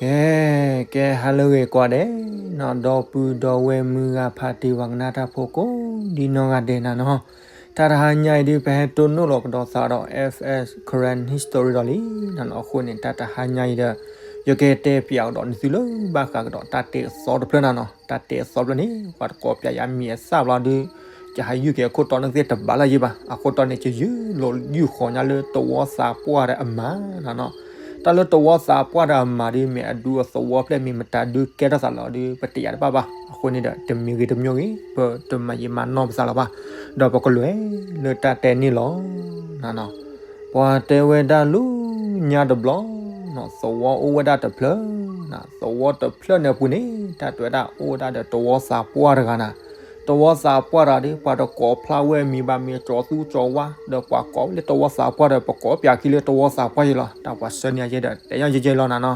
ကဲ, ကဲဟါလၢအဂ့ၤကိးဂၤဒဲးနီၤ, ဒီပုၢ်ဒီဝဲၢ်မုၢ်ဂၤဖးတံၢ်ပှၤကနၣ်တၢ်ဖိကိးဒ်နီၢ်ဂၤဒဲးနၤနီၤ, တၢ်တဟါညါအံၤဒုး ပဟဲတိၢ်နီၣ်လီၤကဒီးသးဒီး F S Karen History ဒီးလံနၤနီၤ, အဃိန့ၣ် တၢ်တဟါညါအံၤဒီး ယကတဲပၠးကဒီးနသုလၢဘၣ်ဃးကဒီးတၢ်တဲအသီတဖျၢၣ်နၤနီၤ, တၢ်တဲအသီတဖျၢၣ်န့ၣ် ပှၤတကိးပၠးယၤမံၤအသၣ်ဘျီဒုး ယဟးယုၢ်က့ၤအခိၣ်တီန့ၣ်သ့ၣ်တဘၣ်လၢၤယံၤဘၣ်, အဃိတီန့ၣ် ယယုၢ်လီၤယုၢ်ဃီၤညါလၢတဝီသးပှၢ်ဒီးအမါနၤနီၤ, တၢ်လၢတဝီသးပှၢ်ဒီးအမါဒုး မ့ၢ်အဒူအသဝီဖျဲၣ်မ့ၢ်မတၤဒုးကဲထီၣ်သးလီၤဒုး ပတယာ်တဘၣ်ဘၣ်, အဃိန့ၣ်ဒီး တမံၤဂ့ၤတမံၤဂ့ၤ ပတမၤယံာ်မၤနီၢ်ပသးလၢၤဘၣ်, ဒီးပကလဲၤလၢတၢ်တဲန့ၣ်လီၤ နၤနီၤ, ပှၤတဲဝဲဒၣ်လၢညါတဘျီ သဝီအိၣ်ဝဲဒၣ်တဖျၢၣ်နၤ, သဝီတဖျၢၣ်န့ၣ်အပူၤန့ၣ် တၢ်တဲဝဲဒၣ်အိၣ်ဝဲဒၣ်ဒီးတဝီသးပှၢ်တဂၤနၤ, တဝီသးပှၢ်တဂၤဒီး ပှၤတကိးဖျါဝဲအမံၤဘၣ် မ့ၢ်ကၠီၤသူကၠီၤဝါ ဒီးပှၤကိးဝဲလၢတဝီသးပှၢ်ဒီး ပကိးပၠးခံလၢတဝီသးပှၢ်ယဲလီၤ, တၢ်ပှၤဆှၢန့ၢ်ယဲဒီး တဲယဲယဲလီၤနၤနီၤ,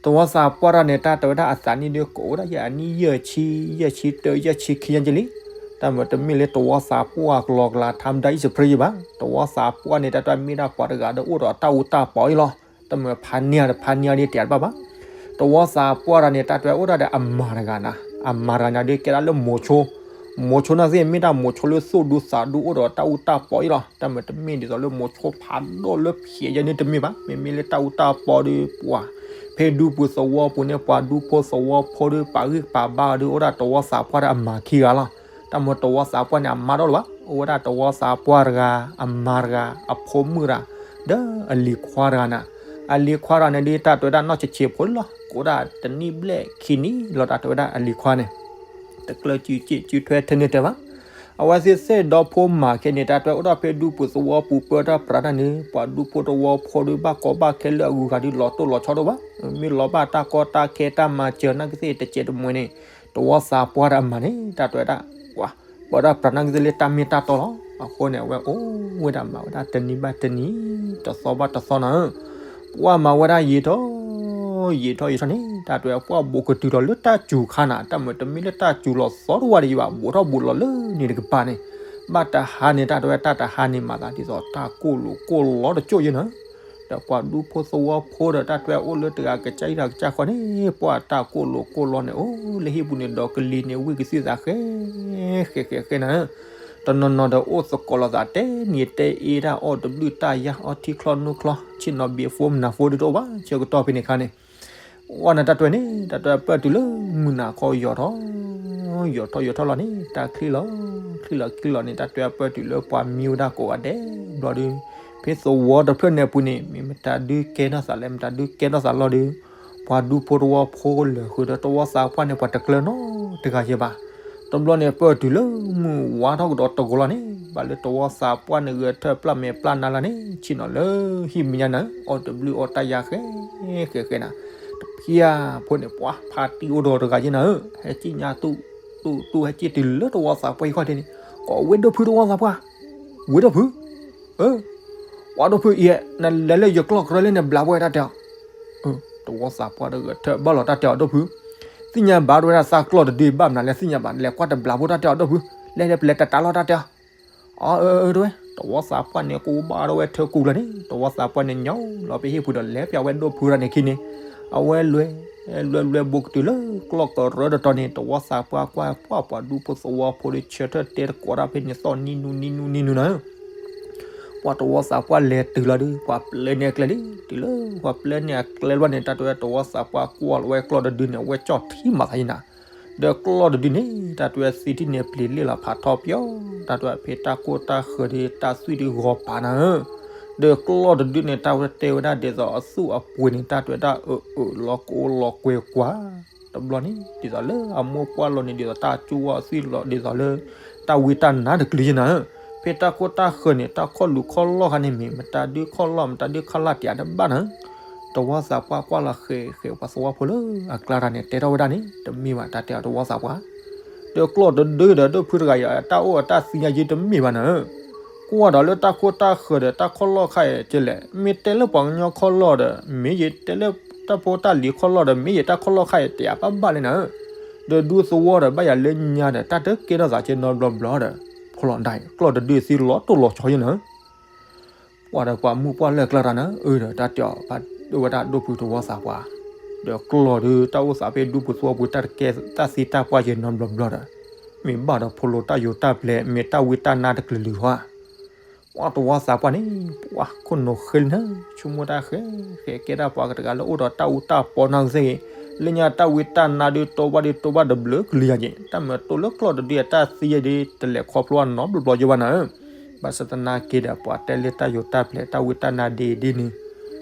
တဝီသးပှၢ်တဂၤန့ၣ် တၢ်တဲဝဲဒၣ်အသးနံၣ်ဒုးကအိၣ်ဒၣ်ယဲအနံၣ်ယဲၢ်ဆံ, ယဲၢ်ဆံတၢ ယဲၢ်ဆံခံညါယဲလံ, တၢ်မၤတမ့ၢ်လၢတဝီသးပှၢ်ကလီကလီ ထါမတၤအံၣ်စဖရ့ယဲဘၣ်, တဝီသးပှၢ်န့ၣ် တၢ်တဲမ့ၢ်ဒၣ်ပှၤတဂၤဒီးအိၣ်ဒီးတၢ်အူတၢ်ပီအံၤလီၤ, တၢ်မၤဖးန့ၢ်ဒီးဖးန့ၢ်ဒီးတဲတဘၣ်ဘၣ်, တဝီသးပှၢ်တဂၤန့ၣ် တၢ်တဲအိၣ်ဒၣ်ဒီးအမါတဂၤနၤ, အမါတဂၤန့ၣ်ဒုးကဲဒၣ်လၢမိၤဆိ, မိၤဆိန့ၣ်သ့ၣ်မ့ၢ်ဒၣ်မိၤဆိလၢသူၣ်ဒူသးဒူအိၣ်ဒီးတၢ်အူတၢ်ပီအံၤလီၤ, တၢ်မၤတမ့ၢ်ဒ်သိးလၢမိၤဆိဖးဒိၣ်လၢဖျဲးယဲန့ၣ်တမ့ၢ်ဘၣ်, မ့မ့ၢ်လၢတၢ်အူတၢ်ပီဒီးပှၤ ဖဲဒူပူၤသဝီပူၤန့ၣ် ပှၤဒူဖိသဝီဖိဒီး ပာ်ဂံၢ်ပာ်ဘါအီၤဒီး အိၣ်ဒၣ်တဝီသးပှၢ်ဒီးအမါခံဂၤလီၤ, တၢ်မၤတဝီသးပှၢ်န့ၣ် အမါတအိၣ်လၢၤဘၣ်, အိၣ်ဝဲဒၣ်တဝီသးပှၢ်တဂၤ, အမါတဂၤ, အဖိမုၣ်တဂၤ, ဒီးအလံၤခွါတဂၤနၤ, အလံၤခွါတဂၤန့ၣ်ဒုး တၢ်တဲဝဲဒၣ်နီၢ်ဆံးဆံးဖိလီၤ, ကအိၣ်ဒၣ်တနံၣ်ဘျဲၣ်ခံနံၣ်လီၤ, တၢ်တဲဝဲဒၣ်အလံၤခွါန့ၣ် တကျၢၢ်စုစ့ၣ်စုထွဲထဲန့ၣ်တဲဘၣ်, အဝဲသ့ၣ်သ့ၣ်ဒီဖိမၤခဲန့ၣ် တၢ်တဲဝဲအိၣ်ထီၣ်ဖဲဒူပူၤသဝီပူၤပၢတၢ်ပြးတၢ်န့ၣ် ပှၤဒူဖိသဝီဖိဒီး ဘၣ်ကီဘၣ်ခဲလၢအဂုၤအဂၤဒီး လီၤတိၢ်လီၤဆီဒိၣ်ဘၣ်, မ့ၢ်လီၤဘၣ်တၢ်ကီတၢ်ခဲတၢ်မၤစၢၤနာ်က့သ့ၣ်တစဲးတမှဲၤန့ၣ် တဝီသးပှၢ်ဒီးအမါန့ၣ် တၢ်တဲဝဲဒၣ် ပှၤ ပၢတၢ်ပြးနာ်က့သ့ၣ်လၢတၢ်မ့ၢ်တၢ်တီလီၤ, အဃိန့ၣ် အဝဲအိၣ်ဝဲဒၣ်မၤဝဲဒၣ်တနံၤဘၣ်တနံၤ, တသီဘၣ်တသီနၤ ပှၤမၤဝဲဒၣ်ယံာ်ထီၣ်ယံာ်ထီၣ်ယံာ်ထီၣ်န့ၣ် တၢ်တဲဝဲပှၤဘိးကတုၤထီၣ်လၢတၢ်စူၤခါနၤ, တၢ်မၤတမ့ၢ်လၢတၢ်စူၤလီၤသီတဝါဒံးယံၤဘၣ်, ဘူးထီၣ်ဘူးလီၤလၢန့ၣ်တကပၤန့ၣ်, ဘၣ်တဟါန့ၣ် တၢ်တဲဝဲတၢ်တဟါန့ၣ် မၤသးဒ်သိးတၢ်ကိၢ်လိာ်ကိၢ်လီတကၠိၣ်ယဲနၤ, ဒီးပှၤဒူဖိသဝီဖိဒီး တၢ်တဲဝဲအိၣ်လၢတဂၤကစၢ်အံၤတဂၤကစၢ်ဃီန့ၣ် ပှၤတၢ်ကိၢ်လိာ်ကိၢ်လီန့ၣ် အိၣ်လၢဟံၣ်ပူၤန့ၣ် ဒီးကလံၤန့ၣ် ဝံၣ်ကသံၣ်သးဃဲ ဃဲဃဲဃဲနၤ တနီၤနီၤဒီးအိၣ်သကိးလိာ်သးတဲနံၤတဲအ့ တၢ်အီၣ်တဘျုးတၢ်ယါ အီထံချီနူချီ ဆ့ၣ်နီၤဘ့းဖိမနၤဖိဒုးတအိၣ်ဘၣ် ဆၢကတီၢ်ဖဲန့ၣ်အခါန့ၣ်, ဝဲန့ၣ်တၢ်တဲဝဲန့ၣ် တၢ်တဲဝဲပၢၢ်တုၤလၢမုၢ်နၤခီယီၤထီၣ်, ယီၤထီၣ်ယီၤထီၣ်လီၤန့ၣ် တၢ်ချံလီၤ, ချံလီၤချံလီၤန့ၣ် တၢ်တဲဝဲပၢၢ်တုၤလၢပှၤမံဝဲဒၣ်ကိးဂၤဒဲးဘျီဒီး, ဖဲသဝီတဖျၢၣ်န့ၣ်အပူၤန့ၣ် မ့ၢ်မတၤဒုးကဲထီၣ်သးလဲၣ် မတၤဒုးကဲထီၣ်သးလီၤဒီး, ပှၤဒူဖိသဝီဖိလၢာ်ဃုာ်ဒီးတဝီသးပှၢ်န့ၣ် ပှၤတကျၢၤနီတဂၤယဲဘၣ်. တဘျီန့ၣ် ပၢၢ်တုၤလၢမုၢ်ဝါထီၣ်ကဒီးတဂီၤလီၤန့ၣ် ဘၣ်လၢတဝီသးပှၢ်န့ၣ် ဂဲၤထၢၣ်ပျၢ်မဲာ်ပျၢ်နါလီၤန့ၣ် ဆ့ၣ်နီၤလၢဟံၣ်မဲာ်ညါနၤ အီၣ်တဘျုးအီၣ်တၢ်ယါဃဲဃဲဃဲနၤ, တဖၠၣ်ဖိန့ၣ် ပှၤဖါတံၢ်အိၣ်ဒီးတဂၤယဲနၤဧၢ, ဟဲကံၣ်ညါတူၢ်တူၢ်တူၢ် ဟဲကံၣ်တုၤလၢတဝီသးပှၢ်ဟံၣ်ခီၣ်ထံးန့ၣ်, ကိးဝဲဒိၣ်ဖုတဝီသးပှၢ်, ဝဲဒိၣ်ဖု, ပှၤဒိၣ်ဖုအံၤ နလဲၤလၢယကျီၢ်ကရၢလၢန့ၣ် ဘျးဘိဝဲတၢ်တဲအီၤ, တဝီသးပှၢ်ဒီးဂဲၤထၢၣ်ဘၣ်လီၤတၢ်တဲအီၤဒိၣ်ဖု, သ့ၣ်ညါဘၣ်ဒိဝဲဒၣ်သးကျီၢ်တဒုဘၣ်မနုၤလဲၣ် သ့ၣ်ညါဘၣ် လဲၤကွၢ်တဘျးဘိတၢ်တဲအီၤဒိၣ်ဖု, လဲၤလဲၤပလဲၤတတးလီၤတၢ်တဲအီၤ အၢ အၢ တဝဲ တဝီသးပှၢ်န့ၣ် ကအိၣ်ဘၣ်ထီၣ်ဝဲထၢၣ်ကူၣ်လီၤန့ၣ် တဝီသးပှၢ်န့ၣ် ညီလီၤဖဲဟံၣ်ပူၤဒီး လဲၤပၠးဝဲဒိၣ်ဖုတဂၤန့ၣ်ခံန့ၣ်, အဝဲလဲၤ လဲၤလဲၤဘူးကတုၤလၢကျီၢ်ကရၢတတီၤန့ၣ် တဝီသးပှၢ်ကွၢ်ကွၢ် ပှၤဒူဖိသဝီဖိဒီး ဆၢထၢၣ်တဲတကိးတၢ်ဖဲန့ၣ်သီၣ်နံၣ်နူနံၣ်နူနံၣ်နူနၤ ပှၤတဝီသးပှၢ်လဲၤတုၤလီၤဒီး ပှၤပျဲန့ၢ်အကျဲလံ, တုၤလၢပှၤပျဲန့ၢ်အကျဲဘျီန့ၣ် တၢ်တဲဝဲတဝီသးပှၢ်ကွၢ်လီၤဝဲကျီၢ်တဒုန့ၣ် အဝဲကၠီၣ်ထံမၤသးယံၤနၤ, ဒီးကျီၢ်တဒုန့ၣ် တၢ်တဲဝဲသံထံၣ်န့ၣ်ပျံၤလ့ၣ်လီၤဖးထီပၠီ, တၢ်တဲဝဲဖဲတၢ်ကိၢ်တၢ်ဃၢၤဒီး တၢ်သွံၣ်ဒုးဂီၤပာ်နၤဧၢ, ဒီးကျီၢ်တဒုန့ၣ် တၢ်ဝဲတဲဝဲဒၣ်ဒ်သိးအသူၣ်အပှ့ၤန့ၣ် တၢ်တဲဝဲဒၣ်အၢအၢလီၤကအိၣ်လီၤကွဲကွၢ်, တဘျီန့ၣ် ဒ်သိးလၢအမိၢ်ပှၢ်လီၤန့ၣ် ဒ်သိးတၢ်ကၠူဝဲအသွံၣ်လီၤ ဒ်သိးလၢ တၢ်ဝံတၢ်နါတကလုာ်ယဲနၤဧၢ, ဖဲတၢ်ကိၢ်တၢ်ဃၢၤန့ၣ် တၢ်ခီၣ်လူၤခီၣ်လီၢ်ခါန့ၣ် မ့ၢ်မတၤဒုးခီၣ်လီၢ် မတၤဒုးခီၣ်လီၢ်တယၤတဘၣ်နၤဧၢ, တဝီသးပှၢ်ကွၢ်လီၤဃဲၤဃဲၤပှၤသဝီဖိလၢအကျါတၢ်န့ၣ် တဲထီၣ်ဝဲဒၣ်န့ၣ် တမ့ၢ်ဘၣ် တၢ်တဲအီၤတဝီသးပှၢ်, ဒီးကျီၢ်တဒုဒီးဒိၣ်ဖုတဂၤအံၤ တၢ်အိၣ်အတၢ်သံညါယံၤတမ့ၢ်ဘၣ်နၤဧၢ, ကွၢ်ဒီးလၢတၢ်ခိၣ်တၢ်ဃၢၤဒီးတၢ်ခီၣ်လီၢ်ခါအံၤကလဲၣ် မ့ၢ်တဲလၢပှၤကညီခီၣ်လီၢ်ဒီး မ့ၢ်ယံၤတဲလၢတၢ်ဖိတၢ်လံၤခီၣ်လီၢ်ဒီး မ့ၢ်ယံၤတၢ်ခီၣ်လီၢ်ခါအံၤတယၤဘၣ်ဘၣ်လံနၤဧၢ, ဒီးဒူသဝီဒီးဘၣ်ယၤလၢညါဒီး တၢ်တကဲထီၣ်သးကဲနီတဘျီဘျီဒီး ဖီလီၤဒၣ်အံၤ ကျီၢ်တဒုသံလီၤတိၢ်လီၤဆီယဲနၤဧၢ ပှၤဒီးပှၤမုၢ်ပှၢ်လၢအကျါတၢ်နၤဧၢဒီး တၢ်တဲအီၤ ပှၤဒိၣ်ဝဲဒၣ်ဒိၣ်ဖုတဝီသးပှၢ်, ဒီးကျီၢ်ဒီးတၢ်အိၣ်သးဖဲဒူဖိသဝီဖိတၢ်တကဲတၢ်သံတၢ်ပှၢ်ယဲနီတဘျီဘျီဒီး, မ့ၢ်ဘၣ်ဒီးဖိလိၤတၢ်ယိၤတၢ်ပျဲၤ မ့ၢ်တၢ်ဝံတၢ်နါတကလုာ်လုာ်ဟီဧါ. ပှၤတဝီသးပှၢ်န့ၣ် ပှၤခိၣ်နူာ်ဃ့လံနၢ် ဆိကမိၣ်တၢ်ဃဲဃဲကဲဒၣ်ပှၤကတဂၤလၢအိၣ်ဒီးတၢ်အူတၢ်ပီနီၢ်ကသ့ၣ်ဂ့ၤ, လၢညါတၢ်ဝံတၢ်နါဒုးတိဘၣ်ဒုးတိဘၣ်တဘျုးကလုာ်ယၤက့ၤ, တၢ်မၤတိၢ်လၢကျီၢ်တဒုအတၢ်သံယဲဒုး တလဲၤခီဖျိအနီတဘျီဘျီယဲဘၣ်နၢ်ဧၢ. ဘၣ်ဆၣ်သနာ်က့ဒီး ပှၤတဲလၢတၢ်ယိၤတၢ်ပျဲၤ တၢ်ဝံတၢ်နါဒ်ဒ်န့ၣ်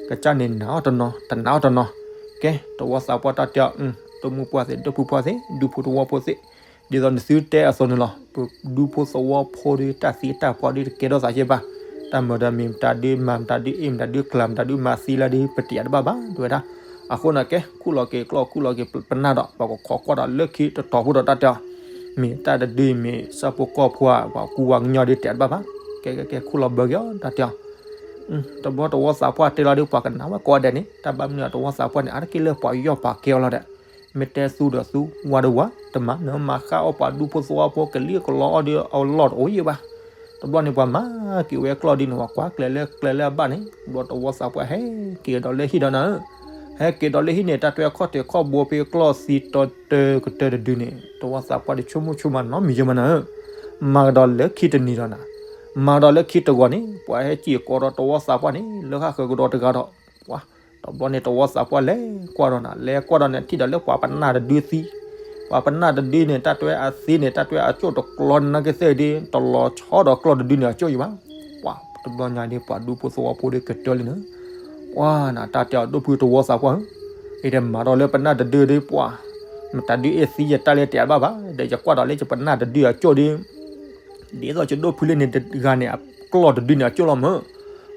ကစၢ်န့ၣ်နာ်အီၤတနီၤ တနာ်အီၤတနီၤ. ကဲ တဝီသးပှၢ်တၢ်တဲအီၤ, တမုၢ်ပှၢ်သ့ၣ် ဒိၣ်ဖုပှၢ်သ့ၣ် ဒူဖိသဝီဖိသ့ၣ်, ဒ်သိးနသုတဲအသိးန့ၣ်လီၤ. ပဒူဖိသဝီဖိဒီး တၢ်သံတၢ်ပှၢ်ဒုးတကဲထီၣ်သးယဲဘၣ်. တၢ်မၤဒီးမ့ၢ်မတၤဒုးမၤ မတၤဒုးအ့ၣ် မတၤဒုးကျၢၤ မတၤဒုးမၤသံလၢဒုး ပတယာ်တဘၣ်ဘၣ် တဲဝဲဒၣ်. အဃိန့ၣ်ကဲ ခူၣ်လီၤက့ၤကျီၢ် ခူၣ်လီၤက့ၤပနၢ်ဒီး ပကခိးကွၢ်ဒီးလၢခံတတီၤဖိဒီးတၢ်တဲအီၤ, မ့ၢ်တၢ်တဒုမ့ၢ်ဆၣ်ဖိကီၢ်ဖိဧါ ပှၤကူပှၤကညီဒုးတယာ်တဘၣ်ဘၣ်. ကဲကဲကဲ ခူၣ်လီၤဘၢက့ၤအီၤတၢ်တဲအီၤ. တဘျီတဝီသးပှၢ်တဲလီၤဒုး ပှၤကနၣ်ဝဲကိးဂၤဒဲးန့ၣ် တၢ်ဘၣ်မနုၤအတဝီသးပှၢ်န့ၣ် အါတက့ၢ်လၢပှၤယီၢ်ပာ်ကဲအီၤလီၤဒီး, မ့ၢ်တဲသူဒီးသူ ဝါဒီးဝါ တမၤနၢၤမၤဃၣ်အီၣ်ပှၤဒူဖိသဝီဖိ ကလံၣ်ကလီအီၣ်ဒီးအလီၢ်တအိၣ်ယဲဘၣ်. တဘျီန့ၣ်ပှၤမၤက့ၤဝဲကျီၢ်ဒုးန့ၣ် ပှၤကွၢ်ကျဲလၢကျဲလၢအဘၣ်န့ၣ် တဘျီတဝီသးပှၢ်ဟဲက့ၤဒီးလၢဟံၣ်ဒီးနၢ်ဧၢ, ဟဲက့ၤဒီးလၢဟံၣ်န့ၣ် တၢ်တွဲခီၣ်ထံးခီၣ်ဘိဖဲကျီၢ်သံတီတၢကတၢၢ်တဒုန့ၣ် တဝီသးပှၢ်ဒီးဆိကမိၣ်ဆိကမးနီတမံၤယဲမးနၢ်ဧၢ. မၤကဒီးလၢခံတနံၤဒီးနၤ, မၤကဒီးလၢခံတဂီၤန့ၣ် ပှၤဟဲက့ၤကိးဒီးတဝီသးပှၢ်န့ၣ် လၢဃၣ်ဃၢၤကဒီးတဂၤဒီး ပှၤ တဘျီန့ၣ်တဝီသးပှၢ်လဲၤကွၢ်ဒီးနၤ လဲၤကွၢ်ဒီးန့ၣ် ထံၣ်ဒီးလၢပှၤပနၢ်တဒုသံ, ပှၤပနၢ်တဒုန့ၣ် တၢ်တွဲအသံန့ၣ် တၢ်တွဲအကၠိၣ်တကျီနာ်က့သ့ၣ်ဒုး တလီၤဆီဒီးကျီၢ်တဒုန့ၣ်အကၠိၣ်ယဲဘၣ်. ပှၤတဘျီညါဒုး ပှၤဒူဖိသဝီဖိဒုးကတၢၢ်လံနၢ်, ပှၤနၤတၢ်တဲအီၤဒိၣ်ဖုတဝီသးပှၢ်ဧၢ, အံၤဒီးမၤဒီးလၢပနၢ်တဒုဒုး ပှၤ မတၤဒုးအ့ၣ်သံယတၢ်လၢတယာ်တဘၣ်ဘၣ် ဒီးယကွၢ်ဒီးလၢယပနၢ်တဒုအကၠိၣ်ဒုး ဒ်သိးယဒိၣ်ဖုလၢန့ၣ်တဂၤန့ၣ် အကျီၢ်တဒုန့ၣ် အကၠိၣ်လီၤမၢ်,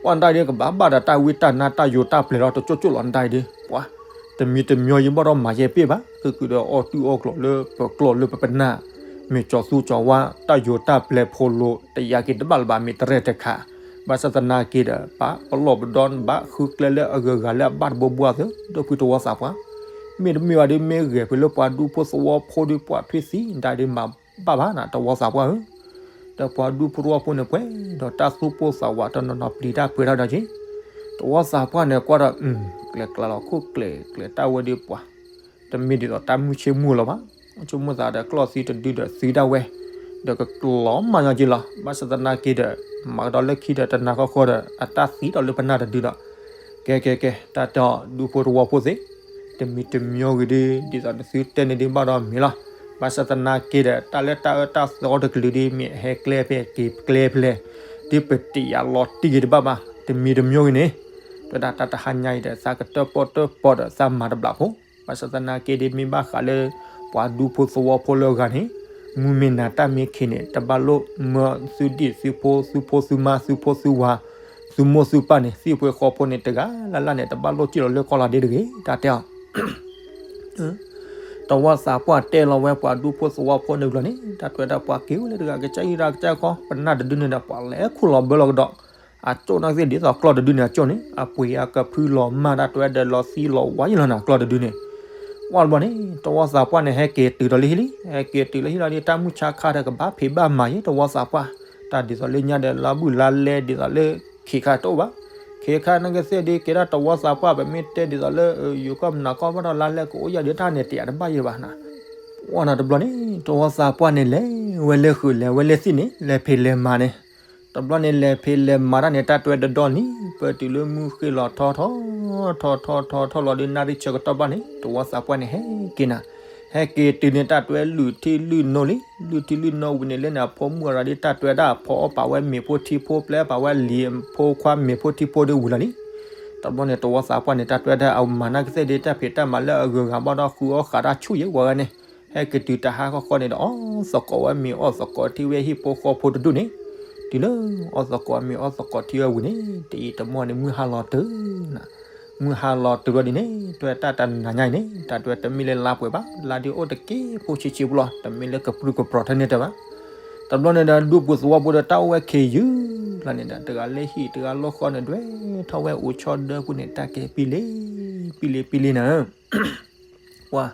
ကွၢ်နတၢ်ဒုးကဘၣ်ဘၣ်ဒီးတၢ်ဝံတၢ်နါတၢ်ယိၤတၢ်ပျဲၤလီၤ တကၠိၣ်ကၠိၣ်လီၤနတၢ်အံၤဒုး ပှၤ တမံၤတမံၤယဘၣ်ဒီးမၤယဲပ့ၢ်ဘၣ် ဃုာ်ဃုာ်ဒီးအီၣ်တူၢ်အီၣ်ကျိၤလၢပကျီၢ်လၢပပနၢ်, မ့ၢ်ကၠီၤသူကၠီၤဝါ တၢ်ယိၤတၢ်ပျဲၤဖိလိၤ တယာ်က့ၤတဘၣ်လၢၤဘၣ် မ့ၢ်တရဲၣ်တခါ, ဘၣ်ဆၣ်သနာ်က့ဒီး ပာ်ပလီၢ်ပဒီဘၣ်ဃုကျဲလၢအဂုၤအဂၤလၢအဘၣ်တဘိဘှါသု ဒိၣ်ဖုတဝီသးပှၢ်, မ့တမ့ၢ်ဘၣ်ဒုး မ့ၢ်ဂဲၤဖဲလၢပှၤဒူဖိသဝီဖိဒုး ပှၤထွံၣ်သံဒၣ်ဒုးမၤဘၣ်ဘၣ်နၤ တဝီသးပှၢ်ဧၢ, ဒီးပှၤဒူဖိသဝီဖိန့ၣ် ပှဲၤဒီးတၢ်သူၣ်ပိၢ်သးဝးတနီၤနီၤပျံၤတၢ်ပှဲၤထီၣ်ဒီးက့ၤ, တဝီသးပှၢ်န့ၣ်ကွၢ်ဒီး ကျဲၤကျါလီၤခိၣ်ကျဲၤကျဲၤတၢ်ဝဲဒုးပှၤ တမ့ၢ်ဒ်သိးတၢ်မုၢ်ဆ့ၣ်မုၢ်လီၤဘၣ်, ဆိကမိၣ်သးဒီးကျီၢ်သံတဒုဒီးသံဒၣ်ဝဲ, ဒီးကလီၤမၢ်ညီက့ၤလီၤ, ဘၣ်ဆၣ်သနာ်က့ဒီး မၤကဒီးလၢခံဒီးတနၤဃီဃီဒီး အတၢ်သံဒီးလၢပနၢ်တဒုဒီး, ကဲကဲကဲ တၢ်တဲအီၤဒူဖိသဝီဖိသ့ၣ်, တမံၤတမံၤဂ့ၤဒုး ဒ်သိးနသုတဲန့ၣ်ဒုးဘၣ်ဒီးမ့ၢ်လီၤ, ဘၣ်ဆၣ်သနာ်က့ဒီး တၢ်လၢတၢ်အၢတၢ်သီတကလုာ်ဒုး မ့ၢ်အဟဲကျဲဖဲက့ၤကျဲဖဲလဲၣ်, ဒုးပတယာ်လီၤတံၢ်က့ၤတဘၣ်ဘၣ်, တမံၤတမံၤဂ့ၤန့ၣ်, တဲဒၣ်တၢ်တဟါညါအံၤဒီး သးကတၢၢ်ပီၣ်တၢၢ်ပီဒီး သးမၤတဘျီဖိ ဘၣ်ဆၣ်သနာ်က့ဒ်မ့ၢ်ဘၣ်ဃးလၢ ပှၤဒူဖိသဝီဖိလၢအဂၤန့ၣ်, မုၢ်မ့ၢ်နၤတၢ်မ့ၢ်ခံးန့ၣ် တဘၣ်လိၣ်မၢသုဒံၣ်သုဖိ သုဖိသုမါ သုဖိသုဝၤ, သုမိၢ်သုပၢ်န့ၣ် သံၣ်ဖိဃီဖိန့ၣ် တဂၤလၢ်လၢ်န့ၣ် တဘၣ်လိၣ်စံၣ်လီၤလၢကီၢ်လီၤဒ့တဂ့ၤ တၢ်တဲအီၤ တဝီသးပှၢ်တဲလီၤဝဲပှၤဒူဖိသဝီဖိန့ၣ်ဘျီန့ၣ် တၢ်တဲဝဲဒၣ်ပှၤက့ၤအိၣ်လၢတဂၤကစၢ်အံၤတၢ်ကစၢ်ခီ ပနၢ်တဒုန့ၣ်ဒီး ပှၤလဲၤခူၣ်လီၤဘၢလီၤကဒီး, အကၠိၣ်နာ်က့သ့ၣ်ဒ်သိးကျီၢ်တဒုန့ၣ်အကၠိၣ်န့ၣ် အပှ့ၤအကဖုလီၤမၢ်တၢ်တဲဝဲဒီးလီၤသံလီၤဝါယလီၤနၤ ကျီၢ်တဒုန့ၣ် ဝံၤတဘျီန့ၣ် တဝီသးပှၢ်န့ၣ် ဟဲက့ၤတုၤဒီးလၢဟံၣ်လံ, ဟဲက့ၤတုၤလၢဟံၣ်လီၤဒီး တၢ်မုၢ်ဆါခါဒီးကဘၣ်ဖံးဘၣ်မၤယဲ တဝီသးပှၢ်, တၢ်ဒ်သိးလၢညါဒီး လါဘူးလါလဲ ဒ်သိးလၢ ခ့ခါတအိၣ်ဘၣ်, ခ့ခါနာ်က့သ့ၣ်ဒုး ကဲဒၣ်တဝီသးပှၢ် ပမ့ၢ်တဲဒ်သိးလၢ ယိၤကီၢ်မနၤကီၢ်ဘၣ်ဒီး လါလဲကအိၣ်ယၤဒုး တၢ်န့ၣ်တယာ်တဘၣ်ယဲဘၣ်နၤ, ဝံၤတဘျီန့ၣ် တဝီသးပှၢ်န့ၣ် လဲၤဝဲလၢဃုာ်လဲၤဝဲလၢသံၣ်န့ၣ် လဲၤဖံးလဲၤမၤန့ၣ်, တဘျီန့ၣ် လဲၤဖံးလဲၤမၤတၢ်န့ၣ် တၢ်တဲဝဲတဒီနံၤ ပတုၤလၢမုၢ်ဃ့ၢ်လီၤထီထီ ထီထီထီထီလီၤဒီး နၣ်ရံၣ်ဆၢကတီၢ်ဘၣ်န့ၣ် တဝီသးပှၢ်န့ၣ် ဟဲက့ၤနၤ, ဟဲက့ၤတုၤန့ၣ် တၢ်တဲဝဲလုၢ်ထံလုၢ်နိလံ, လုၢ်ထံလုၢ်နိဝံၤန့ၣ် လၢန့ၣ်အဖိမုၣ်အရၤဒ် တၢ်တဲဝဲဒၣ်အဖီအီၣ်ပာ်ဝဲမ့ၤဖိထံဖိ ပျဲပာ်ဝဲလံၤဖိခွါမ့ၤဖိထံဖိဒီးဝံၤလီၤလံ, တဘျီန့ၣ် တဝီသးပှၢ်န့ၣ် တၢ်တဲဝဲဒၣ်အမၤနာ်က့သ့ၣ်ဒုး တၢ်ဖံးတၢ်မၤလၢအဂုၤအဂၤဘၣ်ဒီး ဃုအီၣ်ဃးတၢ်ဆူၣ်ယဲဝဲန့ၣ်, ဟဲက့ၤတုၤတဟါဃီဃီန့ၣ်ဒီး အီၣ်သကိးဝဲမ့ၤ အီၣ်သကိးထံဝဲဟံၣ်ဖိဃီဖိတဒူၣ်န့ၣ်, တုၤလၢအီၣ်သကိးမ့ၤ အီၣ်သကိးထံဝဲဝံၤန့ၣ် တယံာ်တမီၢ်န့ၣ် မုၢ်ဟါလီၤတုၤနၤ, မုၢ်ဟါလီၤတုၤလီၤဒ်န့ၣ် တဲဝဲတၢ်တနၤညါအံၤန့ၣ် တၢ်တဲဝဲတမ့ၢ်လၢလါပှဲၤဘၣ်, လါဒုးအိၣ်တက့ၢ်ဖိဆံးဆံးဖိလီၤ, တမ့ၢ်လၢကပြုၢ်ကပြီၤထဲန့ၣ်တဲဘၣ်, တဘျီန့ၣ်ဒီး ဒူပူၤသဝီဖိဒီး တၢ်အိၣ်ဝဲခံးယုၢ်လီၤန့ၣ်ဒီး တဂၤလၢဟံၣ်တဂၤလၢဃီန့ၣ် ဒွဲၣ်ထီၣ်ဝဲအိၣ်ဆီဒၢပူၤန့ၣ် တၢ်ကဲပံလ့ ပံလ့ ပံလ့နၤ ပှၤ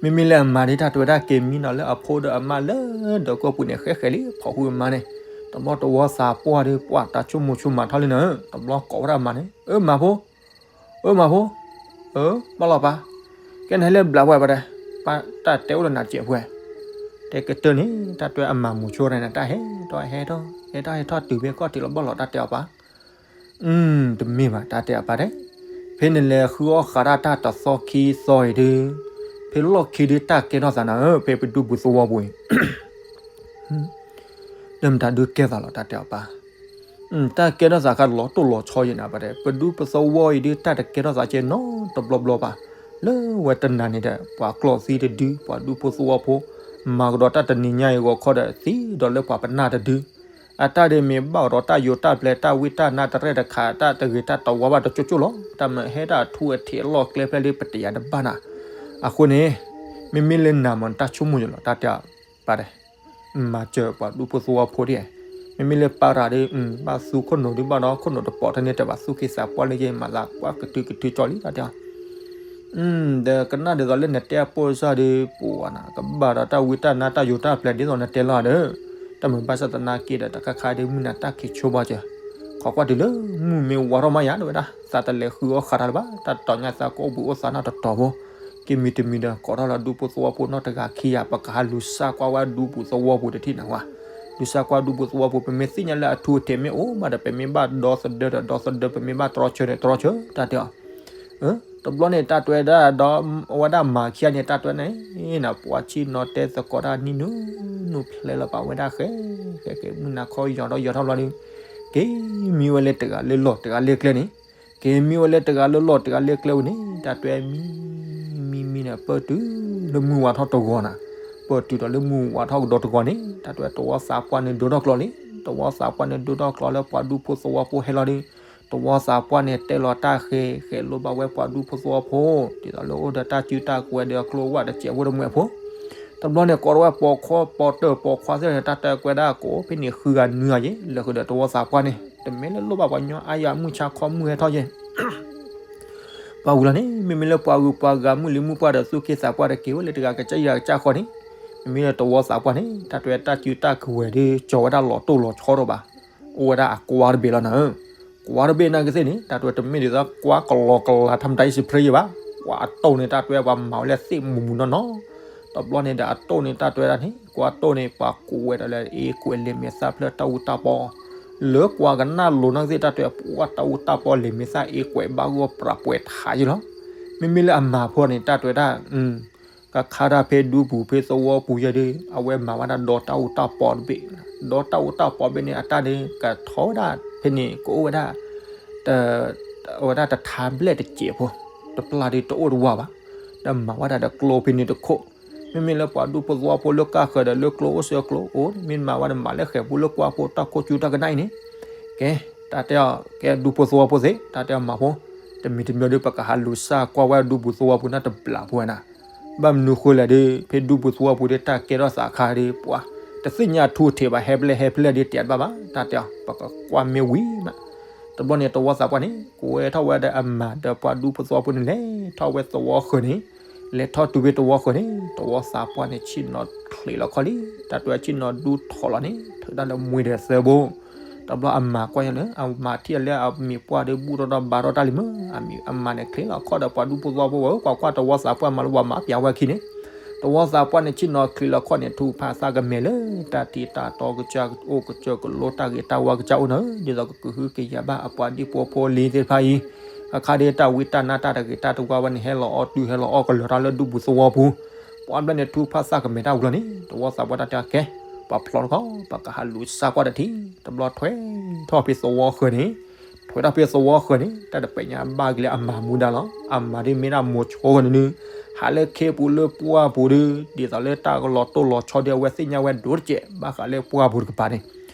မ့မ့ၢ်လၢအမၤဒ်တၢ်တဲဝဲဒၣ်က့ၤမံနီၤလၢအဖိဒီးအမါလၢ ဒီးကီၢ်ပူၤန့ၣ် ဃဲဃဲလံ ဖီၣ်ဃုအမါန့ၣ်, တဘျီတဝီသးပှၢ်ဒီး ပှၤတၢ်ဆိကမိၣ်ဆိကမးထီၣ်လံနၤ, တဘျီကိးဝဲဒၣ်အမါန့ၣ် အၢ မၤဖိ, အၢ မၤဖိ, အၢ ဘၣ်လီၤပၢ်, ကဲနဟဲလၢဘျးပှဲၤဘၣ်ဒီး, ပၢ်တၢ်တဲအိၣ်လၢနၤတစဲးပှဲၤ, တဲကတၢၢ်န့ၣ် တၢ်တဲအမၤမူဆိတၢ်န့ၣ် တၢ်ဟဲထီၣ်ဟဲထီၣ် ဟဲထီၣ်ဟဲထီၣ်တုၤမ့ၢ်ကီၢ်ထံးလီၤဘၣ်လီၤ တၢ်တဲအီၤပၢ်, တမ့ၢ်ဘၣ် တၢ်တဲအီၤပၢ်တဲ, ဖဲနလဲၤဃုအီၣ်ဃးတၢ်တၢ်တသီခံသီအံၤဒုး, ဖဲလီၢ်ခံဒုးတၢ်ကဲထီၣ်သးနၤဧၢ ဖဲပဒူပူၤသဝီပူၤအံၤ ဒီးမတၤဒုးကဲသးလီၤ တၢ်တဲအီၤပၢ်, တၢ်ကဲထီၣ်သးခါလီၤတိၢ်လီၤဆီယဲၢ်နၤပၢ်တဲ, ပဒူပသဝီအံၤဒုး တၢ်တကဲထီၣ်သးကဲနီတဘျီဘျီဘၣ်, လၢဝဲတနၤန့ၣ်ဒီး ပှၤကျီၢ်သံတဒု ပှၤဒူဖိသဝီဖိ, မၤကဒီးတၢ်တနံၤညါအံၤဂီၤခီဒီး သံဒီးလၢပှၤပနၢ်တဒု, အတၢ်ဒ်မ့ၢ်ဘၣ်ကဒီးတၢ်ယိးတၢ်ပျဲတၢ်ဝံတၢ်နါတရဲၣ်တခါ တၢ်တဂ့ၤတၢ်တဝါဘၣ်တကၠိကၠိလီၤ, တၢ်မ့ၢ်ဟဲတၢ်အထူအထံးအလီၢ်ကျဲဖျဲၣ်လၢပတယၤတဘၣ်နၤ, အဃိန့ၣ် မ့မ့ၢ်လၢနၤမ့ၢ်တၢ်ဆိကမိၣ်ယလီၤ တၢ်တဲအီၤပၢ်တဲ မၤစၢၤပှၤဒူဖိသဝီဖိဒ်, မ့မ့ၢ်လၢပၢ်ရၤဒုး ဘၣ်သူခိၣ်နူာ်ဒုးဘၣ်ဒီး ခိၣ်နူာ်တပိာ်ထဲန့ၣ် တဲဘၣ်သူၣ်က့သးပှၢ်လၢယဲမၤသးကွၢ်ကထုကထုကၠီလံ တၢ်တဲအီၤ, ဒီးကနၣ်ဒ်သိးလၢနတဲအပိၢ်စၢ်ဒုး ပှၤနၤ ကဘၣ်ဒီးတၢ်ဝံတၢ်နါတၢ်ယိးတၢ်ပျဲဒ်သိးနတဲလီၤဒီး, တၢ်မုာ်ဘၣ်ဆၣ်သနာ်က့ဒီး တၢ်ခါခါဒုးမုၢ်နၤတၢ်ခံးဆိဘၣ်စၢၤ, ခိးကွၢ်တုၤလၢမုၢ်မ့ၢ်ဝါထီၣ်မးယၤ တဝဲဒၣ် သးတလဲၤဃုအီၣ်ဃးတၢ်လၢၤဘၣ် တၢ်တီၤညါသးကအိၣ်ဘှံးအိၣ်သါနီတတီၤဖိ က့ၤမံၤတမံၤဒီး ကိးထီၣ်လီၤဒူဖိသဝီဖိနီတဂၤခံဂၤ ပကဟးလူၤစၢ်ကွၢ်ဝဲဒူပူၤသဝီပူၤတထံၣ်နၤဝဲ, လူၤစၢ်ကွၢ်ဒူပူၤသဝီပူၤ ပမ့ၢ်သ့ၣ်ညါလၢအထူအထံးမ့ၢ်အိၣ်မးဒီး ပမ့ၢ်ဘၣ်ဒီသဒၢဒီးဒီသဒၢ ပမ့ၢ်ဘၣ်တြီဆၢဒီးတြီဆၢ တၢ်တဲအီၤ, တဘျီန့ၣ် တၢ်တဲဝဲဒၣ်ဒီး အဝဲဒၣ်မၤခံဂၤန့ၣ် တၢ်တဲန့ၣ် နပှၤဆ့ၣ်နီၤတဲသကိးတၢ်နံၣ်နူၤနူၤဖျဲလီၤပာ်ဝဲဒၣ်ဃဲ ဃဲဃဲမုၢ်နၤခီယီၤထီၣ်ယီၤထီၣ်ဘျီဒီး က့ၤမံဝဲလၢတဂၤလၢလီၢ်တဂၤလၢကျဲန့ၣ်, က့ၤမံဝဲလၢတဂၤလၢလီၢ်တဂၤလၢကျဲဝဲန့ၣ် တၢ်တဲမံ မံမံန့ၣ် ပၢၢ်တုၤလၢမုၢ်ဝါထီၣ်တဂီၤနၤ, ပၢၢ်တုၤဒီးလၢမုၢ်ဝါထီၣ်ကဒီးတဂီၤန့ၣ် တၢ်တဲသဝီသးပှၢ်န့ၣ်ဒိထီၣ်ကျီလံ, သဝီသးပှၢ်န့ၣ်ဒိထီၣ်ကျီလၢပှၤဒူဖိသဝီဖိဟဲလီၤဒီး သဝီသးပှၢ်န့ၣ်တဲလီၤတၢ်ဃဲ ဃဲလိၣ်ဘၣ်ဝဲပှၤဒူဖိသဝီဖိ ဒ်သိးလၢအိၣ်ဒီးတၢ်စုတၢ်ကဝဲၤဒီးကျိဝဲတစဲးဖိတမှဲးဖိ တဘျီန့ၣ် ကိးထီၣ်ဝဲပိာ်ခွါပိာ်တၢၢ်ပိာ်ခွါသ့ၣ်န့ၣ် တၢ်တဲကွဲဒၣ်ကိးဖဲန့ၣ် ဃုဂၤနွံဂၤယဲ လဲၤဃုာ်ဒီးသဝီသးပှၢ်န့ၣ် တမ့ၢ်လၢလိၣ်ဘၣ်ပှၤကညီအါယၤ မုၢ်ဆါခီမုၢ်ဟဲထီၣ်ယဲ ပှၤဝံၤလီၤန့ၣ် မ့မ့ၢ်လၢပှၤဂုၤပှၤဂၤ မုၢ်လံမုၢ်ပှၢ်ဒီးသူၣ်က့သးပှၢ်ဒီးက့ၤဝဲလၢတဂၤကစၢ်ယၤကစၢ်ဃီန့ၣ်, မ့မ့ၢ်လၢသဝီသးပှၢ်န့ၣ် တၢ်တဲတၢ်စုတၢ်ကဝဲၤဒီး ကၠီၤဝဲဒၣ်လီၤတိၢ်လီၤဆီဒီးဘၣ်, အိၣ်ဝဲဒၣ်အကွါတဘ့ၣ်လီၤနၤဧၢ ကွါတဘ့ၣ်နာ်က့သ့ၣ်န့ၣ် တၢ်တဲတမ့ၢ်ဒ်သိးကွါကလီကလး ထီၣ်မတၤအံၤစံးဖျ့ယဲဘၣ်, ကွါအတိၢ်န့ၣ် တၢ်တဲပှၤမၤဝဲလၢသ့ၣ်မူးမူးနီၢ်နီၢ်, တဘျီန့ၣ်ဒီးအတိၢ်န့ၣ် တၢ်တဲဝဲဒၣ်န့ၣ် ကွါတိၢ်န့ၣ် ပှၤကူးဝဲဒၣ်လၢအ့ကွဲးလံာ်မဲာ်သၣ်ဖျၢၣ်တၢ်အူတၢ်ပီ, လၢကွါကနၣ်လိၤနာ်က့သ့ၣ် တၢ်တဲပှၤတၢ်အူတၢ်ပီလံာ်မဲာ်သၣ်အ့ကွဲးဘၣ်ဂီၢ်ပြးပှဲၤထးယဲလီၤ, မ့မ့ၢ်လၢအမၤဖိန့ၣ် တၢ်တဲဝဲဒၣ် ကခါတၢ်ဖဲဒူပူၤဖဲသဝီပူၤယဲဒီး အဝဲမၤဝဲဒၣ်ဒီတၢ်အူတၢ်ပီတဘ့ၣ်, ဒီတၢ်အူတၢ်ပီဘ့ၣ်န့ၣ် အတၢ်ဒုးကထီဝဲဒၣ်ဖဲန့ၣ် ကအိၣ်ဝဲဒၣ် ဝဲဒၣ်တထါဘျဲၣ်တစဲးဖိ, တပျၢ်ဒုးတအိၣ်တဝါဘၣ်, ဒီးမၤဝဲဒၣ်ဒီးကျိဖဲန့ၣ်တခိၣ်, မ့မ့ၢ်လၢပှၤဒူဖိသဝီဖိလၢကၢ်ဃၢၤဒီးလၢကျိအိၣ်စၢၤကျိအိၣ် မ့ၢ်မၤဝဲဒီးမၤလၢဃဲၤပူၤလၢကွၢ်ဖိတၢ်ခိၣ်ကူတၢ်ကနၣ်အံၤန့ၣ်, ကဲ တၢ်တဲအီၤ ကဲဒူဖိသဝီဖိသ့ၣ် တၢ်တဲအီၤမၤဖိ, တမံၤတမံၤဒီး ပကဟးလူၤစၢ်ကွၢ်ဝဲဒူပူၤသဝီပူၤန့ၣ်တဘျီဖိဝဲနၤ, ဘၣ်မနုၤဃိလဲၣ်ဒီး ဖဲဒူပူၤသဝီပူၤဒီးတၢ်ကဲထီၣ်သးခါဒီး ပှၤ တသ့ၣ်ညါထူအထံးဘၣ် ဟဲဖဲလဲၣ်ဟဲဖဲလဲၣ်ဒီးတဲတဘၣ်ဘၣ် တၢ်တဲအီၤ ပကကွၢ်မ့ၢ်ဝံၤမး, တဘျီန့ၣ် သဝီသးပှၢ်န့ၣ် ကွဲထီၣ်ဝဲဒီးအမၤဒီးပှၤဒူဖိသဝီဖိန့ၣ် လဲၤထီၣ်ဝဲသဝီဃၢၤန့ၣ်, လဲၤထီၣ်တုၤဖဲသဝီဃၢၤန့ၣ် သဝီသးပှၢ်န့ၣ် ဆ့ၣ်နီၤချံးလီၤခီၣ်လံ, တၢ်တဲဝဲဆ့ၣ်နီၤဒူထီၣ်လီၤန့ၣ် ထုးတၢ်လၢမှ့ဒီးသၢဘိ, တဘျီအမၤကွၢ်ညါလၢ အမၤထံၣ်လၢအမံၤပှၢ်ဒီးဘူၣ်ထီၣ်ဒီးဘါထီၣ်တၢ်လံမး, အမၤန့ၣ်ချံးလီၤခီၣ်ဒီးပှၤဒူဖိသဝီဖိဝဲ ပှၤကွၢ်သဝီသးပှၢ်မၤလၢပှၤမၤပျးဝဲခံန့ၣ်, သဝီသးပှၢ်န့ၣ် ဆ့ၣ်နီၤချံးလီၤခီၣ်န့ၣ် ထူဖးသးကမဲာ်လၢတၢ်တ့တၢ်တီကစၢ်အိၣ်ကစၢၢ်ကလိတၢ်ဂ့ၤတၢ်ဝါကစၢ်အိၣ်န့ၣ်, ဒ်သိးကကဟုကယာ်ဘၣ်အပှၤဒံဖိဖိလံၤသ့ၣ်တဖၣ်အံၤ, အခါဒီးတၢ်ဝံတၢ်နါတၢ်တဂ့ၤတၢ်တဝါဝဲန့ၣ် ဟဲလီၤအီၣ်တုၤဟဲလီၤအီၣ်ကလၢာ်တၢ်လၢဒူပူၤသဝီပူၤ, ပှၤဘျဲၣ်န့ၣ် ထူဖးသးကမဲာ်တၢ်ဝံၤလီၤန့ၣ် သဝီသးပှၢ်တၢ်တဲကဲ, ပှၤဖျီတခီ ပကဟးလူၤစၢ်ကွၢ်တထံၣ်, တဘျီထွဲထီၣ်ဖဲသဝီဃၢၤန့ၣ်, ထွဲထီၣ်ဖဲသဝီဃၢၤန့ၣ် တၢ်တပညါဘၣ်က့ၤလၢအမၤမူဒါလီၤ, အမၤဒ်မ့ၢ်ဒၣ်မိၤဆိဂီၢ်န့ၣ်, ဟးလၢခ့ပူၤလၢပှၢ်ပူၤဒီး ဒ်သိးလၢတၢ်ကလီၤတိၢ်လီၤဆီဒ်အဝဲသ့ၣ်ညါဝဲဒိၣ်တစဲး ဘၣ်ဃးလၢပှၢ်ပူၤတကပၤန့ၣ်,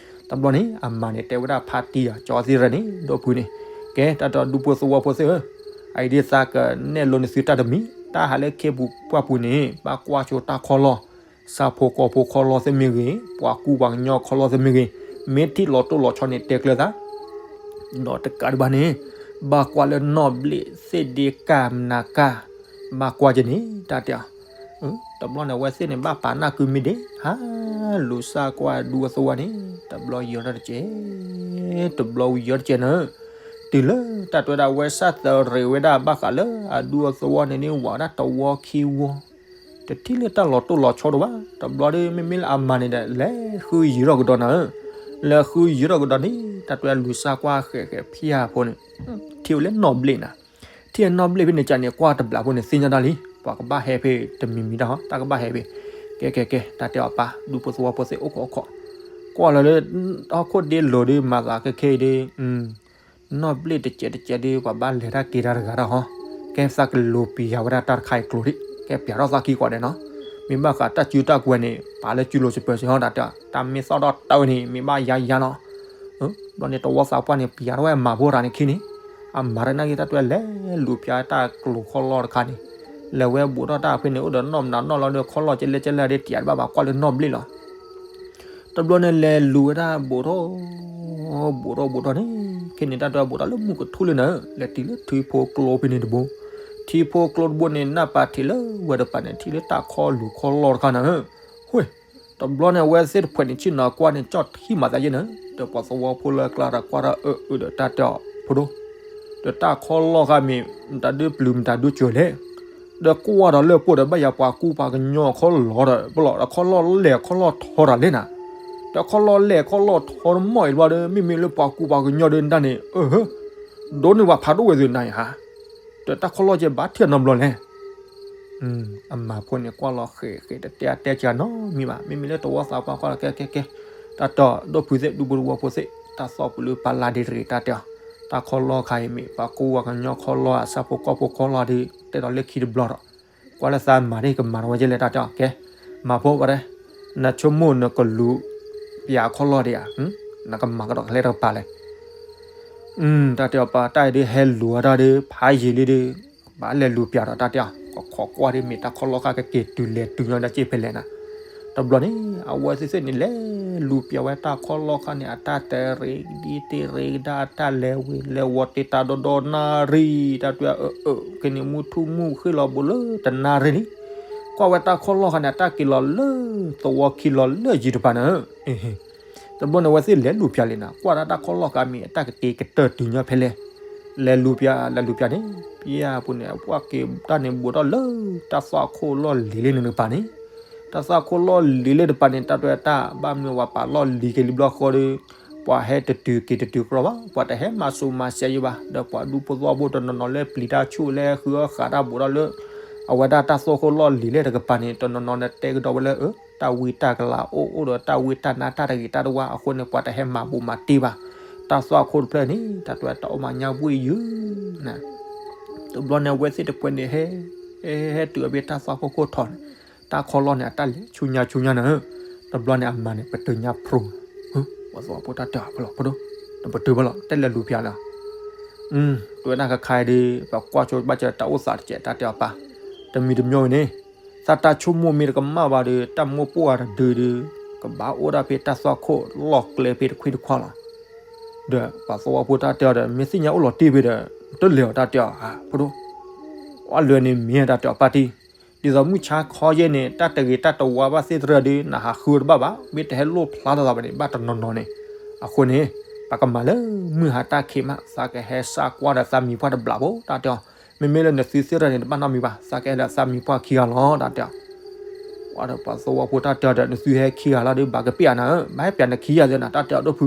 တဘျီန့ၣ် အမၤန့ၣ် တဲဝဲဒၣ်ဖါတံၢ်အကၠီသ့ၣ်ရၢန့ၣ် ဒီပုၢ်န့ၣ်, ကဲ တၢ်တဲဒူဖိသဝီဖိသ့ၣ်ဧၢ, အအံၤဒ်သးကနဲၣ်လိန့ၢ်သုတၢ်တမံၤ, တၢ်ဟးလၢခ့ပူၤပှၢ်ပူၤန့ၣ် ဘၣ်ကွၢ်ဆိတၢ်ခီလီၢ်, ဆၣ်ဖိကီၢ်ဖိခီလီၢ်သ့ၣ်မ့ၢ်ဂ့ၤ, ပှၤကူပှၤကညီခီလီၢ်သ့ၣ်မ့ၢ်ဂ့ၤ, မ့ၢ်ထံၣ်လီၤတိၢ်လီၤဆီန့ၣ် တဲကျၢၤသး ဒီးတကးဒံးဘၣ်န့ၣ်, ဘၣ်ကွၢ်လၢနီၣ်ဘျ့ၣ်သ့ၣ်ဒ့ကၢ်မနၤကၢ်, ဘၣ်ကွၢ်က့ၤန့ၣ် တၢ်တဲအီၤ, တဘျီန့ၣ် အဝဲသ့ၣ်န့ၣ် ဘၣ်ပာ်နၢ်ကုမ့ၢ်ဒ့, ဟးလူၤစၢ်ကွၢ်ဒူအသဝီန့ၣ် တဘျီယီၤတစဲး, တဘျီဝံၤယီၤတစဲးန့ၣ်, တုၤလၢတၢ်တဲဝဲဒၣ်ဝဲစၢ်သရ့းဝဲဒၣ်ဘၣ်ဃးလၢအဒူအသဝီန့ၣ်န့ၣ် ဝးဒၣ်တဝီခံဝီ, တထံၣ်လၢတၢ်လီၤတိၢ်လီၤဆီတဘၣ်. တဘျီဒီး မ့မ့ၢ်လၢအမၤန့ၣ်ဒီး လဲၤဃုယံၤထီၣ်ကဒီးနၤဧၢ, လဲၤဃုယံၤထီၣ်ကဒီးန့ၣ် တၢ်တဲလူၤစၢ်ကွၢ်ဃဲးဃဲးဖျါဖိန့ၣ် ထံၣ်ဝဲလၢနီၣ်ဘျ့ၣ်နၤ, ထံၣ်နီၣ်ဘျ့ၣ်ဖဲန့ၣ်ကန့ၣ် ကွၢ်တဘျီဖိန့ၣ် သ့ၣ်ညါတၢ်လံ, ပှၤကဘၣ်ဟဲဖဲတမံၤမံၤတၢ်ဟီ တၢ်ကဘၣ်ဟဲဖဲ, ကဲကဲကဲ တၢ်တဲအီၤပၢ် ဒူဖိသဝီဖိသ့ၣ်အိၣ်ခိးအိၣ်ခိး, ကွၢ်လီၤလၢ ဟီၣ်ခိၣ်ဒ့လိၤဒီး မၤသးခဲခဲအံၤဒီး နီၣ်ဘျ့ၣ်တစဲးတစဲးဒီး ပှၤဘၣ်လဲၤတၢ်က့ၤတၢ်တဂၤတၢ်ဟီ, ကဲသးကလိၤပျၤဝဲဒၣ်တၢ်တခါအံၤကျိၤဒံး ကဲပျၤထီၣ်သးခံကွၢ်ဒဲးနီၤ, မ့ၢ်ဘၣ်ဃးတၢ်စုတၢ်ကွဲၤန့ၣ် ပာ်လၢစုလိၤစပၢၤစ့ၢ်ဟီ တၢ်တဲအီၤ တၢ်မ့ၢ်သီၣ်ထီၣ်တၢ်ဝဲန့ၣ် မ့ၢ်ဘၣ်ယါယါလီၤ ဘျီန့ၣ်တဝီသးပှၢ်န့ၣ် ပျၤထီၣ်ဝဲအမၤဖိတၢ်န့ၣ်ခံန့ၣ်, အမၤတနာ်က့ တၢ်တဲလဲၤလူၤပျၤတၢ်ကျိၤခီလီၢ်တခါန့ၣ်, လဲၤဝဲဘူးထီၣ်တၢ်ဖဲန့ၣ် အိၣ်ဒီးနီၣ်မနုၤနီၣ်လီၤဒီး ခီလီၢ်ကဲလဲၣ်ကဲလဲၣ်ဒီး တၢ်တဘၣ်ဘၣ်ကွၢ်လၢနီၣ်ဘျ့ၣ်လီၤ တဘျီန့ၣ်လဲၤလူၤဝဲဒၣ်ဘူးထီၣ်, ဘူးထီၣ်ဘူးထီၣ်န့ၣ်, ခဲန့ၣ် တၢ်တဲဘူးထီၣ်လၢမုၢ်ကထူၣ်လံနၤဧၢ, လဲၤတုၤလၢထံဖိကျိဖဲန့ၣ်တဘိ, ထံဖိကျိတဘိန့ၣ် နၢ်ပၤထံးလၢဝဲတပၤန့ၣ် ထံၣ်လၢတၢ်ခီလူၤခီလီၢ်တခါနၤဧၢ, ဟ့ၣ်, တဘျီန့ၣ် အဝဲသ့ၣ်တဖှဲးန့ၣ် ဆ့ၣ်နီၤကွၢ်န့ၣ် ကၠီၣ်ထံမၤသးယဲၢ်နၤဧၢ, ဒီးပှၤသဝီဖိလၢအကျါဒီးကွၢ်တၢ်အၢအၢဒီးတၢ်တဲအီၤဖိဒိၣ်, ဒီးတၢ်ခီလီၢ်ဃာ်မ့ၢ် မတၤဒုပျုၤမတၤဒုစၢၤလဲၣ် ဒီးကွၢ်ဒီးလၢပှိၢ်ဒီးဘၣ်ယၤပှၤကူပှၤကညီခီလီၢ်ဒီး ပလီၢ်ဒီးခီလီၢ်လဲၢ်ခီလီၢ်ထီတၢ်လဲၣ်နၤ, ဒီးခီလီၢ်လဲၢ်ခီလီၢ်ထီတမီၢ်အံၤဘျီဒီး မ့မ့ၢ်လၢပှၤကူပှၤကညီဒီးတၢ်န့ၣ် အၢ ဒိးန့ၢ်ဝဲဖးဒိၣ်ဝဲသုနၤအံၤဟါ, ဒီးတၢ်ခီလီၢ်ကဲဘၣ်ထံၣ်နီတဘျီလဲၣ် အမၤဖိန့ၣ်ကွၢ်လီၤဃဲးဃဲးတတဲအတဲကနီတမံၤဘၣ်, မ့မ့ၢ်လၢတဝီသးပှၢ်ကွၢ်လီၤကဲကဲကဲ, တၢ်တီဒီပုၢ်ဝဲၢ်သ့ၣ်ဒူဖိသဝီဖိသ့ၣ် တၢ်သီၣ်ပူၤလၢပာ်လၢ်ဒ့တဂ့ၤ တၢ်တဲအီၤ, တၢ်ခီလီၢ်ခါအံၤမ့ၢ် ပှၤကူပှၤကညီခီလီၢ်အဆၣ်ဖိကီၢ်ဖိခီလီၢ်ဒီး တဲဒီးလၢခံတဘျီဒီး, ကွၢ်လၢသးမၤဒ်ကမၤတဝဲကဲလဲၣ် တၢ်တဲအီၤ ကဲ, မၤဖိဝဲဒၣ်, နဆိကမိၣ်နကလူၤပျၤခီလီၢ်ဒံးဧါ, နကမၤကဒီးကလဲတကပၤလဲၣ် တၢ်တဲအီၤပၢ် တၢ်အံၤဒ်ဟဲလူၤအတၢ်ဒီး ဖးယံာ်လံဒီး, ဘၣ်လဲၤလူၤပျၤဒီးတၢ်တဲအီၤ, ကခိးကွၢ်ဒ်မ့ၢ်တၢ်ခီလီၢ်ဃာ်ကက့ၤတုၤလဲၤတုၤညီဒၣ်စ့ၢ်ဖဲလဲၣ်နၤ, တဘျီန့ၣ် အဝဲသ့ၣ်သ့ၣ်န့ၣ် လဲၤလူၤပျၤဝဲတၢ်ခီလီၢ်ဃာ်န့ၣ် အတၢ်တရံးဒ်တရံးကဒါ အတၢ်လဲၤဝ့ၤလဲၤဝီၤတ့တၢ်ဒီဒီနၣ်ရံၣ် တၢ်တဲအီၤအၢအၢ ကန့ၣ်မုၢ်ထူၣ်မုၢ်ဃ့ၢ်လီၤဘူးလၢတနၣ်ရံၣ်လံ, ကွၢ်ဝဲတၢ်ခီလီၢ်ဃာ်န့ၣ် အတၢ်က့ၤလီၤလၢသဝီခံလီၤလၢယံၤတပၤနၤ တဘျီန့ၣ် အဝဲသ့ၣ်လဲၤလူၤပျၤလံနၤ, ကွၢ်ဒၣ်တၢ်ခီလီၢ်ဃာ်မ့ၢ် အတၢ်ကက့ၤကတၢၢ်တုၤညီဖဲလဲၣ်, လဲၤလူၤပျၤ လဲၤလူၤပျၤန့ၣ် ပျၢ်ပူၤန့ၣ် အပှၢ်က့ၤတၢ်န့ၣ်ဘူးထီၣ်လၢ တၢ်သွၣ်ခိၣ်လီၢ်လံၤလၢန့ၣ်တကပၤန့ၣ်, တၢ်သွၣ်ခိၣ်လီၢ်လံၤလၢတကပၤန့ၣ် တၢ်တဲတၢ်ဘၣ်မနုၤဝဲပာ်လီၢ်လံၤက့ၤလံဘျီဃီဒီး, ပှၤဟဲတတုၤက့ၤတတုၤကြီဘၣ်, ပှၤတဟဲမၤစိၤမၤစဲးယံၤဘၣ်, ဒီးပှၤဒူဖိသဝီဖိတနီၤနီၤလၢပျံၤတၢ်ဆူၣ်လၢဃုအီၣ်ဃးတၢ်ဘူးထီၣ်လၢ အဝဲဒၣ်တၢ်သွၣ်ခိၣ်လီၢ်လံၤလၢတကပၤန့ၣ် တနီၤနီၤန့ၣ်တဲကဒီးဝဲလၢအၢ တၢ်ဝံတၢ်ကလၤအိၣ်အိၣ်ဒီးတၢ်ဝံတၢ်နါတၢ်တဂ့ၤတၢ်တဝါအဃိန့ၣ် ပှၤတဟဲမၤဘူးမၤတ့ၢ်ဘၣ်, တၢ်သွၣ်ခိၣ်တဖျၢၣ်န့ၣ် တၢ်တဲတၢ်အိၣ်မးညါဘှံးယုၢ် တဘျီန့ၣ် အဝဲသ့ၣ်တပှဲၤန့ၣ် ဟဲ ဟဲတုၤအဘ့ၣ်တၢ်သွၣ်ခိၣ်ခိၣ်ထီၣ်န့ၣ်, တၢ်ခီလီၢ်န့ၣ် အတၢ်လဲၤဆူညါဆူညါနၤ, တဘျီန့ၣ် အမၤန့ၣ် ပတုၤညါဖျိ, ပှၤသဝီဖိတၢ်တဲအီၤဖဲလီၤ ဖိဒိၣ်, နပတုၤဖဲလီၤ တဲလဲၤလူၤပျၤလီၤ, တဲဝဲဒၣ်ခါခါအံၤဒီး ပကွၢ်ဆိဘၣ်စၢၤတၢ်အိၣ်သးတစဲး တၢ်တဲအီၤပၢ်, တမံၤတမံၤအံၤန့ၣ် သးတၢ်ဆိကမိၣ်မ့ၢ်တကမၣ်ဘၣ်ဒီး တၢ်မိၢ်ပှၢ်တဒုဒီး ကဘၣ်အိၣ်ဒၣ်ဖဲတၢ်သွၣ်ခိၣ်လီၢ်ကျဲဖဲတခွံတခွါလီၤ, ဒီးပှၤသဝီဖိတၢ်တဲအီၤဒီး မ့ၢ်သ့ၣ်ညါအိၣ်လီၤတ့ၢ်ဖဲဒီး တလဲၤအီၤ တၢ်တဲအီၤ ဖိဒိၣ်, အလွဲန့ၣ်မ့ၢ် တၢ်တဲအီၤပၢ်တံၢ်, ဒ်သိးမုၢ်ဆါခီယဲၢ်န့ၣ် တၢ်တဂ့ၤတၢ်တဝါဘၣ်သ့ၣ်သရၢဒီး နဟးဃုတဘၣ်ဘၣ် မ့ၢ်တဟဲလိၣ်ဖျါထီၣ်သးဘၣ်န့ၣ် ဘၣ်တနီၤနီၤန့ၣ်, အဃိန့ၣ် ပကမၤလၢမုၢ်ဟါတၢ်ခံးမး သးကဟဲစၢ်ကွၢ်ဒီးသးမံၤပှၢ်တဘျီဖိ တၢ်တဲအီၤ, မ့မ့ၢ်လၢနသုသ့ၣ်တဖၣ်န့ၣ် တဘၣ်နီတမံၤဘၣ် သးကဟဲဒီးသးမံၤပှၢ်ခံဂၤလီၤ တၢ်တဲအီၤ ပှၤဒီးပှၤသဝီဖိတၢ်တဲအီၤဒီး နသုဟဲခံဂၤလီၤဒီး ဘၣ်ကပျၢ်နၤဧၢ ဘၣ်ဟဲပျၢ်နခံဂၤသ့နၤ တၢ်တဲအီၤဒိၣ်ဖု,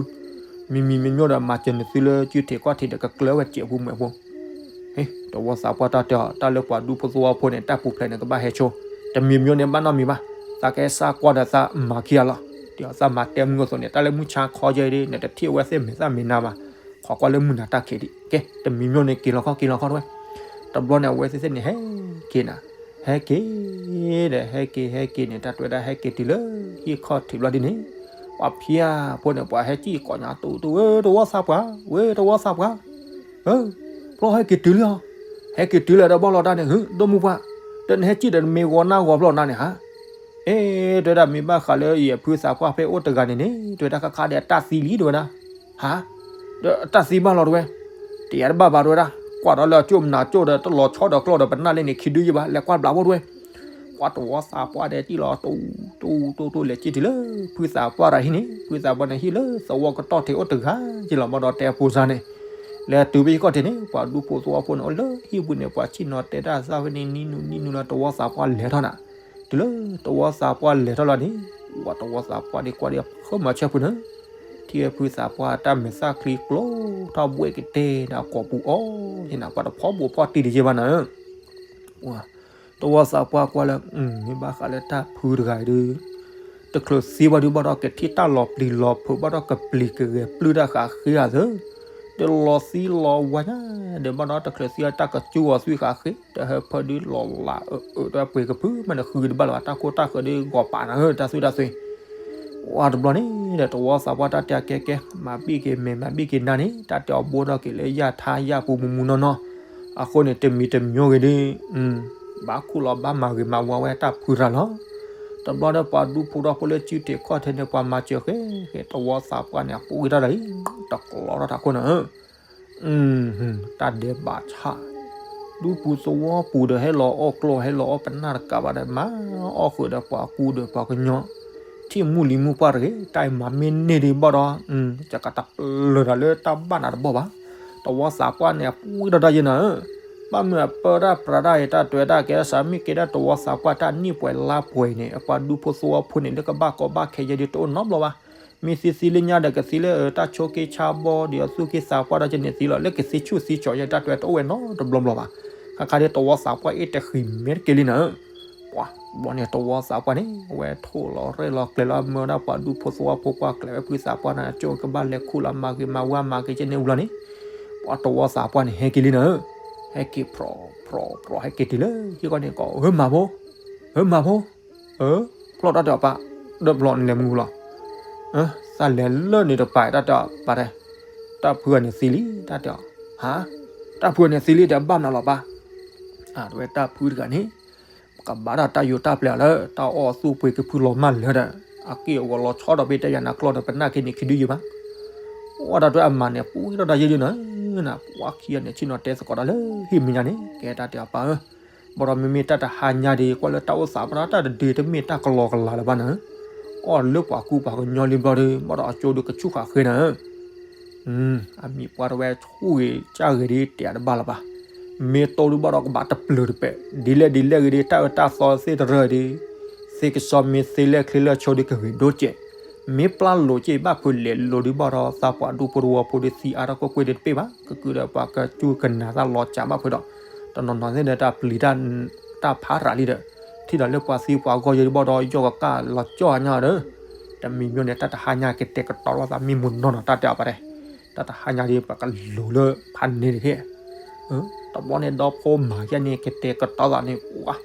မံၤမံၤမ့မ့ၢ်ဒီး မၤစၢၤနသုလၢစုထံးကီၢ်ထံးဒီး ကကျၢၤဝဲစဲးဖိမှဲးဖိ တဝီသးပှၢ်တၢ်တဲအီၤ တၢ်လၢပှၤဒူဖိသဝီဖိန့ၣ် တၢ်ပူၤဖျဲးန့ၣ် ကဘၣ်ဟဲဆိ, တမံၤမ့ၢ်န့ၣ် ဘၣ်နီတမံၤဘၣ်, သးကဟဲစၢ်ကွၢ်ဒီးသးမၤခံဂၤလီၤ, တဲအီၤသးမၤတဲမုၢ်အသိးန့ၣ် တၢ်လၢမုၢ်ဆါခီယဲၢ်ဒ် နတထံၣ်အဝဲသ့ၣ်မဲာ်သၣ်မဲာ်နါဘၣ်, ခိးကွၢ်လၢမုၢ်နၤတၢ်ခံးဒံး, ကဲ တမံၤမ့ၢ်န့ၣ် က့ၤလီၤခီ က့ၤလီၤခီတဝဲ, တဘျီန့ၣ် အဝဲသ့ၣ်သ့ၣ်န့ၣ် ဟဲက့ၤနၤ, ဟဲက့ၤ ဒီးဟဲက့ၤ ဟဲက့ၤန့ၣ် တၢ်တဲဝဲဒၣ်ဟဲက့ၤတုၤလၢ ဟံၣ်ခီၣ်ထံးဘျီဒ်န့ၣ်, ပှၤဖၠၣ်ဖိန့ၣ် ပှၤဟဲစံၣ်ကိးညါတူတူ ဝဲတဝီသးပှၢ် ဝဲတဝီသးပှၢ် ဖျီဟဲက့ၤတုၤလံဟီ, ဟဲက့ၤတုၤလၢဒီးဘၣ်လီၤတၢ်န့ၣ် ဟု ဒိၣ်မုၢ်ပှၢ်, ဒီးနဟဲစံၣ်ဒီးနမ့ၢ်ဂီၤနၢ်ဂီၤဖျီနၤန့ၣ်ဟါ, အ့ တဲဝဲဒၣ် မ့ၢ်ဘၣ်ဃးလၢယဖုသးပှၢ်ဖဲအိၣ်တဂၤန့ၣ်န့ၣ် တဲဝဲဒၣ် ခါခါဒီးတၢ်သံလံ တဲဝဲဒၣ်, ဟါ, ဒီးတၢ်သံဘၣ်လီၤတဲဝဲ, တယၤတဘၣ်ဘၣ်တဲဝဲဒၣ်, ကွၢ်ဒီးလၢအကၠိၣ်မနၤကၠိၣ်ဒီး တလီၤဆီဒီးကျီၢ်ဒီးပနၢ်လၢန့ၣ် ခံဒုယဘၣ် လဲၤကွၢ်ဘျးဖိတဲဝဲ ပှၤတဝီသးပှၢ်ဒီးစံၣ်လီၤ တူတူတူတူ လဲၤစံၣ်တုၤလၢ ဖုသးပှၢ်တၢ်ဟံၣ်န့ၣ် ဖုသးပှၢ်န့ၣ်ဟံၣ်လၢသဝီကတီၢ်ထံးအိၣ်တဂၤက့လီၤ ဘၣ်ဒီးတဲအဖိစါန့ၣ်, လဲၤတုၤဖဲယံၤခီၣ်ထံးန့ၣ် ပှၤဒူဖိသဝီဖိန့ၣ် အိၣ်လၢဟံၣ်ပူၤန့ၣ် ပှၤဆ့ၣ်နီၤတဲတၢ်သၣ်ဖဲန့ၣ် နံၤနုၤနံၤနုၤလၢတဝီသးပှၢ်လဲၤထီၣ်နၤ, တုၤလၢတဝီသးပှၢ်လဲၤထီၣ်လီၤန့ၣ်, ဝဲတဝီသးပှၢ်ဒ်ကွၢ်ဒီး ဖၢမၤဆၢဖုနၤ, ထံၣ်ဖုသးပှၢ်တၢ်မဲာ်သၣ်ချံကျိထီၣ်ဘှဲၣ်ကတဲဒီးအကိာ်ပူၤအီၤန့ၣ် ပှၤတဖီဘိးဖီတံၢ်တယဲၢ်ဘၣ်နၤဧၢ တဝီသးပှၢ်ကွၢ်လၢ မ့ၢ်ဘၣ်ဃးလၢတၢ်ဖုတဂၤအံၤဒီး တချုးသံဘၣ်ဒုးဘၣ်ဒီး ကထံၣ်တၢ်လီၤပျံၤလီၤဖုးဘၣ်ဒီး ကပျံၤကဂဲၤပျုၢ်တၢ်ဃးဃ့အသး, တလီၤသံလီၤဝါညါဒီးဘၣ်ဒီး တချုးသံအတၢ်ကစူၢ်အီၤသွံၣ်ဃးဃ့ တဟၢဖၢဒုးလီၤလးအၢအၢတၢ်ပှ့ၤကဖုမးန့ၣ် ဃုက့ၤတဘၣ်လၢၤဘၣ် တၢ်ခိၣ်တၢ်ဃၢၤဒုးဂီၤပာ်နၤဧၢ တၢ်သွံၣ်တၢ်သွံၣ် ဝါတဘျီန့ၣ်ဒီး တဝီသးပှၢ်တၢ်တဲအကဲကဲ မၤဘံၣ်က့ၤမဲာ် မၤဘံၣ်က့ၤနါန့ၣ် တၢ်တဲအီၤဘိဒီးက့ၤလၢယၢ်ထါယၢ်ပူၤမူမူနီၢ်နီၢ်, အဃိန့ၣ် တမံၤတမံၤဂ့ၤဒုး ဘၣ်ခူၣ်လီၤဘၣ်မၤဂ့ၤမၤဝါဝဲတၢ်ဖုရၤလီၤ. တဘျီဒီးပှၤဒူဖိသဝီဖိလၢစုထံးခီၣ်ထံးန့ၣ် ပှၤမၤစၢၤဃဲဃဲ တဝီသးပှၢ်န့ၣ် အပူၤဂ့ၤထီၣ်ဒီး တကလီထီၣ်တၢ်ခိၣ်နၤဧၢ တၢ်ဒဲးဘးဆၣ်, ဒူပူၤသဝီပူၤဒီး ဟဲလီၤအီၣ်ကျိၣ် ဟဲလီၤအီၣ်ပနၢ်တကးဘၣ်ဒီး မၤအီၣ်ဃုာ်ဒီးပှၤကူဒီးပှၤကညီ, ထံၣ်မုၢ်လံၤမုၢ်ပှၢ်တဂ့ၤ, တၢ်အံၤမၤမ့ၢ်န့ၢ်ဒံးဘၣ်ဒီး ယကတပျၢၤတၢ်လၢတၢ်ဘၣ်နးတဘီၣ်ဘၣ်. တဝီသးပှၢ်န့ၣ် အပူၤဝံၤဒီးတၢ်ယဲၢ်နၤဧၢ, ဘၣ်မုာ်အပၢတၢ်ပြးတၢ်အံၤ တၢ်တဲဝဲဒၣ်ကဲဒၣ်စး မ့ၢ်ကဲဒၣ်တဝီသးပှၢ်တၢ်နံၣ်ပှဲၤလါပှဲၤအံၤန့ၣ် အပှၤဒူဖိသဝီဖိန့ၣ် လၢကဘၣ်ကီဘၣ်ခဲယဲၢ်ဒ်တအိၣ်နီတဘျီဘၣ်. မ့ၢ်သံသံလၢညါဒီးကသံလၢအတၢ်ဆိးက့ဆါဘီဒီး အသူၣ်က့သးပှၢ်ဒီးကန့ၢ်သံလီၤ လၢကသံဆူၣ်သံကၠီၤယဲၢ် တၢ်တဲဝဲတအိၣ်ဝဲနီတဘျီဘျီဘၣ်. ခါခါဒ်တဝီသးပှၢ်အ့ၣ်တဃံးမဲာ်တက့ၢ်လံနၤဧၢ. ပှၤဘျီန့ၣ် တဝီသးပှၢ်န့ၣ် အဝဲထိၣ်လီၤရဲၣ်လီၤကျဲၤလီၤ မၢဝဲဒၣ်ပှၤဒူဖိသဝီဖိကွၢ်ကျဲၤဝဲဖုသးပှၢ်န့ၣ် ကၠိကဘၣ်လဲၤခူၣ်လီၤ မၤဂ့ၤမၤဝါမၤက့ၤကဲန့ၣ်ဝံၤလီၤန့ၣ်, ပှၤတဝီသးပှၢ်န့ၣ် ဟဲက့ၤလံနၤဧၢ. ဟဲက့ၤဖြီဖြီဖြီ ဟဲက့ၤတုၤလၢဟံၣ်ဃီန့ၣ်ကီး ဧၢမၤဖိ, ဧၢမၤဖိ, ဧၢ, ဖျီၣ်တၢ်တဲအီၤပၢ်, ဒီးဘျီန့ၣ်လဲၤမုၢ်လီၤ. သးလဲၤလၢန့ၣ်တပၤ တၢ်တဲအီၤပၢ်တဲ, တၢ်ဖုဂၤန့ၣ်သံလံ တၢ်တဲအီၤ, ဟါ, တၢ်ဖုဂၤန့ၣ်သံလံဒီးဘၣ်မနုၤလီၤပၢ်. အဝဲတၢ်ဖုတဂၤန့ၣ် ကဘၣ်တၢ်တၢ်ယိးတၢ်ပျဲလၢ တၢ်အီၣ်သူၣ်ပှ့ၤကဖုလီၤမၢ်လၢာ်ဒီး အက့ၢ်အဂီၤလီၤဆီဒီး ပတယၤနၤကျီဒီး ပနၢ်က့ၤန့ၣ်ခံဒုယံၤဘၣ်. အိၣ်တၢ်တဲအမၤန့ၣ် ပူၤဝံၤဒီးတၢ်ယဲၢ်ဒုးနၤ, နပှၤခံဂၤန့ၣ် ဆ့ၣ်နီၤတဲသကိးတၢ်လၢဟံၣ်မဲာ်ညါန့ၣ် ကဲတၢ်တဲအီၤပၢ်ဧၢ, ဘၣ်ဒီးမ့မ့ၢ်တၢ်တဟါညါဒ် ကွၢ်လၢတၢ်အိၣ်သးပှၢ်ဒီး တၢ်တဒုတမ့ၢ်တၢ်ကလီကလီလၢၤဘၣ်နၤ, အီၣ်လၢပှၤကူပှၤကညီလံဘျီဒီး ဘၣ်ဒီးအကၠိဒုးကဆူၣ်ဃာ်ဃ့နၤဧၢ. အမံၤပှၢ်တဝဲဆူၣ်ဂ့ၤကၢ်ဂ့ၤဒ်တဲတဘၣ်လၢၤဘၣ်. မ့ၢ်တိၢ်ဒုးဘၣ်ဒီးကဘၣ်တပျၢၤတပဲာ်, ဒ်လဲၣ်ဒ်လဲၣ်ဂ့ၤဒ် တၢ်အၢတၢ်သီသ့ၣ်တရၢၢ်ဒ်, သ့ကစီမ့ၢ်သ့လဲၣ်ချ့လဲၣ်ဆိဒ်ကဂ့ၤဒိၣ်စဲး, မ့ၢ်ပျၢ်လိာ်က့ၤဘၣ်ဖုးလဲၤလိာ်ဒုးဘၣ်ဒီး သးပှၢ်ဒူဖိသဝီဖိဒ်သံအါထီၣ်ကွ့ၢ်ကွ့ၢ်ဒ်တပ့ၢ်ဘၣ်, ကကုဒီးပှၤကစူၢ်ကနာ်သးလီၤစးဘၣ်ဖုးဒီး, တနီၤနီၤသ့ၣ်ဒီးတၢ်ပျံၤ တၢ်ဖးရးလံဒီး, ထံၣ်ဒီးလၢပှၤသံပှၤဂီၢ်ယဲဒ်ဘၣ်ဒီး ယီၢ်ကကၢ်လီၤကၠီၣ်ညါဒီး, တမံၤမံၤန့ၣ် တၢ်တဟါညါကတဲာ်ကတီၤလိာ်သးမံမုာ်နီၢ်နီၢ် တၢ်တဲအီၤပၢ်တဲ, တၢ်တဟါညါဒ်ပကလူၤလၢဖးန့ၣ်တက့ၢ်. တဘျီန့ၣ် ဒီဖိမၤယဲန့ၣ် ကတဲာ်ကတီၤသးန့ၣ် ပှၤ,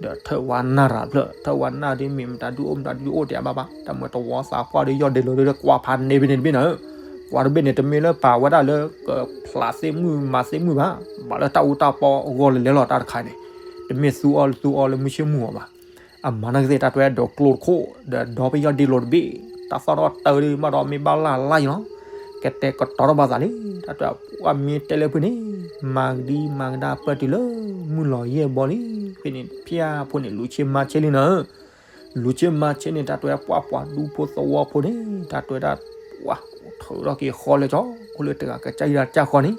ဒီးထၢၣ်ဝါနၢ်ရၤဖျၢၣ် ထၢၣ်ဝါနၢ်ဒ်မ့ၢ်မတၤဒုးအိၣ်မတၤဒုးအိၣ်တဲဘၣ်ဘၣ် တၢ်မ့ၢ်တဝီသးပှၢ်ဒီးယီၢ်ဒ့လိာ်ဒီး ကွၢ်ဖးန့ၣ်ဖဲန့ၣ်တဘ့ၣ်နၤ, ကွၢ်တဘ့ၣ်န့ၣ် တမ့ၢ်လၢပာ်ဝဲဒၣ်လၢကဖျးသ့ၣ်မုၣ်မၤသ့ၣ်မုၣ်ဘၣ်, ဘၣ်လၢတၢ်အူတၢ်ပီအဂီၢ်လၢလဲၤလီၤတၢ်တခါန့ၣ်, တမ့ၢ်သူအီၤလၢသူအီၤလၢမုၢ်ဆ့ၣ်မုၢ်ဂီၤဘၣ်. အမၤန့ၣ်ကသ့ၣ် တၢ်တဲဒီးကျိတခိၣ် ဒီးဒီဖဲယီၢ်ဒ့လိာ်တဘ့ၣ်, တၢ်သီၣ်ထီၣ်တၢ်ဒုးဘၣ်ဒီးမ့ၢ်ဘၣ်လၢ်လၢ်အံၤလီၤ, ကတဲာ်ကတီၤထီၣ်ဘၣ်သးလံ, တၢ်တဲပှၤမ့ၢ်တဲလၢဖုန့ၣ်, မၤကဒံမၤကဒါပၢၢ်တုၤလၢမုၢ်လီၤယဲၢ်ဘီလံ, ဖဲန့ၣ်ဖၠၣ်ဖိန့ၣ် လူၤဆ့မၤဆ့လံနၤ လူၤဆ့မၤဆ့န့ၣ် တၢ်တဲပှၤပှၤဒူဖိသဝီဖိန့ၣ် တၢ်တဲဒၣ်ပှၤ ထုးထီၣ်က့ၤဃီလၢကၠီ ခိၣ်လၢတဂၤကစၢ်ယွၤကၢ်ဃီန့ၣ်,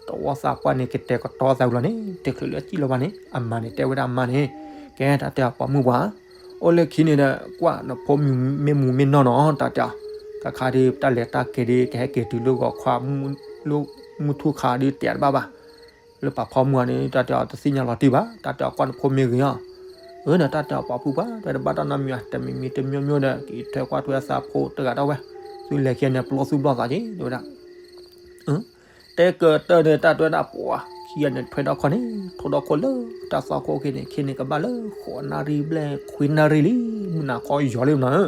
တဝီသးပှၢ်န့ၣ် ကတဲာ်ကတီၤသးဝံၤလီၤန့ၣ် တချုးလၢစံၣ်လီၤဘၣ်န့ၣ် အမၤန့ၣ်တဲဝဲဒၣ်မါန့ၣ်, ကဲတၢ်တဲအီၤပှၤမုၣ်ပှၢ်, အိၣ်လၢခံန့ၣ်ဒီး ကွၢ်နဖိမ့ၢ်မူမ့ၢ်နီၢ်နီၢ် တၢ်တဲအီၤ, ခါခါဒ်တၢ်လဲၤတၢ်က့ၤဒ် ကဟဲက့ၤတုၤလၢဂီၤခီ လၢမုၢ်ထူၣ်ခါဒ်တဲတဘၣ်ဘၣ် လၢပှၤဖီမုၢ်အီၤန့ၣ် တၢ်တဲအီၤတသ့ၣ်ညါလီၤတံၢ်ဘၣ်, တၢ်တဲအီၤကွၢ်နဖိမ့ၢ်ဂ့ၤအီၤ, အၢ ဒီးတၢ်တဲအီၤပှၤဖုပှၢ် တၢ်တဘၣ်တၢ်နီတမံၤဘၣ်, တမံၤမံၤတမံၤမံၤဒီး က့ၤထွဲကွၢ်ထွဲသးဖိတဂၤဒၣ်ဝဲ, သုလဲၤခံဂၤန့ၣ် ပျီသူၣ်ပျီသးက့ၤ တဲဝဲဒၣ်, တဲကတၢၢ်န့ၣ် တၢ်တဲဝဲဒၣ်ပှၤ ခံဂၤန့ၣ်ထွဲဒီးခီန့ၣ် ထိၣ်ဒီခိၣ်လၢတၢ်သွၣ်ခိၣ်က့ၤန့ၣ် ခဲန့ၣ်ကဘၣ်လၢဃိးနၣ်ရံၣ်ဘျဲၣ်ခွံနၣ်ရံၣ်လံ, မုၢ်နၤခီယီၤလံနၤ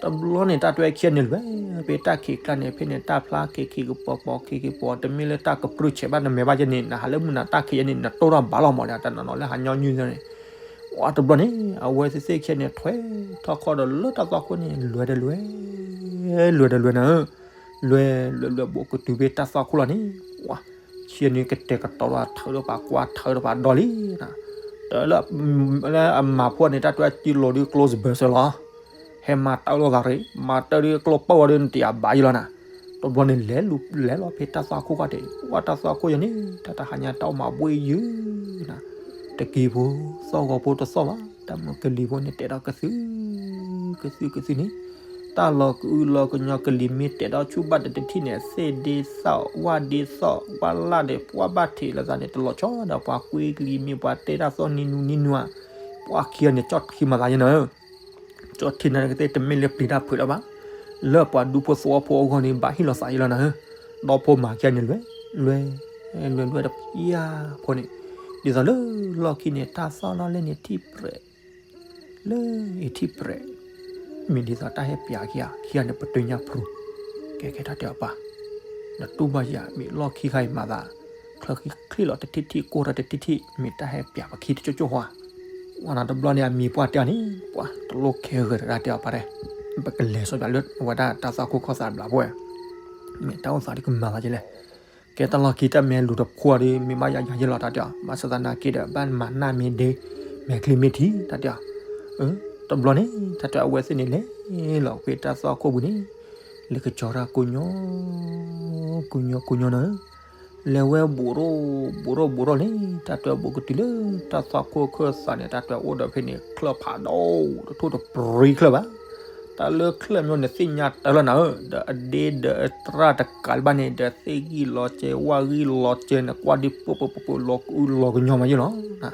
တဘျီန့ၣ် တၢ်တဲဝဲခံဂၤန့ၣ်လွဲၢ်, ဖဲတၢ်ခံးကျါန့ၣ် ဖဲန့ၣ် တၢ်ဖျါခံခံကပီၤပီၤခံခံပီၤ တမ့ၢ်လၢတၢ်ကပြုၢ်ဆဲးဘၣ်နမဲာ်ဘၣ်ယဲန့ၣ် နဟးလၢမုၢ်နၤတၢ်ခံးယဲန့ၣ် နတိၢ်ထီၣ်ဘၣ်လီၤမးဒီး တနီၤနီၤလၢဟးညီနုၢ်န့ၣ်, ဝဲတဘျီန့ၣ် အဝဲသ့ၣ်သ့ၣ်ခံဂၤန့ၣ် ထွဲထီၣ်ခီဒီးလၢတၢ်သွၣ်ခိၣ်န့ၣ် လွဲၢ်ဒီးလွဲၢ်, လွဲၢ်ဒီးလွဲၢ်နၤ, လွဲၢ်လွဲၢ်လွဲၢ်ဘိးကတုၤဖဲတၢ်သွၣ်ခိၣ်လီၤန့ၣ်, ဝဲ ခံဂၤန့ၣ်ကတဲာ်ကတီၤဒီးထၢဒီးပှၤကွၢ်ထၢဒီးပှၤဒီလံ တၢ်လၢ လၢအမၤဖိန့ၣ် တၢ်တဲဝဲစံၣ်လိၤဒ်ကျိစဘၢၣ်စၢၤလီၤ, ဟဲမၤတၢ်လိာ်သးရ့ၣ် မၤတၢ်ဒ်ကျိပၢ်ဝဲဒ်နတယာ်ဘၣ်ယံလီၤနၤ, တဘျီန့ၣ်လဲၤလူၤလဲၤလီၤဖဲတၢ်သွၣ်ခိၣ်ခီၣ်ထံး, ပှၤတၢ်သွၣ်ခိၣ်ယဲန့ၣ် တၢ်တဟါညါတၢ်အိၣ်မးဘှ့ၣ်ယုၢ်နၤ, တကံဖိသီၣ်ဂီၤဖိတသီၣ်ဘၣ်, တၢ်မုၢ်ကလံၤဖိန့ၣ်တဲာ်ဒီးကသုၣ်, ကသုၣ်ကသုၣ်န့ၣ်, တၢ်လီၤကအုလီၤကညီကလံၤမ့ၢ်တဲာ်ဒီးဆူၣ်ဘၣ်တထံၣ်န့ၣ် သ့ၣ်ဒ့သီၣ်, ဝၣ်ဒ့သီၣ်, ဝၣ်လၢ်ဒီး ပှၢ်ဘၣ်ထံးလိာ်သးန့ၣ် တလီၤဆီဒီးပှၤကွ့ကလံၤမ့ၢ်ပှၤတဲတၢ်သီၣ်နံၤနူနံၤနူဧါ, ပှၤခံဂၤန့ၣ် ကၠီၣ်ထံမၤသးယဲနၤဧၢ ကၠီၣ်ထံန့ၣ်ကသ့ၣ်တမ့ၢ်လၢပျံၤတၢ်ဖုးလၢၤဘၣ်, လၢပှၤဒူဖိသဝီဖိအဂီၢ်န့ၣ် ဘၣ်ဟ့ၣ်လီၤသးယဲလီၤနၤဧၢ, ဒီဖိမၤခံဂၤန့ၣ်လွဲ, လွဲ, လွဲလွဲဒီးဖျါဖိန့ၣ်, ဒ်သိးလၢလီၢ်ခံန့ၣ် တၢ်သီၣ်လီၤလဲၣ်န့ၣ်ထံၣ်ပြဲး, လၢအထံၣ်ပြဲး, မ့ၢ်ဒ်သိးတၢ်ဟဲပျးခံဂၤ, ခံဂၤန့ၣ်ပတုၤညါဖရူ, ကဲကဲတၢ်တဲအီၤပၢ်, နတူၢ်ဘၣ်ယၤ မ့ၢ်လီၢ်ခံခါအံၤမၤသး, ချၢခံချံလီၤတထံၣ်ထံၣ်ကိၢ်ထီၣ်တထံၣ်ထံၣ် မ့ၢ်တၢ်ဟဲပျးပခံတကၠိၣ်ကၠိၣ်ဃီ, ဝဲနၤတဘျီန့ၣ် အမံၤပှၢ်တဲအီၤန့ၣ် ပှၤတလိၣ်ခဲဂၢၢ်တၢ်တဲအီၤပၢ်တဲ, ပကလဲၤစီပျးလၢအဝဲဒၣ်တၢ်သွၣ်ခိၣ်ခီၣ်သးဘျးဖိဝဲ, မ့ၢ်တၢ်အိၣ်သးဒ်ကမၤသးကဲလဲၣ်, ကဲတၢ်လီၢ်ခံတၢ်မဲလူၤတဖှီၣ်ဒီး မ့ၢ်ဘၣ်ယၤယၤယဲလီၤတၢ်တဲအီၤ, ဘၣ်ဆၣ်သနာ်က့ဒီး ဘၣ်မၤနၢ်မ့ၢ်ဒ့, မဲာ်ချံမ့ၢ်ထံတၢ်တဲအီၤ, တဘျီန့ၣ် တၢ်တဲအဝဲသ့ၣ်န့ၣ်လဲၤလီၤကွံာ်တၢ်သွၣ်ခိၣ်ပူၤန့ၣ်, လဲၤကစီၤတၢ်ကိညိ, ကိညိကိညိနၤဧၢ, လဲၤဝဲဘူးရိဘူးရိဘူးရိန့ၣ် တၢ်တဲဘူးကတုၤလၢ တၢ်သွၣ်ခိၣ်ခၢၣ်သးန့ၣ် တၢ်တဲအိၣ်ဒီးဖဲန့ၣ် ချၢၣ်ဖးဒိၣ် တထိၣ်တပြံချၢၣ်ဘၣ်, တၢ်လၢချၢၣ်မ့ၢ်န့ၣ်သ့ၣ်ညါတၢ်လၢနၤဧၢ, ဒီးအဒ့ဒီးအတြၢ်တကးလၢၤဘၣ်န့ၣ် ဒီးသ့ၣ်ဂံၢ်လီၤစဲး ဝၣ်ဂံၢ်လီၤစဲးန့ၣ် ကွၢ်ဒ်ပှဲၤပှဲၤပှဲၤပှဲၤလီၤကအုလီၤကညီမးယဲလီၤ,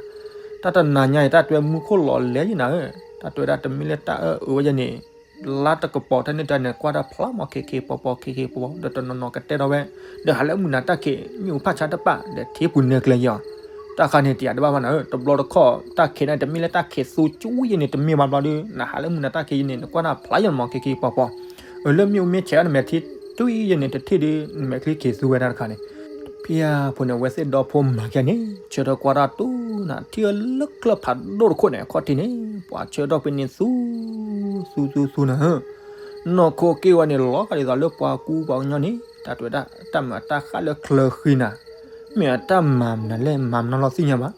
တၢ်တနၤညါအံၤ တၢ်တဲမူခိၣ်လီၤလဲၤယဲနၤဧၢ, တၢ်တဲဝဲဒၣ်တမ့ၢ်လၢတၢ်အၢၣ်အၢဝဲယဲန့ၣ် လါတကပီၤတၢ်န့ၣ်တၢ်န့ၣ် ကွၢ်တၢ်ဖျါမး ခ့ခ့ပီပီ ခ့ခ့ပီပီ ဒီးတနီၤနီၤကတဲထီၣ်ဝဲ, ဒီးဟးလၢမုၢ်နၤတၢ်ခံး မ့ၣ်အူဖၣ်ဆါတပၣ် ဒီးထံပူၤနဲကျဲယီၤ, တၢ်ဃးန့ၣ်တယာ်တဘၣ်ဘၣ်နၤဧၢ, တဘျီတခီၣ် တၢ်ခံးန့ၣ် တမ့ၢ်လၢတၢ်ခံးသူကၠူယဲန့ၣ် တမ့ၢ်ဘၣ်ဘျီဒီး နဟးလၢမုၢ်နၤတၢ်ခံးယဲန့ၣ် နကွၢ်တၢ်ဖျါယဲမး ခ့ခ့ပီပီ, အၢ လၢမ့ၣ်အူမ့ၢ်ဆဲးအီၤ နမဲာ်ချံတွံၢ်ယဲန့ၣ် တထံၣ်ဒီး နမဲာ်ချံခံးသူဝဲဒၣ်တခါန့ၣ် ဖဲအံၤဖိန့ၣ် အဝဲသ့ၣ်ဒီဖိမၤကဲန့ၣ် ဆၢထၢၣ်ကွၢ်တၢ်တူၢ်နၤ ထံၣ်အလၢချၢၣ်ဖးဒိၣ်တခိၣ်န့ၣ် အခီၣ်ထံးန့ၣ် ပှၤဆၢထၢၣ်ဖဲန့ၣ်သူ သူသူသူနၤဧၢ, နီၢ်ခိက့ၢ်ဝဲန့ၣ် လီၤဂာ်ဒ်သိးလၢပှၤကူပှၤကညီန့ၣ် တၢ်တဲဝဲဒၣ် တၢ်မၤတၢ်ဃၣ်လၢချၢဃံနၤ, မ့ၢ်အတၢ်မၤမနုၤလဲၣ် မၤမနုၤလီၤသ့ၣ်ညါဘၣ်,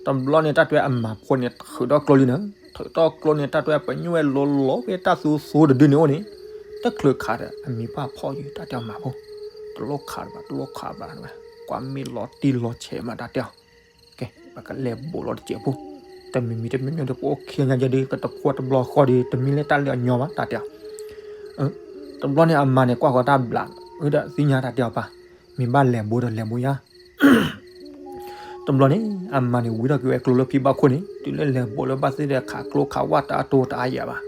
တဘျီန့ၣ် တၢ်တဲဝဲအမၤဖိန့ၣ် ထုးထီၣ်ကျိလံနၤ, ထုးထီၣ်ကျိန့ၣ် တၢ်တဲဝဲပညိၣ်ဝဲလိၤလိၤဖဲတၢ်သူသူတဒုန့ၣ်အိၣ်န့ၣ်, တချုးခးဒီး အမံၤပှၢ်ဖီၣ်ယုာ် တၢ်တဲအီၤမၤဖိ, တလိၣ်ခးဘၣ် တလိၣ်ခးဘၣ်, ကွၢ်မ့ၢ်လီၤတံၢ်လီၤဆဲးမး တၢ်တဲအီၤ, ကဲ ပကလဲၤဘူးလီၤတစဲးဖိ, တမံၤမံၤတမံၤမံၤဒီး ပအိၣ်ခံဂၤညါယဲဒီး ကတဖှီၣ်တဘျီဃီဒီး တမ့ၢ်လၢတၢ်လၢအညီဘၣ် တၢ်တဲအီၤ, တဘျီန့ၣ် အမၤန့ၣ် ကွၢ်ဃီၤတၢ်ဘျး အၢ ဒီးသ့ၣ်ညါ တၢ်တဲအီၤပၢ်, မ့ၢ်ဘၣ်လဲၤဘူးဒီးလဲၤဘူးယါ တဘျီန့ၣ် အမၤန့ၣ် ဝံထီၣ်က့ၤဝဲကျိလၢဖံဘၣ်ခိၣ်န့ၣ် တုၤလၢလဲၤဘူးလၢဘၣ်သ့ၣ်ဒီး ခးကျိခးဝၣ်တၢ်အတိတအါယၤဘၣ်,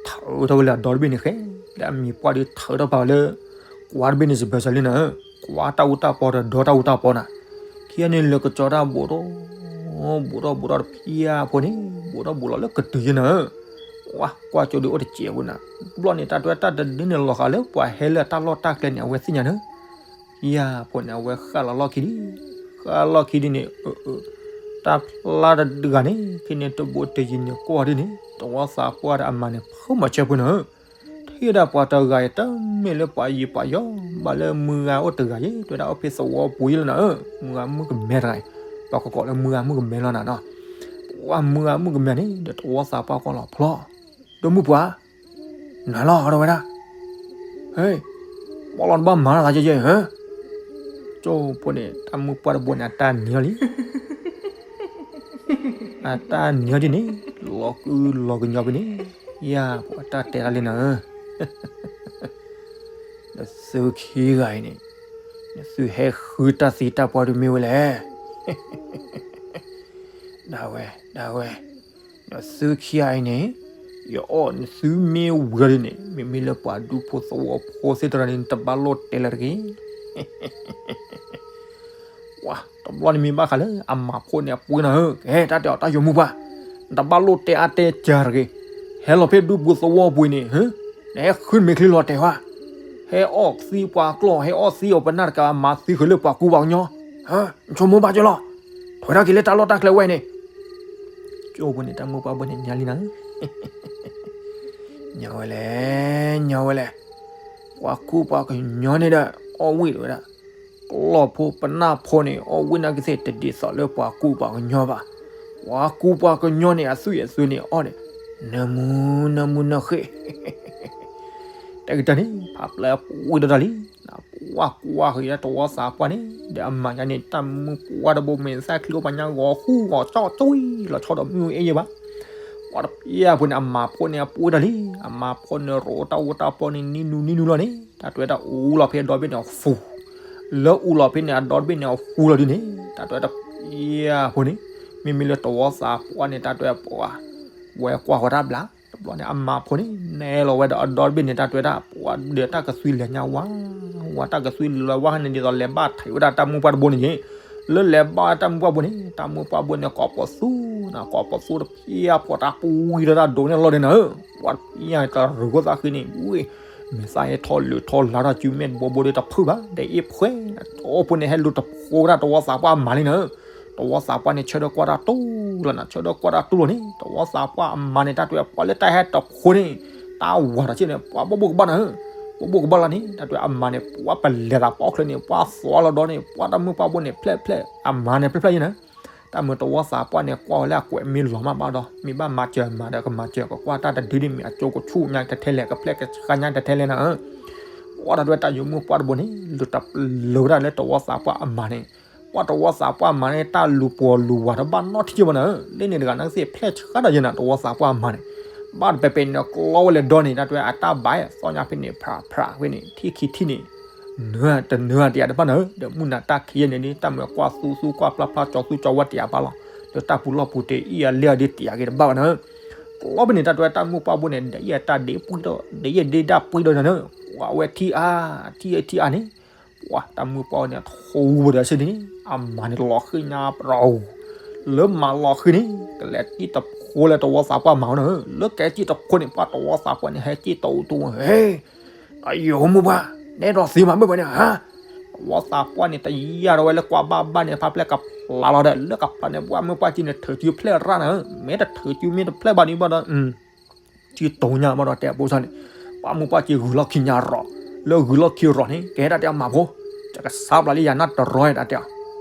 ထုးထီၣ်ဝဲလၢအဒီတဘ့ၣ်န့ၣ်ဃဲ, လၢအမံၤပှၢ်ဒီး ထုးထီၣ်ပာ်ဝဲလၢ ကွၢ်တဘ့ၣ်န့ၣ် စပယ်စလ့နၤဧၢ, ကွၢ်တၢ်အူတၢ်ပီဒီး ဒီတၢ်အူတၢ်ပီနၤ, ခံဂၤန့ၣ် လဲၤကစီၤတၢ်ဘူးထီၣ် ဘူးထီၣ်ဘူးထီၣ်တဖံအဖိန့ၣ် ဘူးထီၣ်ဘူးလီၤလၢကတုၤယဲနၤဧၢ, ဝါ ကွၢ်ကၠိဒုးအိၣ်တစဲးဖိနၤ, တဘျီန့ၣ် တၢ်တဲဝဲတၢ်တဒုန့ၣ် လီၤဃာ်လၢပှၤဟဲလၢအတၢ်လီၢ်တၢ်ကျဲန့ၣ် အဝဲသ့ၣ်ညါနၤ ဖံအဖိန့ၣ် အဝဲဃၣ်လီၤလီၢ်ခံဒံး, ဃၣ်လီၢ်ခံဒံးန့ၣ်, တၢ်ဖျါတဂၤန့ၣ် ဖဲန့ၣ်တဘူးတယံၤန့ၣ် ကွၢ်ဒ်န့ၣ် တဝီသးပှၢ်ဒီးအမၤန့ၣ် ဖုမၤဆၢဖိနၤဧၢ, ထံၣ်ဒၣ်ပှၤတဂၤအံၤ တမ့ၢ်လၢပှၤယံၤပှၤယီၤ ဘၣ်လၢမုၢ်ဂၤအိၣ်တဂၤယဲ တဲဝဲဒၣ်အိၣ်ဖဲသဝီပူၤယဲလီၤနၤဧၢ, မုၢ်ဂၤမုၣ်ကမဲတဂၤအံၤ, ပှၤကိးကိးလၢမုၢ်ဂၤမုၣ်ကမဲလီၤနၤနီၤ, ပှၤမုၢ်ဂၤမုၣ်ကမဲန့ၣ် ဒီးတဝီသးပှၢ်ကွၢ်လီၤဖျီ, ဒိၣ်မုၣ်ပှၢ် နၤလီၤ တဲဝဲဒၣ်, ဟဲ, ပီလီၤတဘၣ်မၤလီၤသးယဲယဲ, ဟဲ, ကၠိဖိန့ၣ် တၢ်မုၢ်ပှၢ်တဘိန့ၣ် အတၢ်နံၤအီၤလံ, အတၢ်နံၤအီၤဒ်န့ၣ်, လီၤကုလီၤကညီဖဲန့ၣ်, ယၤ ပှၤတၢ်တဲတၢ်လံနၤဧၢ, နသုခံဂၤအံၤန့ၣ်, နသုဟဲဃုတၢ်သံတၢ်ပှၢ်ဒုးမ့ၢ်ဝဲလဲၣ် ဒၣ်ဝဲ ဒၣ်ဝဲ, နသုခံဂၤအံၤန့ၣ်, ယအီၣ်နသုမ့ၢ်ဝံၤဒ်န့ၣ် မ့မ့ၢ်လၢပှၤဒူဖိသဝီဖိသ့ၣ်တဖၣ်န့ၣ် နတဘၣ်လိၣ်တဲလၢၤတဂ့ၤ. ဝါ, တဘျီန့ၣ်မ့ၢ်ဘၣ်ဃးလၢအမၤဖိန့ၣ်အပှ့ၤနၤဧၢ, ကဟဲတၢ်တဲအီၤတၢ်ယိာ်မူပှၢ်, နတဘၣ်လိၣ်တဲအါတဲကၢတဂ့ၤ, ဟဲလီၤဖဲဒူပူၤသဝီပူၤန့ၣ်, နဟဲဃုနမဲာ်ချံလီၤတဲာ်ဝဲ, ဟဲအီၣ်သံပှၤကျီၢ်, ဟဲအီၣ်သံအီၤပနၢ်တကး မၤသံဃုာ်လၢပှၤကူပှၤကညီ, နဆိကမိၣ်ဘၣ်ကၠိလီၤ, ထွဲထီၣ်က့ၤလၢတၢ်လီၢ်တၢ်ကျဲဝဲန့ၣ် ကၠိဖိန့ၣ် တၢ်မုၢ်ပှၢ်ဘိန့ၣ် ညါလံနၤဧၢ, ညီဝဲလဲၣ်, ညီဝဲလဲၣ်, ပှၤကူပှၤကညီန့ၣ်ဒီး အီၣ်ဝံၣ်တဝဲဒၣ်, ကျီၢ်ဖိပနၢ်ဖိန့ၣ် အီၣ်ဝံၣ်နာ်က့သ့ၣ်တဒ်သိးလၢပှၤကူပှၤကညီဘၣ်, ပှၤကူပှၤကညီန့ၣ် အသွံၣ်အသွဲန့ၣ်အီၣ်န့ၣ်, နၢမူ, နၢမူနၢဃ့ၣ် တၢ်ကတၢၢ်န့ၣ် ဖးပျၢၤဝံၣ်ဒီးတၢ်လံ, တၢ်ပှၢ်ကွၢ်ဃီၤတဝီသးပှၢ်န့ၣ် ဒီးအမၤညါန့ၣ် တၢ်မုၢ်ပှၢ်တဘိ မဲာ်သၣ်ချံအိၣ်ပှၤညါဂီၤဃူဂီၤကၠီၣ်ကွံာ်လီၤဆီဒီးမုၢ်အ့ယဲဘၣ်. ပှၢ်တဖျၢၣ်ဖိန့ၣ် အမၤဖိန့ၣ် အပှ့ၤတၢ်လံ, အမၤဖိန့ၣ် ရိးတၢ်အူတၢ်ပီန့ၣ် နံၤနူနံၤနူလီၤန့ၣ် တၢ်တဲဝဲဒၣ်အူလီၤဖဲအဒီတဘ့ၣ်န့ၣ်အဃူ, လၢအူလီၤဖဲန့ၣ် အဒီတဘ့ၣ်န့ၣ်အဃူလီၤဒ်န့ၣ် တၢ်တဲဝဲဒၣ်ပှၢ်ဖိန့ၣ် မ့မ့ၢ်လၢတဝီသးပှၢ်န့ၣ် တၢ်တဲဝဲပှၢ် ဝဲကွၢ်ဃီၤတၢ်ဘျး တဘျီန့ၣ် အမၤဖိန့ၣ် နဲလီၤဝဲဒီးအဒီတဘ့ၣ်န့ၣ် တၢ်တဲဝဲဒၣ်ပှၢ်ဒီးတၢ်ကသွံလဲၤညါဝါ ဝါတၢ်ကသွံလဲၤဝါန့ၣ် ဒ်သိးလဲၤဘၣ်ထံးဝဲဒၣ်တၢ်မုၢ်ပှၢ်တဘိန့ၣ်က့ၤ, လၢလဲၤဘၣ်တၢ်မုၢ်ပှၢ်ဘိန့ၣ် တၢ်မုၢ်ပှၢ်ဘိန့ၣ် ကိးပသူနၤ ကိးပသူတဖၣ် ဖီၣ်တၢ်ပှံၤဒီးတၢ်ဒိးန့ၢ်လီၢ်ဒဲးနၤဧၢ, ပှၢ်တဖၣ်တရူးခိၣ်သးဃံန့ၣ် ဝ့ၢ် မဲာ်သၣ်ဟဲထီၣ်လၢာ်ထီၣ်လါထီၣ် စုမဲာ်တဘိဘိဒီးတဖုၣ်ဘၣ် ဒီးအ့ၣ်ဖှဲ အဖိန့ၣ် ဟဲလူၤတဖိဝဲဒၣ်တဝီသးပှၢ်အမၤလံနၤဧၢ, တဝီသးပှၢ်န့ၣ် ဆၢထၢၣ်ကွၢ်တၢ်တူၢ်လီၤနၤ ဆၢထၢၣ်ကွၢ်တၢ်တူၢ်လီၤန့ၣ် တဝီသးပှၢ်အမၤန့ၣ် တၢ်တဲဝဲပှၢ်လၢတၢ်ဟဲတဖိန့ၣ် တၢ်ဝၤတၢ်ဆ့ၣ်န့ၣ် ပှၢ်ဘိၣ်ဘိၣ်ကဘၣ်နၤဧၢ, ဘိၣ်ဘိၣ်ကဘၣ်လီၤန့ၣ် တၢ်တဲဝဲအမၤန့ၣ် ပှၢ်ပလဲၤသးပီၣ်ချၢန့ၣ် ပှၢ်သီလီၤဒီးန့ၣ် ပှၢ်တၢ်မုၢ်ပှၢ်ဘိန့ၣ် ဖျဲၣ်ဖျဲၣ် အမၤန့ၣ် ဖျဲၣ်ဖျဲၣ်ယဲနၤ တၢ်မုၢ်တဝီသးပှၢ်န့ၣ် ကွၢ်ဝဲလၢအကွဲးမ့ၢ်လီၤမးဘၣ်ဒီး မ့ၢ်ဘၣ်မၤစၢၤမၤဒီး ကမၤစၢၤကကွၢ်တၢ်တဒုန့ၣ် မ့ၢ်အကၠိကဆူၣ်ညါတထဲလဲၣ် ကဖျဲၣ်ကဆှါညါတထဲလဲၣ်နၤဧၢ, ပှၢ်တၢ်တဲဝဲတၢ်ယိၤမုၢ်ပှၢ်တဘိန့ၣ် လၢတၢ်လၢဝဲဒၣ်လၢတဝီသးပှၢ်အမၤန့ၣ်, ပှၢ်တဝီသးပှၢ်အမၤန့ၣ် တၢ်လူၤပှီၤလူၤဝၤတဘၣ်နီတထံၣ်ဘၣ်နၤဧၢ, လၢန့ၣ်တဂၤနာ်ကသ့ၣ်ဖျဲၣ်ဆှါတၢ်ယဲနၤ တဝီသးပှၢ်အမၤန့ၣ်, ဘၣ်တပဲၤပဲၤန့ၣ် ကျီဝဲလဲၤဒီန့ၣ် တၢ်တဲဝဲအတၢ်ဘၣ် သီၣ်ညါဖဲန့ၣ် ဖြးဖြးဖဲန့ၣ် ထံၣ်ခံထံၣ်န့ၣ် နၢတနၢတယၤတဘၣ်နၤဧၢ, ဒီးမုၢ်နၤတၢ်ခံးယဲန့ၣ်ဒ် တၢ်မုၢ်ကွၢ်သူသူကွၢ်ဖျါဖျါ ကၠီသူကၠီဝဲတယၤဘၣ်လီၤ, ဒီးတၢ်ပူၤလီၢ်ပူၤတအံၣ်အလဲအီၤဒ်တယၤက့ၤတဘၣ်ဘၣ်နၤဧၢ, ကျီဖဲန့ၣ် တၢ်တဲဝဲတၢ်မုၢ်ပှၢ်ဘိန့ၣ် ဒ်အံၤတၢ်ဒ့ပှံၢ်ဒီး ဒ်အံၤဒ့ဒၣ်ပှံၢ်ဒီးနၤဧၢ, ပှၢ်ဝဲထံၣ်အါ ထံၣ်အါထံၣ်အါန့ၣ်, ပှၢ်တၢ်မုၢ်ပှၢ်န့ၣ် ထူဝဲဒီးဆ့ၣ်န့ၣ် အမၤန့ၣ်လီၤဃံၤညါပရီၤ လၢမၤလီၤဃံၤန့ၣ် ကလဲၤစံၣ်တဖိလၢတဝီသးပှၢ်မၤအီၤနၤဧၢ, လၢကဟဲစံၣ်တဖိန့ၣ် ပှၢ်တဝီသးပှၢ်န့ၣ် ဟဲစံၣ်တအိၣ်တအိၣ် ဟဲ တၢ်ယိၤမုၢ်ပှၢ် နဲဒီးသ့မးမ့ၢ်ဘၣ်န့ၣ်ဧါ, တဝီသးပှၢ်န့ၣ် တယၢ်ဒီးဝဲလၢကွၢ်ဘၣ်ဘၣ်န့ၣ် ဖးဖျဲၣ်ကဖျါလီၤဒီး လၢကဖျါန့ၣ် ပှၢ်မုၢ်ပှၢ်ကံန့ၣ် ထုးစုဖျဲၣ်ရၣ်နၤဧၢ, မ့ၢ်တထုးစုမ့ၢ်တဖျဲၣ်ဘၣ်ဒံးဘၣ်ဒီး စုတိၤညါဘၣ်ဒီးတဲအပိစၢ်န့ၣ်, ပှၢ်မုၢ်ပှၢ်ကံဂုၤလီၢ်ခံညါရီၤ, လၢဂုၤလီၢ်ခံရီၤန့ၣ် ကဟဲတၢ်တဲအီၤမၤဖိ, ယကစးပျးလံယၤနၢ်တရီတၢ်တဲအီၤ,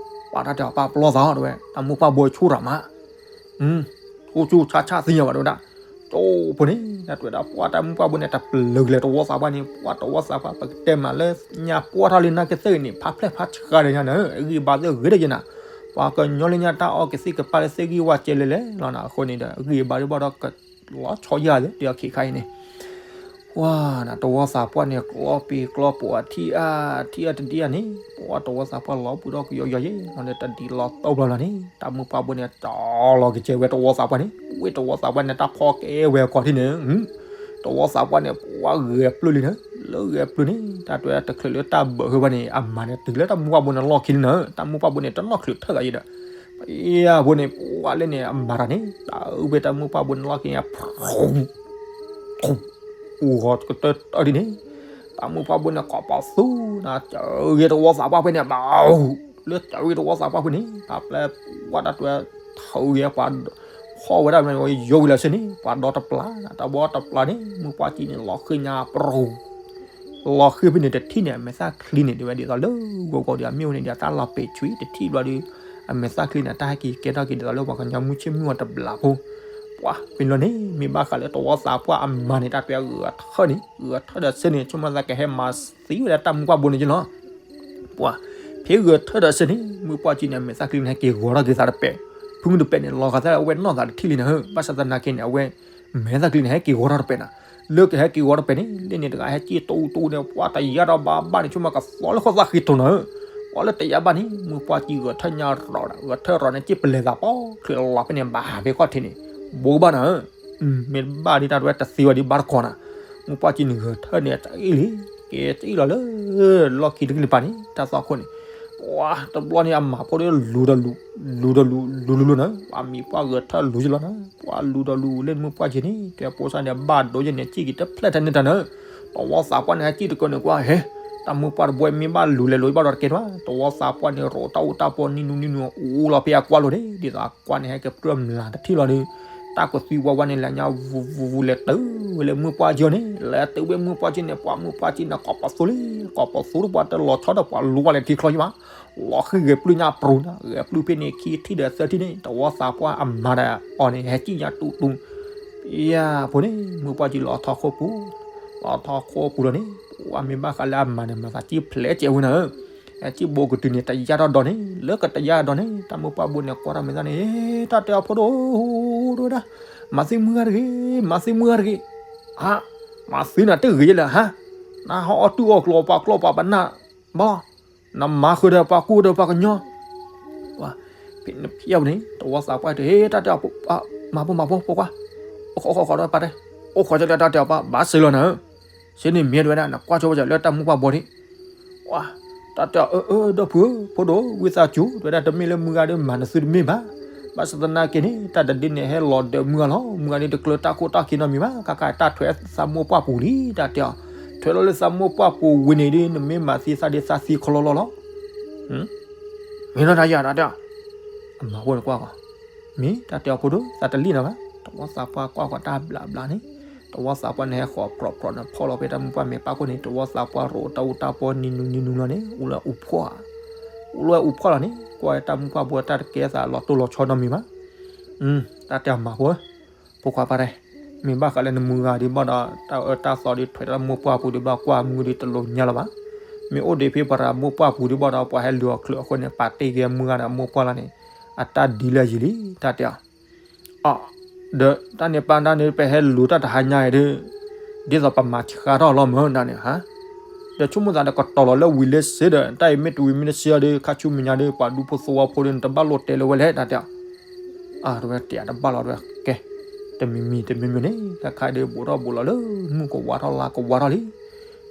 ပှၢ်တၢ်တဲအီၤ ပှၢ်ပျီသးအီၤတဲဝဲ တၢ်မုၢ်ပှၢ်ဘိဆူၣ်ရၤမး ဆူၣ်ဆူၣ်ဆါဆါသ့ၣ်ညါဘၣ်တဲဝဲဒၣ်, ကၠိဖိန့ၣ် တၢ်တဲဝဲဒၣ် ပှၢ်တၢ်မုၢ်ပှၢ်ဘိန့ၣ် တပျုၤကလဲၤတဝီသးပှၢ်န့ၣ် ပှၢ်တဝီသးပှၢ် ပကတဲမးလၢညါပှၢ်ထီၣ်လံနာ်က့သ့ၣ်ဂ့ၤန့ၣ် ဖးဖျဲၣ်ဖးဆှါဒီးညါနၤဧၢ, အဂံၢ်အဘါသ့ၣ်ဂ့ၤဒီးယဲနၤ, ပှၤကညီလၢညါတၢ်အီၣ်ကသံၣ်ကပၢ်လၢသ့ၣ်ဂံၢ်ဝၢ်ကဲလဲၣ်လဲၣ်လီၤနၤ, အဃိန့ၣ်ဒီး အဂံၢ်အဘါဒ်ဘၣ်ဒီး လီၤဆီယၢ်လၢဒ်အီၤခံခါအံၤန့ၣ် ပှၢ်နၤ တဝီသးပှၢ်န့ၣ် ကျီပံၤကျီပူၤအထံၣ်အါ ထံၣ်အါတဒံၣ်အါန့ၣ် ပှၢ်တဝီသးပှၢ်လီၤဘှံးထီၣ်ကယီယီယဲ လီၤန့ၣ်တဒံးလီၤတီဘျီလီၤန့ၣ် တၢ်မုၢ်ပှၢ်ဘိန့ၣ် တီၤလီၤကစဲးဝဲတဝီသးပှၢ်န့ၣ် ဝ့ၢ်တဝီသးပှၢ်န့ၣ် တၢ်ဖီၣ်ကဲဝဲအခီၣ်ထံးန့ၣ် တဝီသးပှၢ်န့ၣ် ပှၢ်ဂဲၤပျုၢ်လံန့ၣ် လၢဂဲၤပျုၢ်န့ၣ် တၢ်တဲတချုးလၢတၢ်ဘၢၣ်ဃုာ်ဘၣ်န့ၣ် အမၤန့ၣ်တုၤလၢတၢ်မုၢ်ပှၢ်ဘိန့ၣ်လီၢ်ခံလံန့ၣ် တၢ်မုၢ်ပှၢ်ဘိန့ၣ် တနီၣ်ချုးထၢၣ်သးယဲဒီး ပှၢ်ဖိန့ၣ် ပှၢ်လၢန့ၣ် အမၤတၢ်န့ၣ် တၢ်အုၣ်ဖဲတၢ်မုၢ်ပှၢ်ဘိန့ၣ်လီၢ်ခံန့ၣ် အူဂီၤကတၢၢ်တၢၢ်ဒ်န့ၣ် တၢ်မုၢ်ပှၢ်ဘိန့ၣ် ကိးပသူနၤ စၢဂ့ၤတဝီသးပှၢ်ဖဲန့ၣ် ဘၣ် လၢစၢဂ့ၤတဝီသးပှၢ်ဖဲန့ၣ် တၢ်ပျဲပှၢ်တၢ်တွဲ ထုးဂ့ၤပှၤ ဖီၣ်ဝဲဒၣ်မ့ၢ်ယိဝံၤလၢဆ့န့ၣ် ပှၤဒီတပျၢ် တဘီတပျၢ်န့ၣ် မုၢ်ပှၢ်ကံန့ၣ် လီၤဃံၤညါပရူၤ လီၤဃံၤဖဲန့ၣ်တထံၣ်န့ၣ် အမဲာ်သၣ်ချံန့ၣ် ဒ်ဝဲဒ်သိးလၢဂီၤဂီၤဒီး အမ့ၢ်ဝဲန့ၣ်ဒီး တၢ်လီၤပံာ်ဆွံတထံၣ်ဘျီဒီး အမဲာ်သၣ်ချံန့ၣ် တၢ်ဟဲက့ၤကဲထီၣ်က့ၤဒ်သိးလၢပှၤကညီမုၢ်ဆ့ၣ်မုၢ်အီၤတဘျီဖိ ပှၢ်ဖဲလီၤန့ၣ် မ့ၢ်ဘၣ်ဃးလၢတဝီသးပှၢ်အမၤန့ၣ် တၢ်တွဲဂဲၤထၢၣ်န့ၣ် ဂဲၤထၢၣ်ဒီးဆ့န့ၣ် ဆိကမိၣ်သးကဟဲမၤသံဝဲဒၣ်တၢ်မုၢ်ပှၢ်ဘိန့ၣ်က့လီၤ ပှၢ် ဖဲဂဲၤထၢၣ်ဒီးဆ့န့ၣ် မုၢ်ပှၢ်ကံန့ၣ် အမဲာ်သၣ်ချံန့ၣ်ဟဲက့ၤဂီၤထီၣ်က့ၤသးတပဲာ် ဖုမုၢ်တပဲာ်န့ၣ် လီၤဂာ်သးလၢအဝဲနီၢ်သးတထံၣ်လံန့ၣ် ဘၣ်ဆၣ်သနာ်က့န့ၣ် အဝဲ မဲာ်သၣ်ချံန့ၣ် ဟဲက့ၤဂီၤထီၣ်တပဲာ်နၤ လၢကဟဲက့ၤဂီၤထီၣ်တပဲာ်န့ၣ် လၢန့ၣ်တဂၤဟဲက့ၤတအူတအူန့ၣ် ပှၢ်တယါဒီးဘၣ်ဘၣ်န့ၣ် ဆိကမိၣ်ကသီလၢဃီသးဃံတိၤနၤဧၢ ပှၢ်လၢတယါဘၣ်န့ၣ် မုၢ်ပှၢ်ကံဂဲၤထၢၣ်ညါရီၤဒီး ဂဲၤထၢၣ်ရီၤန့ၣ် က့ပလဲၤသးပီၣ်ချၢလီၤဖဲန့ၣ် ဘၣ်ဟးဖဲခီၣ်ထံးန့ၣ် ဘိးဘၣ်နၤဧၢ မ့ၢ်ဘၣ်ဒ်တၢ်တဝဲတသ့ဝဲဒ်ဘၣ်တခီနၤ မုၢ်ပှၢ်ကံန့ၣ်ဂဲၤထၢၣ်န့ၣ် တအံၣ်လံ က့ၤတအံၣ်လီၤလၢ လီၢ်ခံတကလံၤပၤန့ၣ် တၢ်သီခိၣ်န့ၣ် ပှၢ်တဘျီန့ၣ် အမၤဖိဒီးလူၤဒီးလူၤ လူၤဒီးလူၤ လူၤလူၤလူၤနၤ ပှၢ်မံၤပှၢ်ဂဲၤထၢၣ်လူၤယလီၤနၤ ပှၢ်လူၤဒီးလူၤလၢမုၢ်ပှၢ်ကံန့ၣ် တဲပိစၢ်န့ၣ် ဘၣ်ဒိယဲန့ၣ် စံၣ်က့ၤတဖျဲၣ်ထဲန့ၣ်တၢ်နၤ တဝီသးပှၢ်န့ၣ် ဟဲစံၣ်တကၢန့ၣ်ကွၢ်ဟဲ တၢ်မုၢ်ပှၢ်တဘိမ့ၢ်ဘၣ်လူၤလဲၤလိာ်ဘၣ်ဒီးတကဲဘၣ် တဝီသးပှၢ်န့ၣ် ရိးတၢ်အူတၢ်ပီနံၤနူနံၤနူ အူလီၤဖဲအကွၢ်လိၤန့ၣ် ဒ်သိးအကွၢ်န့ၣ် ဟဲကပြုၢ်မျးတထံၣ်လီၤဒီး တၢ်ကသွံဝါဝါန့ၣ်လဲၤညါဝူဝူဝူလဲၤတုၤဝဲလၢမုၢ်ပှၢ်ကံအီၤန့ၣ် လဲၤတုၤဝဲမုၢ်ပှၢ်ကံန့ၣ် ပှၢ်မုၢ်ပှၢ်ကံန့ၣ် ကိးပသူလံ ကိးပသူတပှၢ်တလီၤဆီဒီးပှၤလူၤဝဲလဲၤထံချီယဘၣ် လီၤဃံၤဂဲၤပျုၢ်ညါပရူၤနၤ ဂဲၤပျုၢ်ဖဲန့ၣ် ခံထံၣ်ဒီးသၢထံၣ်န့ၣ် တဝီသးပှၢ်အမၤဒီးအီၤန့ၣ် ဟဲစံၣ်ညါတူတူ ယၤဖိန့ၣ် မုၢ်ပှၢ်ကံလီၤထီၣ်ခိၣ်ပူၤ လီၤထီၣ်ခိၣ်ပူၤလီၤန့ၣ် ပှၤမ့ၢ်ဘၣ်ဃးလၢအမၤန့ၣ် မၤသးကံၣ်ဖျဲးကဲးဝဲနၤဧၢ, ကံၣ်ဘိကတုၤန့ၣ် တယၢ်ထီၣ်ဒီးန့ၣ် လၢကတယၢ်ဒီးန့ၣ် တၢ်မိၢ်ပှၢ်ဘိန့ၣ် ကွၢ်ထီၣ်မဲာ်သၣ်န့ၣ် တၢ်တဲအီၤဖိဒိၣ် ဒိၣ်ဝဲဒၣ်, မၤသံမုၢ်ဂၤတဂ့ၤ, မၤသံမုၢ်ဂၤတဂ့ၤ, ဟါ, မၤသံနၤတဂ့ၤယဲလၢဟါ, နဟးအီၣ်တူၢ်အီၣ်ကျိၤပှၤကျိၣ်ပှၤပနၢ်ဘၣ်လီၤ, နမၤဃုာ်ဒီးပှၤကူဒီးပှၤကညီ ဖဲနဖျဲးဝဲန့ၣ် တဝီသးပှၢ်တဟ့ၣ်တၢ်တဲအီၤ, မၤဖိမၤဖိဖိခွါ, အိၣ်ခိးခိးဒီးပၢ်တဲ, အိၣ်ခိးကလဲၤတၢ်တဲအီၤပၢ် ဘၣ်စၢၤလီၤနၤဧၢ, ဆ့န့ၣ်မ့ၢ်တဝဲဒၣ် နကွၢ်ဆိဝဲဒၣ်လၢတၢ်မိၢ်ပှၢ်ဘိန့ၣ်, တၢ်တဲအီၤ အၢ အၢ ဒီပုၢ်ဧၢ ဖိဒိၣ် ဝံသးစူၤ တဝဲဒၣ် တမ့ၢ်လၢမုၢ်ဂၤဒီးမၤနသုတမ့ၢ်ဘၣ်, ဘၣ်ဆၣ်သနာ်က့န့ၣ် တၢ်တဒုန့ၣ် ဟဲလီၤဒၢးမုၢ်ဂၤလီၤ, မုၢ်ဂၤန့ၣ် တကျၢၤတၢ်ခိၣ်တၢ်ခံနီတမံၤဘၣ်, ခါခါတၢ်ထွဲသးမိၢ်ပှၢ်ပူၤလံ တၢ်တဲအီၤ, ထွဲလီၤလၢသးမိၢ်ပှၢ်ပူၤဝံၤန့ၣ်ဒီး နမ့ၢ်မၤသံသးဒ်သးသံခီလီလီလီၤ မ့ၢ်နီၢ်တၢ်ယၤတၢ်တဲအီၤ, အမၤဖိန့ၣ်ကွၢ်ဃီ, မ့ၢ်တၢ်တဲအီၤဖိဒိၣ် သးတလံၣ်နီၤဘၣ်, တဝီသးပှၢ်ကွၢ်ဃီတၢ်ဘျးဘျးန့ၣ်, တဝီသးပှၢ်န့ၣ်ဟဲဃီၤပြီၤပြီၤန့ၣ် ဖီၣ်လီၤဖဲတၢ်မိၢ်ပှၢ်မဲာ်ပၢ်ခိၣ်န့ၣ် တဝီသးပှၢ်ရိးတၢ်အူတၢ်ပီနံၤနူနံၤနူလီၤန့ၣ် အူလၢအူဖှီၣ်, အူလၢအူဖှီၣ်လီၤန့ၣ် ကွၢ်တၢ်မိၢ်ပှၢ်ဘိတၢ်တကဲသးလီၤတိၢ်လီၤဆီနီတမံၤဘၣ်, တၢ်တဲအီၤမၤဖိ ဖိခွါပၢ်တဲ, မ့ၢ်ဘၣ်ဃးလၢနမုၢ်ဂၤဒံးဘၣ်ဒီး တၢ်အၢတၢ်သီဒံးထွဲတၢ်မိၢ်ပှၢ်ပူၤဒံးဘၣ် ကွၢ်မုၢ်ဒံးတလိာ်ညါလၢၤဘၣ်, မ့ၢ်အိၣ်ဒံးဖဲပှၤတၢ်မိၢ်ပှၢ်ပူၤဒံးဘၣ်ဒီး ပှၤဟဲလုၢ်အီၤချုးအဃိန့ၣ် ပာ်တ့ၢ်က့ၤမုၢ်ဂၤဒီးမိၢ်ပှၢ်လီၤန့ၣ်, အတၢ်ဒ်လဲၣ်ယံၤလံ တၢ်တဲအီၤ ဒီးတၢ်န့ၣ်ပၢ်တၢ်န့ၣ် ပဟဲလူၤတၢ်တဟါညါအံၤဒီး, ဒ်သိးပမၤဆှးထီၣ်လီၤမၢ်ဒၣ်န့ၣ်ဧါ, ဒီးဆိကမိၣ်သးဒီးကတီၤလီၤလၢဝံၤလၢစ့ဒီး တၢ်အံၤမ့ၢ်တဝံၤမ့ၢ်တစ့အီၤဒီး ခါဆူမဲာ်ညါဒီး ပှၤဒူဖိသဝီဖိဒီး နတဘၣ်လိၣ်တဲလၢၤဝဲလဲၣ် တၢ်တဲအီၤ, အဝဲတဲတဘၣ်လီၤဒီး ကဲ, တမံၤမံၤတမံၤမံၤန့ၣ် တၢ်ခါဒီးဘူးထီၣ်ဘူးလီၤလၢ မုၢ်ကဝါထီၣ်လါကဝါထီၣ်လံ,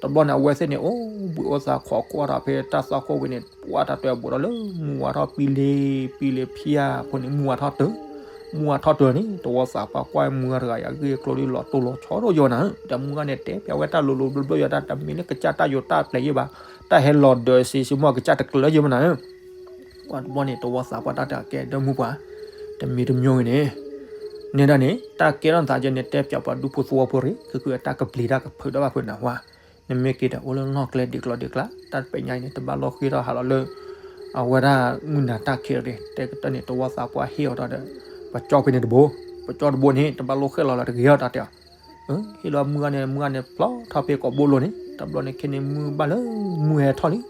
တဘျီန့ၣ် အဝဲသ့ၣ်န့ၣ် အိၣ်ဘှံးအိၣ်သါခိးကွၢ်ဒီးဖဲတၢ်သီခိၣ်ဝံၤန့ၣ် ပှၤတၢ်တဲဘူးထီၣ်လၢ မုၢ်ဝါထီၣ်ပံလ့ပံလ့ဖၠါဖိန့ၣ် မုၢ်ဝါထီၣ်တၢၢ်, မုၢ်ဝါထီၣ်တၢၢ်န့ၣ် တဝီသးပှၢ်ကွၢ်မုၢ်ဂၤတဂၤအံၤ အဂ့ၢ်အကျိၤဒ်လီၤတိၢ်လီၤဆီဒိၣ်ယိာ်နၤဧၢ, ဒီးမုၢ်ဂၤန့ၣ် တဲပျးဝဲတၢ်လိၤလိၤဘျီဘျီယၤ တၢ်တမ့ၢ်လၢကစၢ်တၢ်ယိးတၢ်ပျဲၤယဲဘၣ်, တၢ်ဟဲလီၤဒၢးစ့စ့မ့ၢ်ကစၢ်တကျၢၤယဲမနၤဧၢ ပှၤတဘျီန့ၣ် တဝီသးပှၢ်တၢ်တဲအီၤ ကဲ ဒီမုၢ်ပှၢ်, တမံၤတမံၤဂ့ၤန့ၣ်, နဲဒၣ်န့ၣ် တၢ်ကဲထီၣ်နသးယဲန့ၣ် တဲပျးပှၤဒူဖိသဝီဖိရ့ၣ် ခုခုအတၢ်ကပျံၤတၢ်ကဖုးတၢ်ဘၣ်ဖုးနၢ်ဟူဧါ, နမ့ၢ်က့ၤဒီးအိၣ်လၢနီၢ်ကျဲဒံးကျီဒံးကျါ တၢ်တပညါအံၤန့ၣ် တဘၣ်လိၣ်ဃ့ထီၣ်ဟးလီၤလၢ အဝဲဒၣ်မုၢ်နၤတၢ်ခံးရ့ၣ် တဲကတၢၢ်န့ၣ် တဝီသးပှၢ်ဟ့ၣ်အီၤဒီး ပကၠီဖဲန့ၣ်တဘိ, ပကၠီတဘိန့ၣ် တဘၣ်လိၣ်ဃ့ၣ်လီၤလၢတဂ့ၤအီၤတၢ်တဲအီၤ ဟ့ၣ်လီၤမုၢ်ဂၤန့ၣ် မုၢ်ဂၤန့ၣ်ပျီထီၣ်ဖဲကိာ်ဘိလိၤန့ၣ် တဘျီန့ၣ်ခဲန့ၣ်မုၢ်ဘၣ်လၢ မုၢ်ဟဲထီၣ်လံ,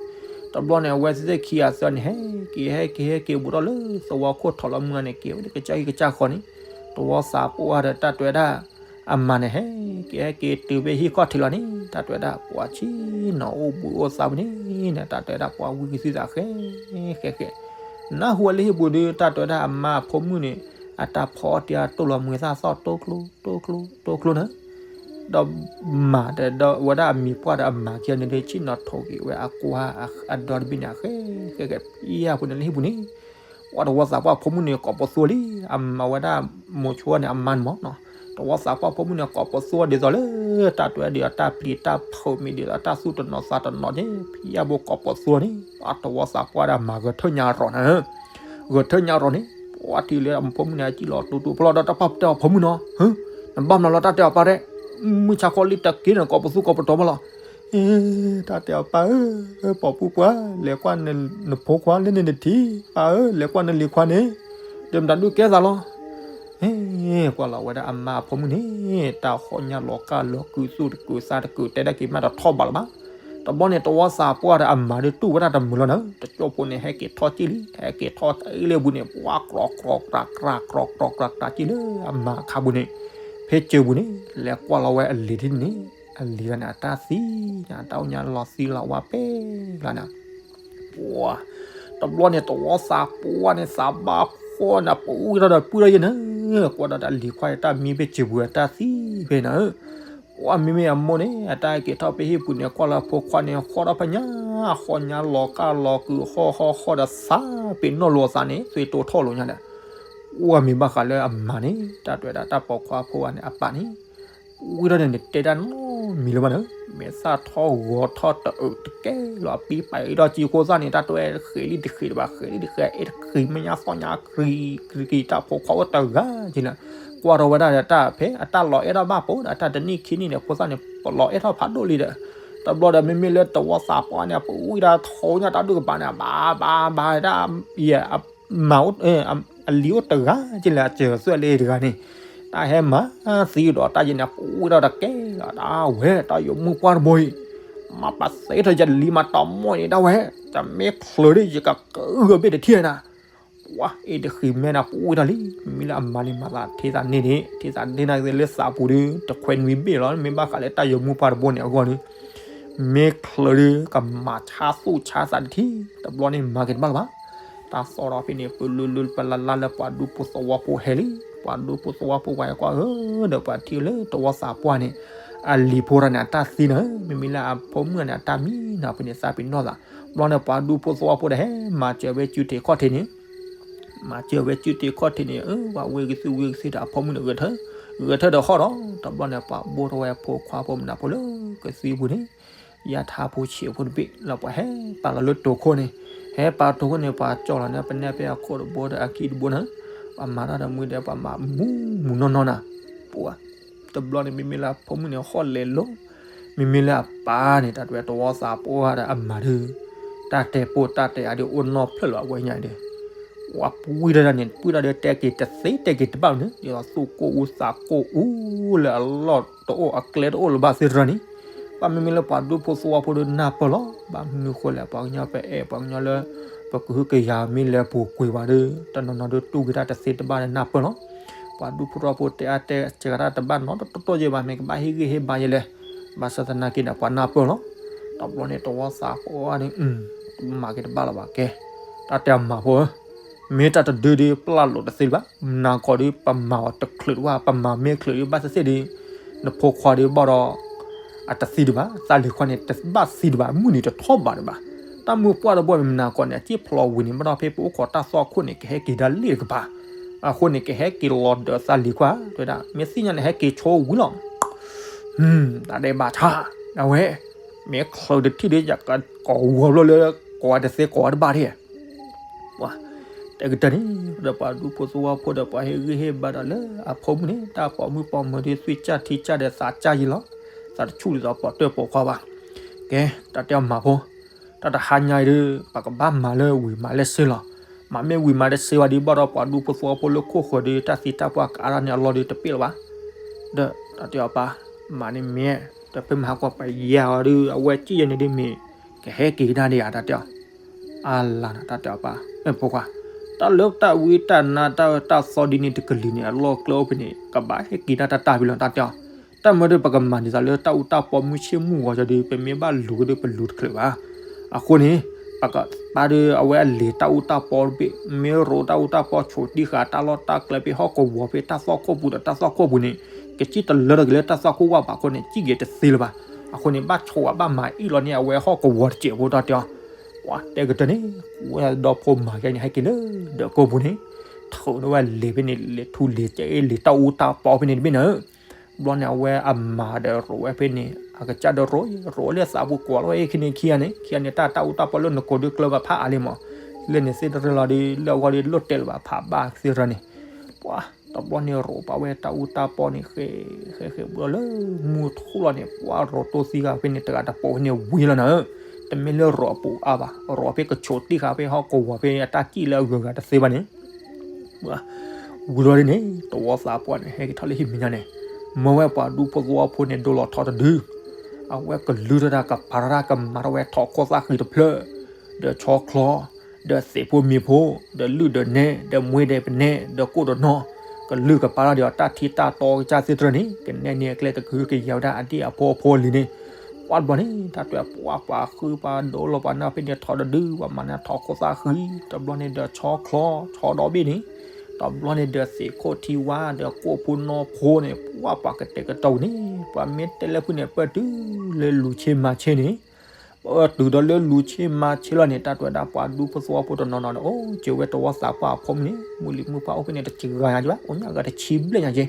တဘျီန့ၣ် အဝဲသ့ၣ်ခံဂၤသၢဂၤန့ၣ် ဟဲက့ၤဟဲက့ၤဟဲက့ၤဘူးထီၣ်လၢသဝီခိၣ်ထီၣ်လီၤမုၢ်ဂၤန့ၣ် က့ၤဝဲဒၣ်ကစၢ်ဟံၣ်ကစၢ်ဃီန့ၣ်, တဝီသးပှၢ်ဒီးတၢ်တဲဝဲဒၣ် အမါန့ၣ် ဟဲက့ၤဟဲက့ၤတုၤဖဲဟံၣ်ခီၣ်ထံးလီၤန့ၣ် တၢ်တဲဝဲဒၣ်ပှၤဆံးနီၤအိၣ်ဘှံးအိၣ်သါဝဲန့ၣ် တၢ်တဲဝဲဒၣ်ပှၤဝံသံသးဃဲဃဲဃဲ, နၢ်ဟူဝဲလၢဟံၣ်ပူၤဒီး တၢ်တဲဝဲဒၣ်အမါအဖိမုၣ်န့ၣ် အတၢ်ဖီအီၣ်တ့ၢ်အတိၢ်လီၤမှဲၤသၣ်သီၣ်တိၢ်ကျိတိၢ်ကျိတိၢ်ကျိန့ၣ် ဒီးမၤဒီး ဒီးဝဲဒၣ်အမံၤပှၢ်ဒီးအမၤခံဂၤန့ၣ်ဒီး ဆ့ၣ်နီၤထိးက့ၤဝဲအကွၢ်အဒီတဘ့ၣ်န့ၣ် အဃဲဃဲဃဲ ဖံယၢ်ဖိန့ၣ်လၢဟံၣ်ပူၤန့ၣ်, ပှၤတဝီသးပှၢ်ဖိမုၣ်န့ၣ် ကိးပသူလံ, အမၤဝဲဒၣ်မိၤဆိန့ၣ် အမါန့ၣ်မး, တဝီသးပှၢ်ဖိမုၣ်န့ၣ် ကိးပသူဒ်သိးလၢ တၢ်တဲဒ်သိးတၢ်ပျံၤတၢ်ဖုးမ့ၢ်ဒ်သိးတၢ်သူၣ်တနီၤသးတနီၤန့ၣ် ဖံယၢ်ဖိကိးပသူန့ၣ် တဝီသးပှၢ်ဒီးအမၤဂဲၤထၢၣ်ညါရီၤန့ၣ် ဂဲၤထၢၣ်ညါရီၤန့ၣ် ပှၤထံၣ်လၢအဖိမုၣ်န့ၣ် အစံၣ်လီၤတူတူဖျီဒီးတၢ်ပာ်တဲအီၤဖိမုၣ်နီၤ, နဘၣ်မနုၤလီၤတၢ်တဲအီၤပၢ်ဒဲး, မုၢ်ဆါခီလံတက့ၢ်န့ၣ် ကိးပသူကိးပတီၤမးလီၤ, တၢ်တဲအီၤပၢ်ဧၢ, ပိာ်ပူၤပှၢ် လဲၤကွၢ်နဖိခွါလၢန့ၣ်နထံၣ်, ပၢ်ဧၢ လဲၤကွၢ်နလံၤခွါန့ၣ်, ဒီးမတၤဒုးကဲသးလီၤ, ကွၢ်လီၤဝဲဒၣ်အမါအဖိမုၣ်န့ၣ် တၢ်ဟီၣ်ညါလီၤကၢ်လီၤကုၤသူၣ်တကုၤသးတကုၤ တဲဒၣ်က့ၤမးဒီးထီၣ်ဘးလီၤဘၣ်, တဘျီန့ၣ် တဝီသးပှၢ်ဒီးအမၤဒုးတူၢ်ဝဲဒၣ်တမုာ်လီၤနၤ, တကၠိဖိန့ၣ် ဟဲက့ၤထီၣ်က့ၢ်လံ, ဟဲက့ၤထီၣ်တအ့ၣ်လၢပူၤန့ၣ် ပှၤကြီကြီကြီကြီက့ၢ်လၢအမၤအခါပူၤန့ၣ်, ဖဲစၢၤပူၤန့ၣ် လဲၤကွၢ်လီၤဝဲအလံၤဒ်န့ၣ်, အလံၤဂၤန့ၣ် အတၢ်သံညါ တၢ်အိၣ်ညါလီၤသံလီၤဝါပဲၣ်လီၤနၤ ပှၤ, တဘျီန့ၣ် တဝီသးပှၢ်န့ၣ် သးဘၣ်ဖှီၣ်န့ၣ် ပှံထီၣ်ဒီးပုၢ်ထီၣ်ယဲၢ်န့ၣ်, ကွၢ်ဒီးတၢ်လံၤခွါအတၢ်မံဖဲစၢၤပူၤအတၢ်သံဖဲနၤဧၢ, ပှၤမ့မ့ၢ်အမိၢ်န့ၣ် အတၢ်ဟဲက့ၤထီၣ်ဖဲဟံၣ်ပူၤန့ၣ် ကွၢ်လီၤဖိခွါန့ၣ် ဟီၣ်ထီၣ်ဖဲညါ, ဟီၣ်ညါလီၤကၢ်လီၤကုၤ ဟီၣ်ဟီၣ်ဟီၣ်ဒီးသးပ့ၤနီၣ်လိာ်အသးန့ၣ် သွံၣ်တိၢ်ထီၣ်လိာ်ညါဒီး, ပှၤမ့ၢ်ဘၣ်ဃးလၢအမါန့ၣ် တၢ်တဲဝဲဒၣ်တၢ်ပိာ်ခွါဖိဝဲန့ၣ် အပၢ်န့ၣ် ဝံၤဒီးန့ၣ် နတဲတၢ်နီတမံၤလၢၤဘၣ်န့ၣ်, မဲာ်သၣ်ထီၣ်ဂီၤထီၣ်တအုးတကဲလီၤ အပံပာ်အ့ၣ်ထီၣ်ကံဖိသၣ်န့ၣ် တၢ်တဲဝဲဃဲးလံတဃဲးတဘၣ် ဃဲးလံတဃဲး အဲၣ်တဃံမဲာ်ညါသီၣ်ညါ ကရံကံတၢ်ဖိခွါအိၣ်တဂၤက့လၢာ်, ကွၢ်ထီၣ်ဝဲဒၣ်ဒီးတၢ်ဖဲအတၢ်လီၤအဲၣ်ထီၣ်ဘၣ်ပိဒီး အတၢ်တနံၣ်ခံနံၣ်န့ၣ် ဖိသၣ်န့ၣ် ပလီၤအဲၣ်ထီၣ်ဖးဒိၣ်လံဒီး, တဘျီဒီးမ့မ့ၢ်လၢတဝီသးပှၢ်န့ၣ် ပဝံၤဒီးထိးညါတၢ်ဒုးကပၤန့ၣ် ဘၣ်ဘၣ်ဘၣ်ဒၣ် ယဲ မၤအိၣ် အလံၤအိၣ်တဂၤက့လၢာ် အစၢၤသွဲၣ်လၢတဂၤန့ၣ်, တၢ်ဟဲမၤသံဒီးတၢ်ယဲန့ၣ် ပဝံၤဒီးတကဲလီၤ တၢ်ဝဲတၢ်ယိာ်မုၢ်ပှၢ်တဘိအံၤ, မၤပာ်သ့ထီၣ်ယလံမၤတၢ်မီၢ်န့ၣ်ဒၣ်ဝဲ, တမ့ၢ်ချၢဒ်ယကကဂၢၢ်ဘ့ၣ်တထံၣ်နၤ, ပှၤအ့ၣ်တဃံၤမဲနၤပှံၢ်ထီၣ်လံ, မ့မ့ၢ်လၢအမၤန့ၣ်မၤသးထံသးန့ၣ်န့ၣ် ထံသးန့ၣ်နၤလၢသးပူၤဒီး တခွဲနွံဘ့ၣ်လီၤ, မ့ၢ်ဘၣ်ဃးလၢတၢ်ယိၤမူပှၢ်တဘိန့ၣ်အဂီၢ်န့ၣ် မ့ၢ်ချၢဒီး ကမၤဆါသူၣ်ဆါသးတထံၣ်, တဘျီန့ၣ်မၤက့ၤတဘၣ်လၢၤဘၣ်. တၢ်သီၣ်ထီၣ်ဖဲန့ၣ် ပလူလူပလၢ်လၢ်လၢပှၤဒူဖိသဝီဖိဟဲလံ, ပှၤဒူဖိသဝီဖိပှၤဟဲကွၢ်ဧၢ, ဒီးပှၤထံၣ်လၢတဝီသးပှၢ်န့ၣ် အလံၤဖိတဂၤန့ၣ် အတၢ်သံနၤ, မ့မ့ၢ်လၢအဖိမုၣ်န့ၣ် အတၢ်မံနၤဖဲန့ၣ် သးပ့ၤနီၣ်သး, ဘျီန့ၣ်ပှၤဒူဖိသဝီဖိဒီးဟဲမၤစၢၤဝဲစုထံးခီၣ်ထံးန့ၣ် မၤစၢၤဝဲစုထံးခီၣ်ထံးန့ၣ် အၢ ပှၤဝ့ၢ်ကသံၣ်ဝ့ၢ်ကသံၣ်ဒီးအဖိမုၣ်န့ၣ် ဂဲၤထၢၣ်, ဂဲၤထၢၣ်ဒီးဟီၣ်ဒီး တဘျီန့ၣ် ပှၤဘိထီၣ်ဝဲဖိခွါဖိမနုၤဖိလၢကသံၣ်ပူၤန့ၣ် ယါထါဖိဆံးဖိတဘ့ၣ်လၢပှၤဟဲပာ်လီၤလၢတိၤခိၣ်န့ၣ်, ဟဲပာ်တိၤခိၣ်န့ၣ် ပှၤကၠီၣ်လီၤန့ၣ် ပနဲၣ်ဖဲအခိၣ်တဘိဒီးအခံတဘိန့ၣ်, ပှၤမၤတၢ်ဒီးမုၢ်ဒီးပှၤမၤမူမူနီၢ်နီၢ်နၤ, ပှၤ တဘျီန့ၣ် မ့မ့ၢ်လၢအဖိမုၣ်န့ၣ် ဟီၣ်လဲၤလိၤ, မ့မ့ၢ်လၢအပၢ်န့ၣ် တၢ်တဝဲတဝီသးပှၢ်ဒီးအမၤဒီး တၢ်တဲပိာ်တၢ်တဲအါဒီးအိၣ်နီၢ်ဖျၢၣ်လီၤ အဝဲညါဒီး ဝဲပှံၢ်ထီၣ်တၢ်န့ၣ် ပှံၢ်ထီၣ်ဒီးတဲက့ၤတသ့တဲက့ၤတဘၣ်န့ၣ် ဒ်သိးသူၣ်ကိၢ်အူသးကိၢ်အူလၢအလီၢ်တအိၣ်အကျဲတအိၣ်လၢၤဘၣ်သ့တရၢန့ၣ်, ဘၣ်မ့မ့ၢ်လၢပှၤဒူဖိသဝီဖိဒီးနၢ်ပၢၢ်လီၤ, ဘၣ်မနုၤဃိလဲၣ် ပှၤကညီပအဲၣ်ပှၤကညီလၢ ပကဟုကယာ်မ့ၢ်လဲၤပူၤကွံာ်ဘၣ်ဒီး တနီၤနီၤဒီးတူၢ်က့ၤတၢ်တသ့တဘၣ်ဒီးနၢ်ပၢၢ်လီၤ. ပှၤဒူဖိသဝီဖိတဲအါတဲစှၤတၢ်တဘၣ်နီတတီယဲဘၣ် မ့ၢ်ကဘၣ်ဟ့ၣ်ဂံၢ်ဟ့ၣ်ဘါယဲလဲၣ်, ဘၣ်ဆၣ်သနာ်က့ဒီး ပှၤနၢ်ပၢၢ်လီၤ. တဘျီန့ၣ် တဝီသးပှၢ်န့ၣ် မၤက့ၤတဘၣ်လၢၤဘၣ်ကဲ, တၢ်တဲအမၤဖိဧၢ, မ့ၢ်တၢ်တဒုဒုပျၢ်လိာ်တသ့ဘၣ်, မနၤကီးဒီးပမၤအီၤတချုးတဝၢ် ပမၤမ့ၢ်ချုးဒီးဘၣ်သ့ၣ်သ့ၣ်ဒီး နဖိခွါဒီးဘၣ်ဒီး အတသံဒံးဘၣ်, သးလံၤခွါန့ၣ် တဘၣ်သံဒံးဘၣ်, မုၢ်နံၤတထီၣ်ဘးဒံးဘၣ်. တၢ်မုၢ်ပှၢ်တဘိန့ၣ် မနၤကီးန့ၣ် အစ့ၣ်ဖျိးဝံၤန့ၣ် ဘၣ်ဒီးဖဲပအိၣ်ခိးတၢ်သွၣ်ခိၣ်န့ၣ် ကဟဲက့ၤဒၣ်လ့ၣ်တကပၤ, အဃိန့ၣ် ကဟဲက့ၤလီၤဒၢးသးလံၤခွါ, တဲဝဲဒၣ် မ့ၢ်သ့ၣ်ညါန့ၣ် ဟဲက့ၤဆိဝံၤလီၤ. တၢ်ဒဲးဘးဆါ, အဝဲ မ့ၢ်ချုးတထံၣ်ဒီး ယကကိးဂီၤဘျီလၢ ကိးဝဲတသ့ကိးဝဲတဘၣ်ဒၣ် ပှၤ တဲကတၢၢ်န့ၣ် ဒီးပှၤဒူဖိသဝီဖိဒီးပှၤဟ့ၣ်ဂံၢ်ဟ့ၣ်ဘါဒီးလၢအဖိမုၣ်န့ၣ် တၢ်ပိာ်မုၣ်ပိာ်မၢၤဒီးသွံၣ်ကၢ်ထံကၢ်ဒီးသးကၢ်ယံလီၤ, သးတဆူၣ်ဒ်သိးပိာ်တၢၢ်ပိာ်ခွါဘၣ်. ကဲ တၢ်တဲအီၤမၤဖိ, တၢ်တဟါညါအံၤဒီး ပကဘၣ်မၤလၢဝံၤမၤလၢစ့လီၤ. မၤမ့ၢ်ဝံၤမၤလၢစ့ဝဲဒီး ဘၣ်ဒီးပှၤဒူဖိသဝီဖိလၢခိၣ်ဃၢၤဒီး တၢ်သံတၢ်ပှၢ်ကအါထီၣ်န့ၣ်အလီၢ်ဒီးတပ့ၢ်လၢၤဘၣ်. ဒီးတၢ်တဲအီၤပၢ်, မၤန့ၣ်မ့ၢ်, ဒီးဖဲမဟါကီးပယါအီၤဒီး အဝဲစံၣ်ယဲန့ၣ်ဒ်မ့ၢ် ကဟဲက့ၤကဒါဒံးဧါ တၢ်တဲအီၤ အါလါနၤ တၢ်တဲအီၤပၢ်, မ့ၢ်ဖိခွါ, တၢ်လၢတၢ်ဝံတၢ်နါတၢ်အၢတၢ်သီဒ်န့ၣ်တကလုာ်န့ၣ် အလီၢ်ကျဲအိၣ်ဖဲန့ၣ် ကဘၣ်ဟဲက့ၤဒၣ်တၢ်တၢ်ဖဲလီၤ တၢ်တဲအီၤ. တၢ်မၤဒီးပကမၤဒ်သိးလၢတၢ်အူတၢ်ပီမုၢ်ဆ့ၣ်မုၢ်ဂီၤဒီး ပမ့ၢ်ဘၣ်လူၤကဒီးပလူၤတချုးဘၣ်. အဃိန့ၣ် ပကပာ်ဒီးအဝဲအလံၤတၢ်အူတၢ်ပီတဘ့ၣ်, မ့ၢ်ရိးတၢ်အူတၢ်ပီဆိးတံၢ်ဃာ်တၢ်လီၢ်တၢ်ကျဲဖဲဟီၣ်ကဝီၤဖဲတၢ်သွၣ်ခိၣ်ပူၤဒီးတၢ်သွၣ်ခိၣ်ပူၤန့ၣ် ကစံၣ်တလၢထီၣ်က့ၤလၢတၢ်သွၣ်ခိၣ်ဝၢ်ဘၣ်အဃိန့ၣ် စံၣ်က့ၤတသ့လၢၤဘၣ်. အဃိန့ၣ် ဘၣ်ဆိးဘၣ်ဘၣ်မၤအ့ၣ်လီၤန့ၢ်အဝဲဟီၣ်ကဝီၤတစဲးဖိ တၢ်တဲအီၤ. ပှၤတဲကတၢၢ်န့ၣ် ဝဲဒီဖိမၤကဲန့ၣ် ဟဲက့ၤလၢဒၢးကိၢ်ပူၤန့ၣ် ထုးဒီးဝဲလံၤဖဲန့ၣ် လံၤထူလံၤကဲလံၤတၢ်အူတၢ်ပီဖဲန့ၣ်တဘ့ၣ်န့ၣ် ဘျီန့ၣ် အဝဲအမၤဒီးရိးဝဲဖဲန့ၣ် အကစၢ်ဒီးရိး ရိးလၢသးပူၤကိးလီၤဝဲ ခံန့ၣ်ခံဂၤန့ၣ် ခံဂၤန့ၣ် တၢ်တၢ်အူတၢ်ပီလၢနကိးဒုးကျၢၤဘၣ်ဖးအါလံမး, လၢန့ၣ်သ့ၣ်တရၢလီၤဒီး လၢအဂီၢ်ဒီးလိၣ်တဲလၢၤဘၣ်ဖးဘၣ်သ့ၣ်တရၢန့ၣ်, ပှၤ တဘျီန့ၣ်ရိးပာ်ဝဲတၢ်အူတၢ်ပီန့ၣ် ဃဲ ဃဲ ဃဲ ဘျီလၢမုၢ်ထူၣ်လီၤန့ၣ် ပှၤရိးတိၢ်သံဂၤဖဲန့ၣ် တဂၤတပိာ်ဖဲန့ၣ်ဝံၤလီၤနၤဧၢ, တမ့ၢ်လၢရိးအပူၤအါဘၣ်, ရိးဖဲကဆိးတံၢ်ဃာ်ဖဲဟီၣ်ကဝီၤဖဲအတၢ်စံၣ်လၢအဂုၤအဂၤတသ့ဘၣ်န့ၣ် ဝံၤလီၤဒ်န့ၣ် တဝီသးပှၢ်န့ၣ် ဟဲက့ၤထီၣ်လၢဟံၣ်မဲာ်ညါန့ၣ်, မၢဝဲပှၤဒူဖိသဝီဖိန့ၣ် ဒိလီၤထီတဒု, အဝဲကလုၢ်ထီၣ်တၢ်ကပၤထီၣ်တၢ်ကမၤထီၣ်ဝဲထီၣ်ခိၣ်သၣ်ဃံတဖျၢၣ်, ဒီးဆီချီ, ဒီးသ့ၣ်ဖိမ့ၤဖိ, ဒီးလုၢ်ဒီးနဲ, ဒီးမှ့ဒီးပနဲ, ဒီးကိၣ်ဒီးနီၢ်, ကလုၢ်ကပၤထီၣ်ဒီးတၢ်ထံတၢ်တီကစၢ်သ့ၣ်တဖၣ်န့ၣ် ကနဲၣ်န့ၢ်အကျဲကဟုကယာ်ဝဲဒၣ်အဒံၣ်အဖိအဖိအလံၤန့ၣ်, ပှၤတဘျီန့ၣ် တၢ်တွဲပှၤပှၤဃုပှၤဒိလီၤပှၤနၢ်ဖဲန့ၣ်ထီၣ်တဒု ပှၤမၤန့ၢ်ထီၣ်ခိၣ်သၣ်ဃံ, တဘျီန့ၣ်ဒီးဆီချီ ဆီဒီဘ့ၣ်န့ၣ်, တဘျီန့ၣ်ဒီးသ့ၣ်ခိၣ်ထံဝါ ဒီးကိၣ်ဖိနီၢ်ဖိန့ၣ် ပှၤပှၤကတဲာ်ကတီၤန့ၣ် ပှၤမ့ၢ်တဲလၢဖုန့ၣ် ပၢၢ်တုၤလၢလူၤဆ့မၤဆ့န့ၣ်, ပၢၢ်တုၤဒီးလၢလူၤဆ့မၤဆ့လီၤန့ၣ် တၢ်တွဲဒၣ်ပှၤဒူဖိသဝီဖိတနီၤနီၤန့ၣ် အိၣ်စၢၤဝဲတဝီသးပှၢ်အဖိမုၣ်န့ၣ် မုၢ်လံၤမုၢ်ပှၢ်အိၣ်ဖဲန့ၣ် တစှၤညါကဘၣ် အိၣ်ညါဂၤတဆံဘျဲၣ်ညါက့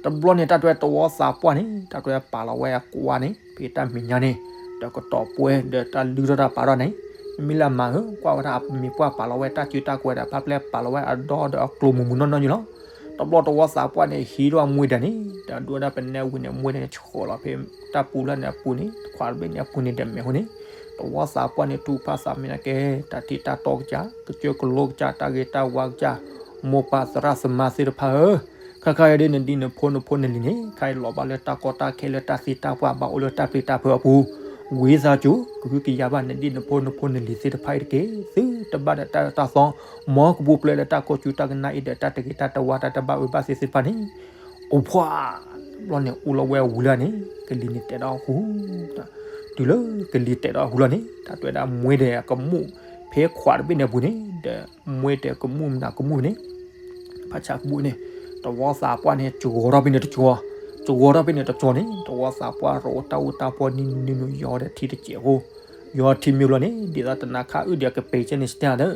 တဘျီန့ၣ် တၢ်တွဲတဝီသးပှၢ်န့ၣ် တၢ်တွဲပာ်လီၤဝဲအကွၢ်န့ၣ် ဖဲတၢ်မဲာ်ညါန့ၣ် ဒီးကတီၤပှဲၤ ဒီးတၢ်လုၢ်ထီၣ်တၢ်ပာ်ထီၣ်န့ၣ် မ့မ့ၢ်လၢအမၤဧၢ ကွၢ်ဝဲဒၣ်အမံၤပှၢ်ပာ်လီၤဝဲတၢ်စုတၢ်ကဝဲၤဒီး ဖးဖျဲၣ်ပာ်လီၤဝဲအဒီဒီးအကျိၤမုၢ်မုၢ်နီၢ်နီၢ်န့ၣ်လီၤ. တဘျီတဝီသးပှၢ်န့ၣ် ဟံးထီၣ်အမှ့ဒၣ်န့ၣ် ဒီးဒိဝဲဒၣ်ပနဲဝံၤန့ၣ် အမှ့န့ၣ်ဆှၢလီၤဖဲ တၢ်ပူၤလၢန့ၣ်အပူၤန့ၣ် ခွးတဘ့ၣ်န့ၣ်အပူၤန့ၣ် ဒီးမဲာ်ဟူန့ၣ် တဝီသးပှၢ်န့ၣ် တူၢ်ဖးသးမ့ၢ်နၤကဲ တၢ်ထံတၢ်တီကစၢ် ကစၢၢ်ကလိကစၢ် တၢ်ဂ့ၤတၢ်ဝါကစၢ် မိၢ်ပၢ်သရၣ်သမါသ့ၣ်တဖၣ်ဧၢ, ခါခါအံၤဒ်နဒ်နဖိနဖိနလံၤန့ၣ် ခါအံၤလီၤဘၣ်လၢတၢ်ကီတၢ်ခဲလၢတၢ်သံတၢ်ပှၢ်ဘၣ်အိၣ်လၢတၢ်ပျံၤတၢ်ဖုးအပူၤ, ဝံသးစူၤ ကဟုကယာ်ဘၣ်နဒံၣ်နဖိနဖိနလံၤသ့ၣ်တဖၣ်အံၤတက့ၢ်. သုတဘၣ်ဒီးတၢ်အၢတၢ်သီ, မ်ကပူၤဖျဲးလၢတၢ်ကိးစူၤတၢ်ကနၣ်အံၤဒီးတၢ်တဂ့ၤတၢ်တဝါတၢ်တဘၣ်အၢဘၣ်သီသ့ၣ်တဖၣ်န့ၣ်, အိၣ်ဖှိၣ်, ဘျီန့ၣ်အိၣ်လီၤဝဲအဝံၤလီၤန့ၣ် ကလံၤန့ၣ်တဲာ်ဒီးဟူ, တုၤလၢကလံၤတဲာ်ဒီးဟူလီၤန့ၣ် တၢ်တဲဝဲဒၣ်မွဲဒီးကမူၣ် ဖဲခွးတဘ့ၣ်န့ၣ်အပူၤန့ၣ် ဒီးမွဲဒီးကမူၣ်မနုၤကမူၣ်န့ၣ် ဖးဆးကမူၣ်န့ၣ် တဝီသးပှၢ်န့ၣ် ကၠီထီၣ်ဖဲန့ၣ်တကၠီ, ကၠီထီၣ်ဖဲန့ၣ်တကၠီန့ၣ် တဝီသးပှၢ်ရိတၢ်အူတၢ်ပီနံၤနံၤနံၤ ယီၤဒီးထံတစဲးဖိ, ယီၤထံမ့ၢ်ဘျီန့ၣ် ဒ်သိးတနၤခါအုၣ်ဒီးကပဲာ်ကဲန့ၣ်စတၢ်ဒီး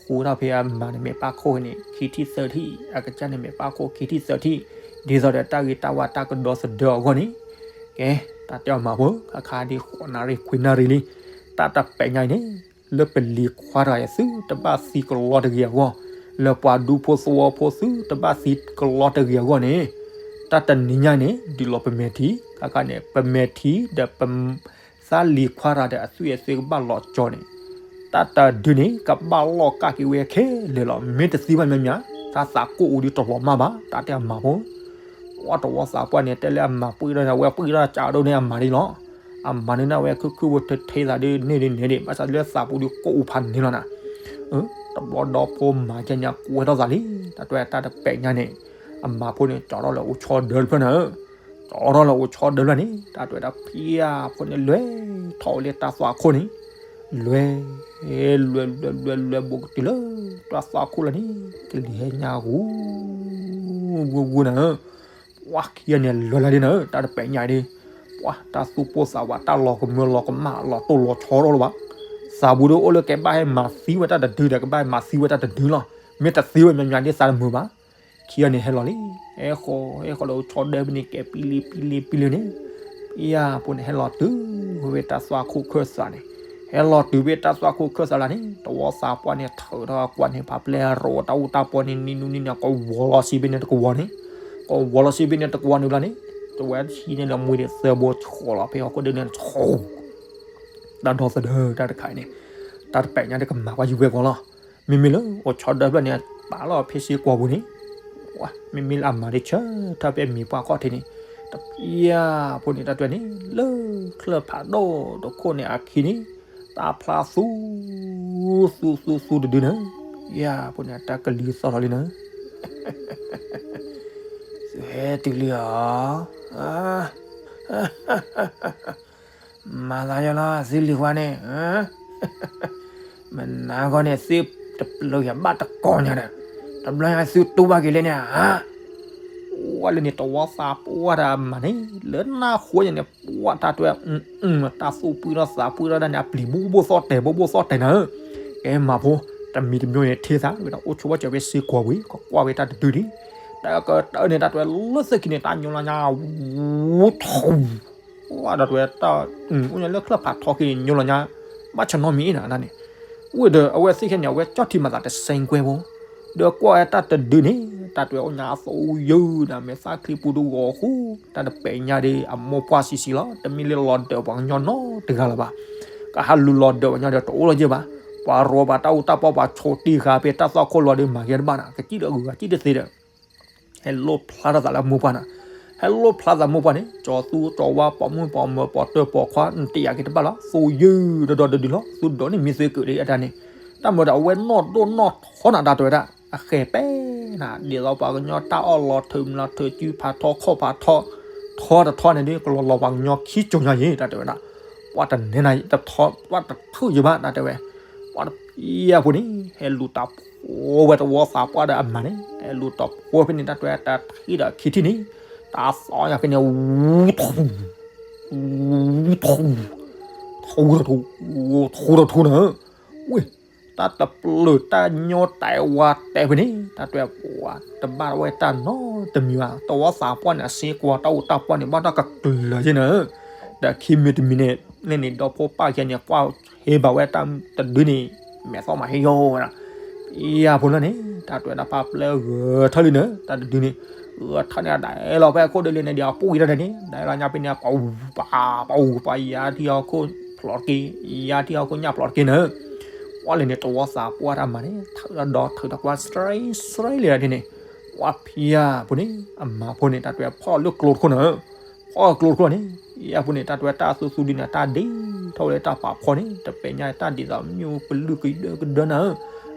ဃိထီၣ်ဖဲအမၤန့ၣ်မဲာ်ပၢ်ခိၣ်န့ၣ် ခံထံၣ်သၢထံၣ်, အကစၢ်န့ၣ်မဲာ်ပၢ်ခိၣ်ခံထံၣ်သၢထံၣ်, ဒ်သိးဒီးတၢ်ဂ့ၤတၢ်ဝါတၢ်ကဒီသဒၢအဂီၢ်န့ၣ်, ကဲ, တၢ်တဲအီၤမၤဖိ ခါခါဒ်ဃိးနၣ်ရံၣ်ခွံနၣ်ရံၣ်လံ, တၢ်တပဲာ်ညါအံၤန့ၣ် လၢပလံၤခွါတဂၤအံၤသုတဘၣ်သံကလီတဂ့ၤအဂီၢ်, လၢပှၤဒူဖိသဝီဖိသုတဘၣ်သံကလီတဂ့ၤအဂီၢ်န့ၣ်, တၢ်တနံၤညါအံၤန့ၣ် ဒုးလီၤပမဲာ်ထံ, ခါခါန့ၣ် ပမဲာ်ထံဒီးပ သးလံၤခွါတဂၤဒီးအသွံၣ်အသွဲကဘၣ်လီၤကၠီန့ၣ်, တၢ်တဒုန့ၣ် ကဘၣ်လီၢ်ကၢ်က့ၤဝဲခဲလၢာ်လီၤ. မ့ၢ်တသံဘၣ်မးမး တၢ်သးကိၢ်အူဒုးတလီၤမၢ်ဘၣ်, တၢ်တဲအမၤဖိ ဝဲတဝီသးပှၢ်န့ၣ် တဲလၢအမၤပှံၢ်ထီၣ်န့ၣ် အဝဲပှံၢ်ထီၣ်ကးဒိၣ်န့ၢ်အမၤဒ်လီၤ. အမၤန့ၢ်န့ၣ် အဝဲခုၣ်ခုၣ်ဖိထဲထဲသးဒ်န့ၣ်ဒ်န့ၣ်ဒံး ဘၣ်ဆၣ်လၢသးပူၤဒုးကိၢ်အူဖးန့ၣ်လီၤနၤ. တဘျီဒီဖိမၤကဲညါကွဲထီၣ်သးလံ, တၢ်တဲတၢ်တပဲာ်ညါန့ၣ်, အမၤဖိန့ၣ် ကၠီထီၣ်လၢအိၣ်ဆီဒၢတဖျၢၣ်နၤဧၢ, ကၠီထီၣ်လၢအိၣ်ဆီဒၢတဖျၢၣ်န့ၣ် တၢ်တဲဝဲဒၣ်ဖံယၢ်ဖိန့ၣ် လဲၤထီၣ်ဝဲလၢတၢ်သွၣ်ခိၣ်န့ၣ်, လဲၤ, လဲၤလဲၤလဲၤလဲၤ ဘူးကတုၤလၢတၢ်သွၣ်ခိၣ်လီၤန့ၣ် ကလံၤဟဲညါဂူၤ ဂူၤဂူၤနၤဧၢ, ပှၤခံဂၤန့ၣ်လဲၤလၢဒ်နၤဧၢ, တၢ်တပဲာ်ညါဒ်, ပှၤတၢ်သူၣ်ပိၢ်သးဝး တၢ်လီၤကမၢလီၤကမၣ် လီၤတိၢ်လီၤဆီထီၣ်လၢၤဘၣ်, သးပူၤဒ်အိၣ်လၢကဲဘၣ်ဟဲမၤသံဝဲတၢ်တဒုဒီးကဘၣ်ဟဲမၤသံဝဲတၢ်တဒုလီၤ, မ့ၢ်တသံဝဲမးမးဒ်သးတမုာ်ဘၣ်. ခံဂၤန့ၣ်ဟဲလီၤလံ, ဟဲဃီၤ ဟဲဃီၤလၢအိၣ်ဆီဒၢဖဲန့ၣ် ကဲပံလံပံလံပံလံန့ၣ်, ဖံယၢ်ဖိန့ၣ်ဟဲလီၤတုၤဝဲတၢ်သွၣ်ခိၣ်ခၢၣ်သးန့ၣ်, ဟဲလီၤတုၤဖဲတၢ်သွၣ်ခိၣ်ခၢၣ်သးလီၤန့ၣ် တဝီသးပှၢ်န့ၣ် ထုးထီၣ်ကွၢ်န့ၣ် ပာ်ပျဲရိတၢ်အူတၢ်ပီန့ၣ် နံၤနူနံၤန့ၣ် ကဝီၤလီၤဆံဖဲန့ၣ်တကဝီၤန့ၣ်, ကဝီၤလီၤဆံဖဲန့ၣ်တကဝီၤန့ၣ်ဘျီန့ၣ်, တဝဲဆံန့ၣ်လၢမွ့ဒံးသၢဘိ ဆီလီၤဖဲဟီၣ်ခိၣ်ဒၢန့ၣ် ဆီ တၢ်ဒီသဒၢတၢ်တခါအံၤန့ၣ်, တၢ်တပဲာ်ညါဒ်ကမၤကွၢ်ယံၤဝဲကီးလီၤ. မ့မ့ၢ်လၢအိၣ်ဆီဒၢဖျၢၣ်န့ၣ် ပာ်လီၤဖဲစ့ကွီၤပူၤန့ၣ်, မ့မ့ၢ်လၢအမၤဒ်ဆၢထၢၣ်ဖဲမံၤပှၢ်ခီၣ်ထံးန့ၣ်, တဖံယၢ်ဖိန့ၣ် တၢ်တဲန့ၣ် လၢချၢၣ်ဖးဒိၣ်တခိၣ်န့ၣ်အခံန့ၣ်, တၢ်ဖျါသူ သူသူသူတဒုနၤ, ယၢ်ဖိန့ၣ် တၢ်ကလံၤသီၣ်လီၤလံနၤ သုဟဲတုၤလံဧါ, မၤသးယီၤလီၤ သုလံၤခွါန့ၣ်, မနၤဂီၢ်န့ၣ် သုတပျၢၤယၤဘၣ်တကီၢ်ညါဒီး, တဘျီညါသုတူၢ်ဘၣ်က့ၤလဲၣ်န့ၣ်ဧါ. ဝဲလၢန့ၣ် တဝီသးပှၢ်တၢ်အမၤန့ၣ် လၢနၢ်ဟူညါန့ၣ် ပှၤတၢ်တဲဝဲ, တၢ်သူၣ်ပှံၢ်ထီၣ်သးပှံၢ်ထီၣ်ဒၣ်န့ၣ် အပျံၤဘိၣ်ဘိၣ်သီၣ်တဲာ် ဘိၣ်ဘိၣ်သီၣ်တဲာ်နၤဧၢ. ကဲမၤဖိ, တမံၤတမံၤန့ၣ် ထံၣ်သးဝဲဒၣ် အိၣ်ဆိးဝဲစၢၤဖဲစ့ကွီၤဝံၤ ကကွၢ်ဝဲတၢ်တဒုဒံး, တၢ်ကတၢၢ်န့ၣ် တၢ်တဲဝဲလၢသ့ၣ်ခံန့ၣ် တၢ်ညိလီၤညါ ဝူထူ ဝဲဒီးတဲဝဲတၢ်, အိၣ်ညါလၢချၢၣ်ဖးထီခံန့ၣ် ညိလီၤညါ, ဘၣ်ဆၢနီတမံၤအံၤနၤန့ၣ်, ဝဲဒီးအဝဲသ့ၣ်ခဲန့ၣ် အဝဲကၠီၣ်ထံမၤသးတစဲးကွဲဖိ, ဒီးကွၢ်ဝဲတၢ်တဒုန့ၣ် တၢ်တဲဝဲအိၣ်ညါအသိယုၢ်ဒီး မဲာ်သၣ်ချံပူၤတဂီၤဃိ, တၢ်တပဲာ်ညါဒ်အမိၢ်ပှၢ်ဆံးဆံးလီၤ, တမ့ၢ်လၢလီၤဒၢးပှၤကညီနီတဂၤလၢၤဘၣ်. ကဟးလူၤလီၤဒၢးပှၤကညီဒီးတအိၣ်လၢၤဘၣ်, ပှၤရိပှၤတၢ်အူတၢ်ပီ ပှၤဆိးတံၢ်ဃာ်ဖဲတၢ်သွၣ်ခိၣ်လီၤဒီး မၤကဲတဘၣ်နၤ ကစံၣ်ဒီးဂုၤဂၤစံၣ်တသ့ဒီး ဟဲလိၣ်ဖျါထီၣ်သးလၢမိၢ်ပှၢ်နၤ, ဟဲလိၣ်ဖျါသးမိၢ်ပှၢ်န့ၣ် ကၠီသူကၠီဝါ ပိာ်မုၣ်ပိာ်မၢၤ ပိာ်တၢၢ်ပိာ်ခွါ နတယာ်က့ၤတဘၣ်လီၤ, သိယုၢ်ဒီးဒီးဒုးလီၤ, သုဒိးန့ၢ်မ့ၢ်သုကဒံးအတၢ်န့ၣ်, တၢ်မၤဒီးအဝဲနီၢ်ဒိၣ်နီၢ်ထီနၤ တၢ်တဲဝဲဒၣ်, အဃဲၤပဲနၤ ဒ်သိးပှၤကညီတၢ်အီၣ်လီၤထုးမလီၤထုးစုဖးထီခီၣ်ဖးထီ, ထီတထီန့ၣ်ဒ် ကလီၤလီၤပှၤကညီခံကၠိညါယံၤ တၢ်တဲဝဲဒၣ်, ပှၤတနဲနၤတထီ ပှၤတထုးယံၤဘၣ် တၢ်တဲဝဲ, ပှၤတဖံးယၢ်ဖိန့ၣ် ဟဲလူၤတၢ်ဖိဝဲတဝီသးပှၢ်ဒီးအမၤန့ၣ် ဟဲလူၤတၢ်ဖိဖဲန့ၣ် တၢ်တဲဝဲတၢ်ထံၣ်ဒီးခံထံၣ်န့ၣ်, တၢ်သီညါဖဲန့ၣ် ဝူထူ ဝူထူ ထူထူ ထူထူနၤ, ဝ့ၢ် တၢ်တပျၢၤတၢ်ညိတၢ်ဝါတဲဖဲန့ၣ် တၢ်တဲဝဲ တဘၣ်ဝဲတၢ်နီတမံၤဘၣ်, တဝီသးပှၢ်န့ၣ် အစ့ကွီၤတၢ်အူတၢ်ပီန့ၣ် ဘၣ်တၢ်ကကျၢၤယ့ၢ်နၤ, ဒီးခံမံၤတမံၤန့ၣ် လၢန့ၣ်ဒီဖိပၢ်ယဲန့ၣ် ကွၢ်ဟ့ဘၣ်ဝဲတၢ်တဒုန့ၣ် မဲာ်သီမးဟ့ယီၤဝဲဒၣ်, ယၢ်ဖိလၢန့ၣ် တၢ်တဲဝဲဒၣ် ပာ်ပျဲဂဲၤထၢၣ်လံနၤ တၢ်တဒုန့ၣ်, ဂဲၤထၢၣ်န့ၣ် ဒၣ်အဲၣ်လီၤဖဲအခိၣ်ဒုလံန့ၣ် ဒ်အပူၤအံၤတၢ်န့ၣ် ဒၣ်အဲၣ်လီၤညါဖဲန့ၣ် ပှၤပှၤပှၤယၤထံၣ်ဟီၣ်ခိၣ်ဖျိးတက့ၢ်, ယၤထံၣ်ဟီၣ်ခိၣ်ညၣ်ဖျိးတက့ၢ်နၤ, ပှၤလၢန့ၣ်တဝီသးပှၢ်တၢ်မၤန့ၣ် ထုးဒီးထုးဒီးကွၢ်စရံစရံလံဒၣ်န့ၣ်, ပှၤဖံးယၢ်ဖိန့ၣ် အမၤဖိန့ၣ် တၢ်တဲဝဲဖီၣ်လၢကျိတခိၣ်နၤ, ဖီၣ်ကျိတခိၣ်န့ၣ် အဖိန့ၣ် တၢ်တဲဝဲတၢ်သူသူဒုန့ၣ် အတၢ်ဒ့ထီၣ်ဝဲလၢတၢ်ဖးဖီန့ၣ် တပဲာ်ညါတၢ်ဒ်သိးမ့ၢ်ပလုၢ်ကဒၢကဒၢနၤဧၢ,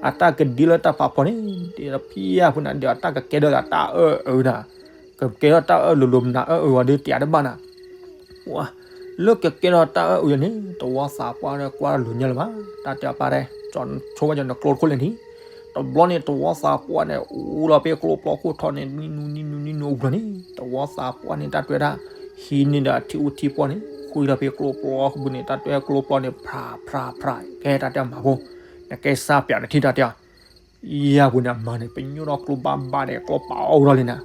အတၢ်ကဒ့လၢတၢ်ဖးဖီန့ၣ် ဒ်သိးဖံအဖိန့ၣ် ဒ်သိးတၢ်ကကဲထီၣ်တၢ်အၢၣ်အၢနၤ, ကကဲထီၣ်တၢ်အၢၣ်လိၤလိၤမနၤအၢၣ်အၢဝဲဒၣ်တယၤတဘၣ်နၤ ပှၤ လၢကကဲထီၣ်တၢ်အၢၣ်အၢယၤန့ၣ် တဝီသးပှၢ်ဒီးကွၢ်တလိၤညါလၢၤဘၣ်, တၢ်တဲအပၢ်တဲ, ကၠီဆိဝဲကၠီနကျိတခိၣ်လဲၣ်န့ၣ်, တဘျီန့ၣ် တဝီသးပှၢ်န့ၣ် အူလီၤဖဲကျိပျီခိၣ်ထီၣ်န့ၣ် နံနူနံနူနံနူအူလီၤန့ၣ် တဝီသးပှၢ်န့ၣ် တၢ်တဲဝဲဒၣ်, ဟံးန့ၢ်ဒီးထံအူထံပှီၢ်န့ၣ် ဃုထီၣ်ဖဲကျိပျီပူၤန့ၣ် တၢ်တဲကျိပျီန့ၣ် ဖြးဖြးဖြး ကဲတၢ်တဲမၤဖိ, နကဲစၢ်ပၠးနထံၣ်တၢ်တဲ ယၤပူၤန့ၣ် အမၤန့ၣ် ပညိၣ်ထီၣ်ကျိဘၣ်ဘၣ်န့ၣ် ကျိပာ်အီၣ်ဝဲလီၤလံနၤ,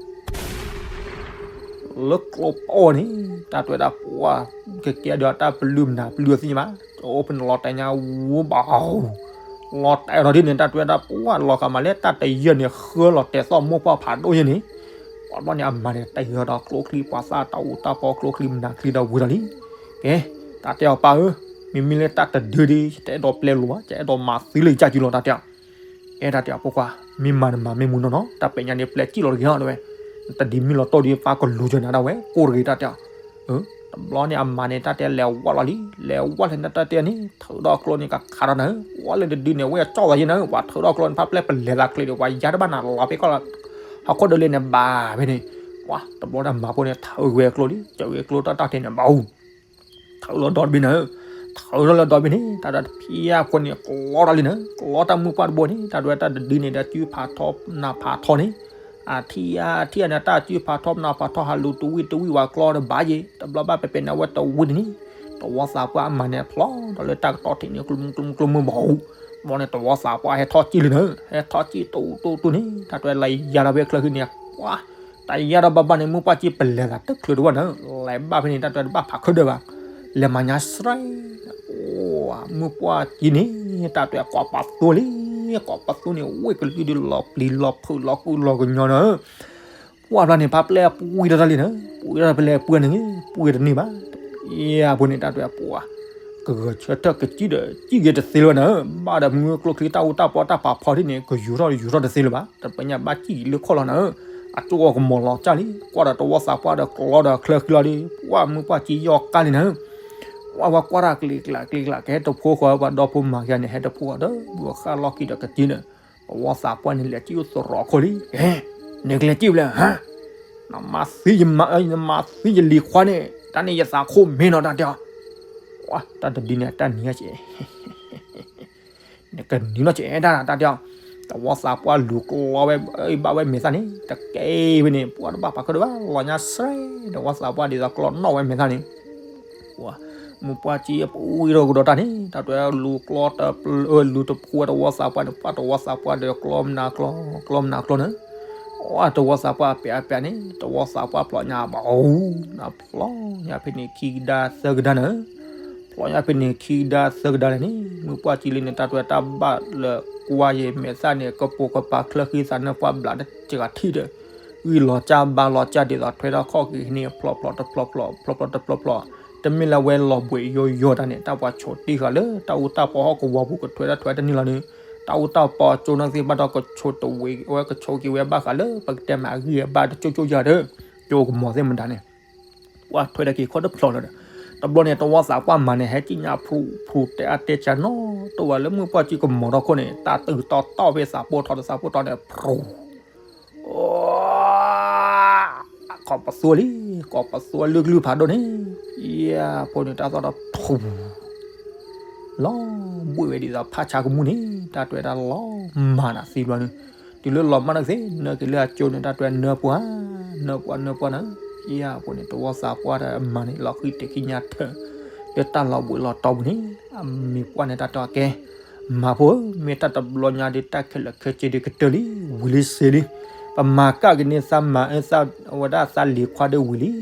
လၢကျိပာ်အီၣ်န့ၣ် တၢ်တဲဝဲဒၣ်ပှၤ ကကဲဒီးတၢ်ပလုၢ်မနုၤပလုၢ်အီၤသ့ၣ်ညါဘၣ်, တအိၣ်ဖဲန့ၣ်လီၤတဲာ်ညါဝူဘၣ်, လီၤတဲာ်ထီၣ်ဒ်န့ၣ် တၢ်တဲဝဲဒၣ်ပှၤလီၤဂာ်မးလၢတၢ်တယၢၢ်န့ၣ် ဃၢလီၤတဲာ်သီၣ်မိၢ်ပှၢ်ဖးဒိၣ်ယဲၢ်န့ၣ်, ပှၤဘျီန့ၣ် အမၤန့ၣ် တဲာ်ဃီဒီးကျိချံပှၤသၣ်တၢ်အူတၢ်ပီ ကျိချံမနုၤချံဒီးဝံၤဒီးလံ, ကဲ, တၢ်တဲအီၤပၢ်ဧၢ, မ့မ့ၢ်လၢတၢ်တဒုဒ် ယတအဲၣ်ဒိးပျဲလိာ်ဘၣ်, ယအဲၣ်ဒိးမၤသံလၢယကစၢ်စုလီၤ တၢ်တဲအီၤ ကဲတၢ်တဲအီၤဖိခွါ, မ့ၢ်မၤနမၤမ့ၢ်မူနီၢ်နီၢ် တၢ်ပဲာ်ညါန့ၣ် ပျဲစံၣ်လီၤတဂ့ၤဟီၣ်တဲဝဲ, တဒ်မ့ၢ်လီၤတီၢ်ဒီး ပၢ်ကလူၤစၢၤနၤဒၣ်ဝဲ ကိၢ်တဂ့ၤတၢ်တဲအီၤ, တဘျီန့ၣ် အမၤန့ၣ် တၢ်တဲလဲၤဝၢ်လီၤလံ, လဲၤဝၢ်လံန့ၣ် တၢ်တဲန့ၣ် ထုးထီၣ်ကျိန့ၣ် ကခးထီၣ်နၤဧၢ, ဝၢ်လၢတဒုန့ၣ် ဝဲအကၠီၣ်သးယဲၢ်နၤဧၢ, ပှၤထုးထီၣ်ကျိန့ၣ် ဖးပျဲၢ်ပလဲၤသးချ့ဒီး ပှၤယါတဘၣ်နၤလီၤဖဲကီၢ်လီၤ, ဟီၣ်ခိၣ်ဒီးလံန့ၣ် ဘၣ်ဖဲန့ၣ်, ပှၤတဘျီတၢ်မၤဖိန့ၣ် ထုးဝဲကျိလံတၢ်တဲန့ၣ် ဘၣ်အူ ထုးလီၤဒီတဘ့ၣ်နၤဧၢ, ထုးထီၣ်လၢဒီဘ့ၣ်န့ၣ် တၢ်ဒီးတဖံအဖိန့ၣ် ကျီတၢ်လံနၤဧၢ, ကျီတၢ်မုၢ်ပှၢ်တဘိန့ၣ် တၢ်ဒွဲတၢ်တဒုန့ၣ် ဒီးစုဖးထီနၢ်ဖးထီန့ၣ်, အထံၣ်အထံၣ်အန့ၣ် တၢ်စုဖးထီနၢ်ဖးထီ ဟးလူၤတဝံၣ်တဝံၣ်ဝဲကျီဒီးဘၣ်ယဲၢ် တဘျီဘၣ်ပဲပဲနၤဝဲတဝံၣ်တန့ၣ်, တဝီသးပှၢ်အမၤန့ၣ်ဖျီဒီးလၢတၢ်ကတီၢ်ထံးန့ၣ် ကျိမုကျိမုကျိမုဘၣ်အူ, ဘျီန့ၣ် တဝီသးပှၢ်ဟဲထီၣ်ကံၣ်လံနၤဧၢ, ဟဲထီၣ်ကံၣ်တူတူတူန့ၣ် တၢ်ဒွဲလၢယၤဒီးဖဲချၢဃံန့ၣ် ပှၤ တၢ်ယါဒီးဘၣ်ဘၣ်န့ၣ် မုၢ်ပှၢ်ကံပလဲၤသးတချုးတဝၢ်နၤဧၢ, လဲၤဘၣ်ဖဲန့ၣ် တၢ်တဲတဘၣ်ဖးခၢဒၢးဘၣ်, လဲၤမၤညါစဲ, အိ, မုၢ်ပှၢ်ကံန့ၣ် တၢ်တဲကိးပသူလံ, ကိးပသူန့ၣ် ဝ့ၢ်ကလုၢ်ဒုးလီၤပျံၤလီၤဖုးလီၤကုလီၤကညီနၤဧၢ, ပှၤဘျီန့ၣ် ဖးပျဲၢ်ပှံၤဒီးတၢ်လံနၤဧၢ, ပှံၤဒီးဖဲလဲၣ်ပှံၤန့ၣ် ပှံၤတန့ၢ်ဘၣ်, ယၤဖိန့ၣ် တၢ်တဲပှၤ ကဂဲၤဆၢထၢၣ်ကစံၣ်ဒီး စံၣ်က့ၤတသ့လၢၤနၤဧၢ, ဘၣ်ဒီးမုၢ်ကျိချံတၢ်အူတၢ်ပီတၢ်ဖးဖီထံၣ်န့ၣ် ကယူၤထီၣ်ယူၤထီၣ်တသ့လၢၤဘၣ်, တပညါဘၣ်စံၣ်က့ၤလၢခီၣ်လီၤနၤဧၢ, အကၠိအီၤကမီၤလီၤကၢ်လံ, ကွၢ်ဒီးတဝီသးပှၢ်ဒီးကျီဒီးချၢဃံလီၤဒီး ပှၤမုၢ်ပှၢ်ကံယီၢ်ကါလံနၤဧၢ, ပှၤဝဲကွၢ်တၢ်ကျ့ကျးကျ့ကျး ကဟဲတဖိဃီပှၤဒီဖိမၤကန့ၣ် ဟဲတဖိဃီဒီး ဘုခၣ်လီၢ်ခံဒီးကစံၣ်ဒီး တဝီသးပှၢ်န့ၣ် လဲၤစံၣ်အိၣ်သရိာ်ခိၣ်လံ, နကလဲၤစံၣ်ဖဲလဲၣ်, နမၤသံယမၤ နမၤသံယလံၤခွါန့ၣ် တၢ်န့ၣ်ယသးခိၣ်မ့ၢ်နီၤ တၢ်တဲအီၤ, တၢ်တဒုန့ၣ် တၢ်နံၤအီၤကဲ နကနံၤနီၢ်ကဲဒၣ်တၢ်တဲအီၤ, တဝီသးပှၢ်လူၤကျီဝဲ ဘၣ်ဝဲမဲာ်သၣ်န့ၣ် တကဲဝဲန့ၣ် ပှၤတဘၣ်ဖးခၢဒၢးဘၣ် လီၤညါစဲ, တဝီသးပှၢ်ဒ်သိးကျီနီၣ်ဝဲမဲာ်သၣ်န့ၣ် မုၢ်ပှၢ်ကံအပူၤအံၤဒီးကဒီးတၢ်န့ၣ် တၢ်တဲလူၤကျီ လူၤတဖှူဝဲတဝီသးပှၢ်န့ၣ် ပှၤတဝီသးပှၢ်ဒီးကျီမနၤကျီ ကျီမနၤကျီန့ၣ်, တဝီသးပှၢ်အပျးအပျးန့ၣ် တဝီသးပှၢ်ဖျိညါဘၣ်အူ, နဖျိညါဖဲန့ၣ်ခံကဒါသၢကဒါန့ၣ်, ဖျိညါဖဲန့ၣ်ခံကဒါသၢကဒါလဲၣ်န့ၣ် မုၢ်ပှၢ်ကံလံန့ၣ် တၢ်တဲတၢ်ဘၣ်လၢကွၢ်ယဲၢ်မဲာ်သၣ်န့ၣ် ကပိာ်ကပၤချၢဃံသးနၢၣ်ပှၢ်ဘျးတစှၤထံၣ်ဒီး ဂံၢ်လီၤကၢ်ဘါလီၤကၢ်ဒ်သိးထွဲထီၣ်ခီၣ်က့ၤန့ၣ် ဖျိးဖျိးတဖျိးဖျိး ဖျိးဖျိးတဖျိးဖျိး, တမ့ၢ်လၢဝဲလီၤဘှံးယိယိတၢ်န့ၣ် တၢ်ပှၤဆိးတံၢ်ဃာ်လၢ တၢ်အူတၢ်ပီဟီၣ်ကဝီၤပူၤကထွဲတၢ်ထွဲတန့ၢ်လီၤန့ၣ်, တၢ်အူတၢ်ပီကၠိနီၣ်သ့ၣ်ဘၣ်ဒီးကဆိးတဝံၤဝဲ ကဆိးက့ၤဝဲဘၣ်ဃးလၢ ပကတဲမးအဂံၢ်အဘါတကၠိကၠိယၤဒီး ကၠိကမီၤသ့ၣ်မတၤန့ၣ် ပှၤထွဲတၢ်က့ၤခီတဖျိးလီၤဒီး တဘျီန့ၣ် တဝီသးပှၢ်မၤန့ၣ် ဟဲကံၣ်ညါဖူဖူတဲအါတဲကၢနီၣ် တဝီလၢမုၢ်ပှၢ်ကံကမီၤထီၣ်ခိၣ်န့ၣ် တၢ်တုၤတီတီၢ်ဖဲသးပိၢ်ထီၣ်ဒီးသးပိၢ်ထီၣ်န့ၣ် ဖရူ ကိးပသူလံ, ကိးပသူအလုၢ်ကလုၢ်ဖးဒိၣ်န့ၣ်, ယဖိန့ၣ်တၢ်သီၣ်ဒီးထူ လီၤဘှံးဝဲဒ်သိးဖးဆါကမူၣ်န့ၣ် တၢ်တွဲတၢ်လီၤမၢ်နၤသံဘျီန့ၣ်, တုၤလၢလီၤမၢ်နၤသ့ နၢက့ၤလၢအကၠိန့ၣ် တၢ်တွဲနၢပှၢ်, နၢပှၢ်နၢပှၢ်နၤ, ယဖိန့ၣ် တဝီသးပှၢ်ဒီးအမၤန့ၣ် လီၤဃံတ့ၢ်ခံညါထၢၣ် လၢတၢ်လီၤဘှံးလီၤတီၤပူၤန့ၣ်, အမံၤပှၢ်န့ၣ် တၢ်တဲအီၤကဲ မၤဖိဧၢ, မ့ၢ်တၢ်တဘျီညါဒီး တၢ်ခဲလၢာ်ခဲဆ့ဒီးကတၢၢ်လံ, ဝံၤလံစ့လံ, ပမၤကၣ်က့ၤန့ၢ်သးမၤအသးဝဲဒၣ်သးလံၤခွါဒီးဝံၤလံ,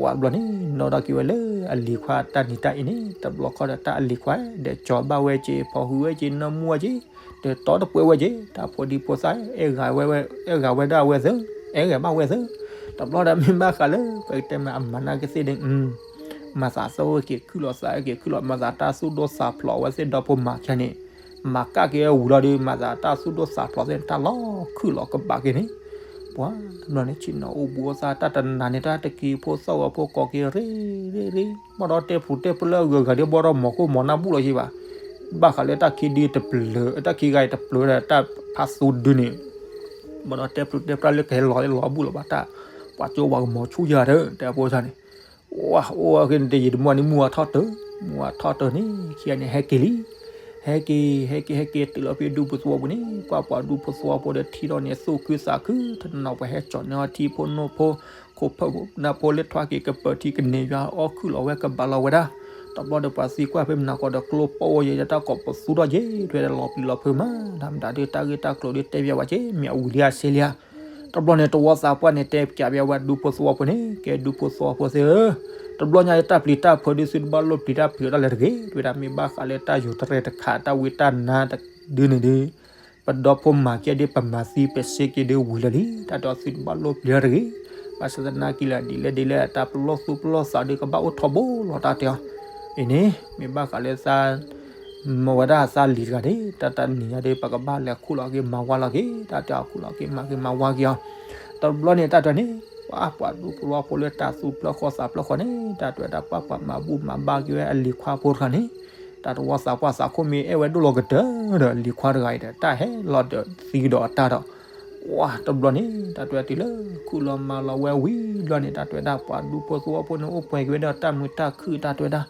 ဝဲဘျီန့ၣ် နီၣ်ထီၣ်က့ၤဝဲလၢအလံၤခွါတၢ်နံၤတၢ်အ့န့ၣ် တဘျီဃီဒီး တၢ်အလံၤခွါဒီးကၠီၤဘၣ်ဝဲက့ၤ ဖီၣ်ဟုၣ်ဝဲက့ၤ နီၢ်မူဝဲက့ၤ, ဒီးတီတပှဲၤဝဲက့ၤ တၢ်ဖိဒံဖိသၣ် အဲၣ်ဂၤဝဲ အဲၣ်ဂၤဝဲဒၣ်ဝဲသၢ, အဲၣ်ဂၤဘၣ်ဝဲသၢ, တဘျီဒီးမ့ၢ်ဘၣ်ဃးလၢ ပကတဲမ့ၢ်အမၤနၢ်ကသ့ၣ်ဒီး မၤသးသၢဝဲက့ၤခုၣ်လီၤသးဝဲက့ၤခုၣ်လီၤ မၤသးတၢ်သူၣ်ဒိၣ်သးဖျိးဝဲသ့ၣ်ဒီဖိမၤခါန့ၣ်, မၤကၣ်က့ၤဝဲဝံၤလီၤဒီး မၤသးတၢ်သူၣ်ဒိၣ်သးဖျိးသ့ၣ် တၢ်လီၤခုၣ်လီၤကဘၣ်က့ၤန့ၣ်, ပှၤတဘျီန့ၣ် ဆ့ၣ်နီၤအိၣ်ဘူးအိၣ်သး တၢ်တနၤန့ၣ် တၢ်တက့ၤဖိသၣ်ဂီၤဖိကိးက့ၤရ့ရ့ရ့ ဘၣ်ဒီးတဲပူၤတဲပျၢ်ဂုၤဂၤဒီး ဘၣ်ဒီးမီၤခိၣ်မီၤနၢ်ဘူၣ်လီၤယံၤဘၣ်, ဘၣ်ဃးလၢတၢ်ခံဒုတပျၢၤ တၢ်ခံဂၤအံၤတပျၢၤဒီး တၢ်ဖးသူဒုန့ၣ် ဘၣ်ဒီးတဲပျုၤတဲပျၢ်လၢကဟဲလီၤလၢလီၤဘူၣ်လီၤဘၣ်တၢ်, ပှၤကၠိဝၤကမီၤဆူၣ်ယၤဒီး တဲဖိသၣ်န့ၣ်, ဝါအိၣ်က့ၤန့ၣ် တယံာ်တမီၢ်န့ၣ် မုၢ်ဝါထီၣ်တၢၢ်, မုၢ်ဝါထီၣ်တၢၢ်န့ၣ် ခံဂၤန့ၣ် ဟဲက့ၤလံ, ဟဲက့ၤ ဟဲက့ၤ ဟဲက့ၤ ဟဲက့ၤတုၤလီၤဖဲဒူဖိသဝီပူၤန့ၣ် ပှၤပှၤဒူဖိသဝီဖိဒီးထံထီၣ်န့ၣ် သူၣ်ခုသးခု တနီၤနီၤပှၤဟဲကၠီၣ်န့ၢ်အီၤထံဖိနိဖိ ခိၣ်ဖၢၣ်ဖိနၢ်ဖိလၢထွါက့ၤကပၢၤထံကန့ၢ်ယွၤအီၣ်ခုၣ်လီၤဝဲကဘၣ်လီၤဝဲဒၣ်, တဘျီဒီးပှၤသံကွၢ်ဖဲမနၤကီးဒီး ကျိပိၢ်ဝဲယဲတၢ်ကိးပသူထီၣ်က့ၤ ထွဲဒီးလီၤပျံၤလီၤဖုးမး တၢ်မတၤဒုးတၢ်ဂ့ၢ်တၢ်ကျိၤဒုးတဲဘၣ်ဝဲက့ၤ မ့ၢ်အဝံၤလံအဆ့လံဧါ တဘျီန့ၣ် တဝီသးပှၢ်န့ၣ် တဲပၠးဘၣ်ဝဲဒူဖိသဝီဖိန့ၣ် ကဲဒူဖိသဝီဖိသ့ၣ်ဧၢ, တဘျီညါတၢ်ပျံၤတၢ်ဖုးဒုးသုတဘၣ်လိၣ်ပျံၤတၢ်ဖုးတၢ်လၢတဂ့ၤ, ဝဲဒၣ်မ့ၢ်ဘၣ်ဃးလၢတၢ်ယိၤတရဲတခးတၢ်ဝံတၢ်နါဒုန့ၣ်ဒုး, ပဒီဖိမၤကဲဒုး ပမၤသံပစ့က့ဒုးဝံၤလၢာ်လံ, တၢ်ဒီးသုတဘၣ်လိၣ်ပျံၤတၢ်တဂ့ၤ, ဘၣ်ဆၣ်သနာ်က့လၢဒ်လဲၣ်ဒ်လဲၣ် တၢ်ပလီၢ်သူၣ်ပလီၢ်သးဒုးကဘၣ်အိၣ်ထီဘိလီၤတၢ်တဲအီၤ, အံၤန့ၣ် မ့ၢ်ဘၣ်ဃးလၢသး မ့ၢ်ဝဲဒၣ်သးလံၤတဂၤန့ၣ် တၢ်တနံၤညါဒီး ပကဘၣ်လဲၤခူၣ်လီၤက့ၤမၤဝါလီၤက့ၤ တၢ်တဲအီၤခူၣ်လီၤက့ၤမၤက့ၤမၤဝါက့ၤအီၤ, တဘျီန့ၣ် တၢ်တဲန့ၣ် ပှၤပှၤဒူဖိသဝီဖိလၢတၢ်သူၣ်ပျၢၢ်ဃီသးပျၢၢ်ဃီန့ၣ် တၢ်တဲဝဲဒၣ်ပှၤပှၤမၤဘူၣ်မၤဘါက့ၤဝဲအလံၤခွါဖိတဂၤန့ၣ်, တၢ်တဝီသးပှၢ်သးခိၣ်မ့ၢ်အဲၣ်ဝဲဒိၣ်လီၤကတၢၢ်ဒီးအလံၤခွါတဂၤအံၤဒီး တၢ်ဟဲလီၤဒီးသံကဒီးအတၢ်ဒီး ဝါတဘျီန့ၣ် တၢ်တဲဝဲတုၤလၢခူၣ်လီၤမၤလီၤဝဲဝံၤဘျီန့ၣ် တၢ်တဲဝဲဒၣ်ပှၤဒူဖိသဝီဖိန့ၣ် အိၣ်ပှဲၤက့ၤဝဲဒီးတၢ်မုာ်တၢ်ခုၣ် တၢ်တဲဝဲဒၣ်,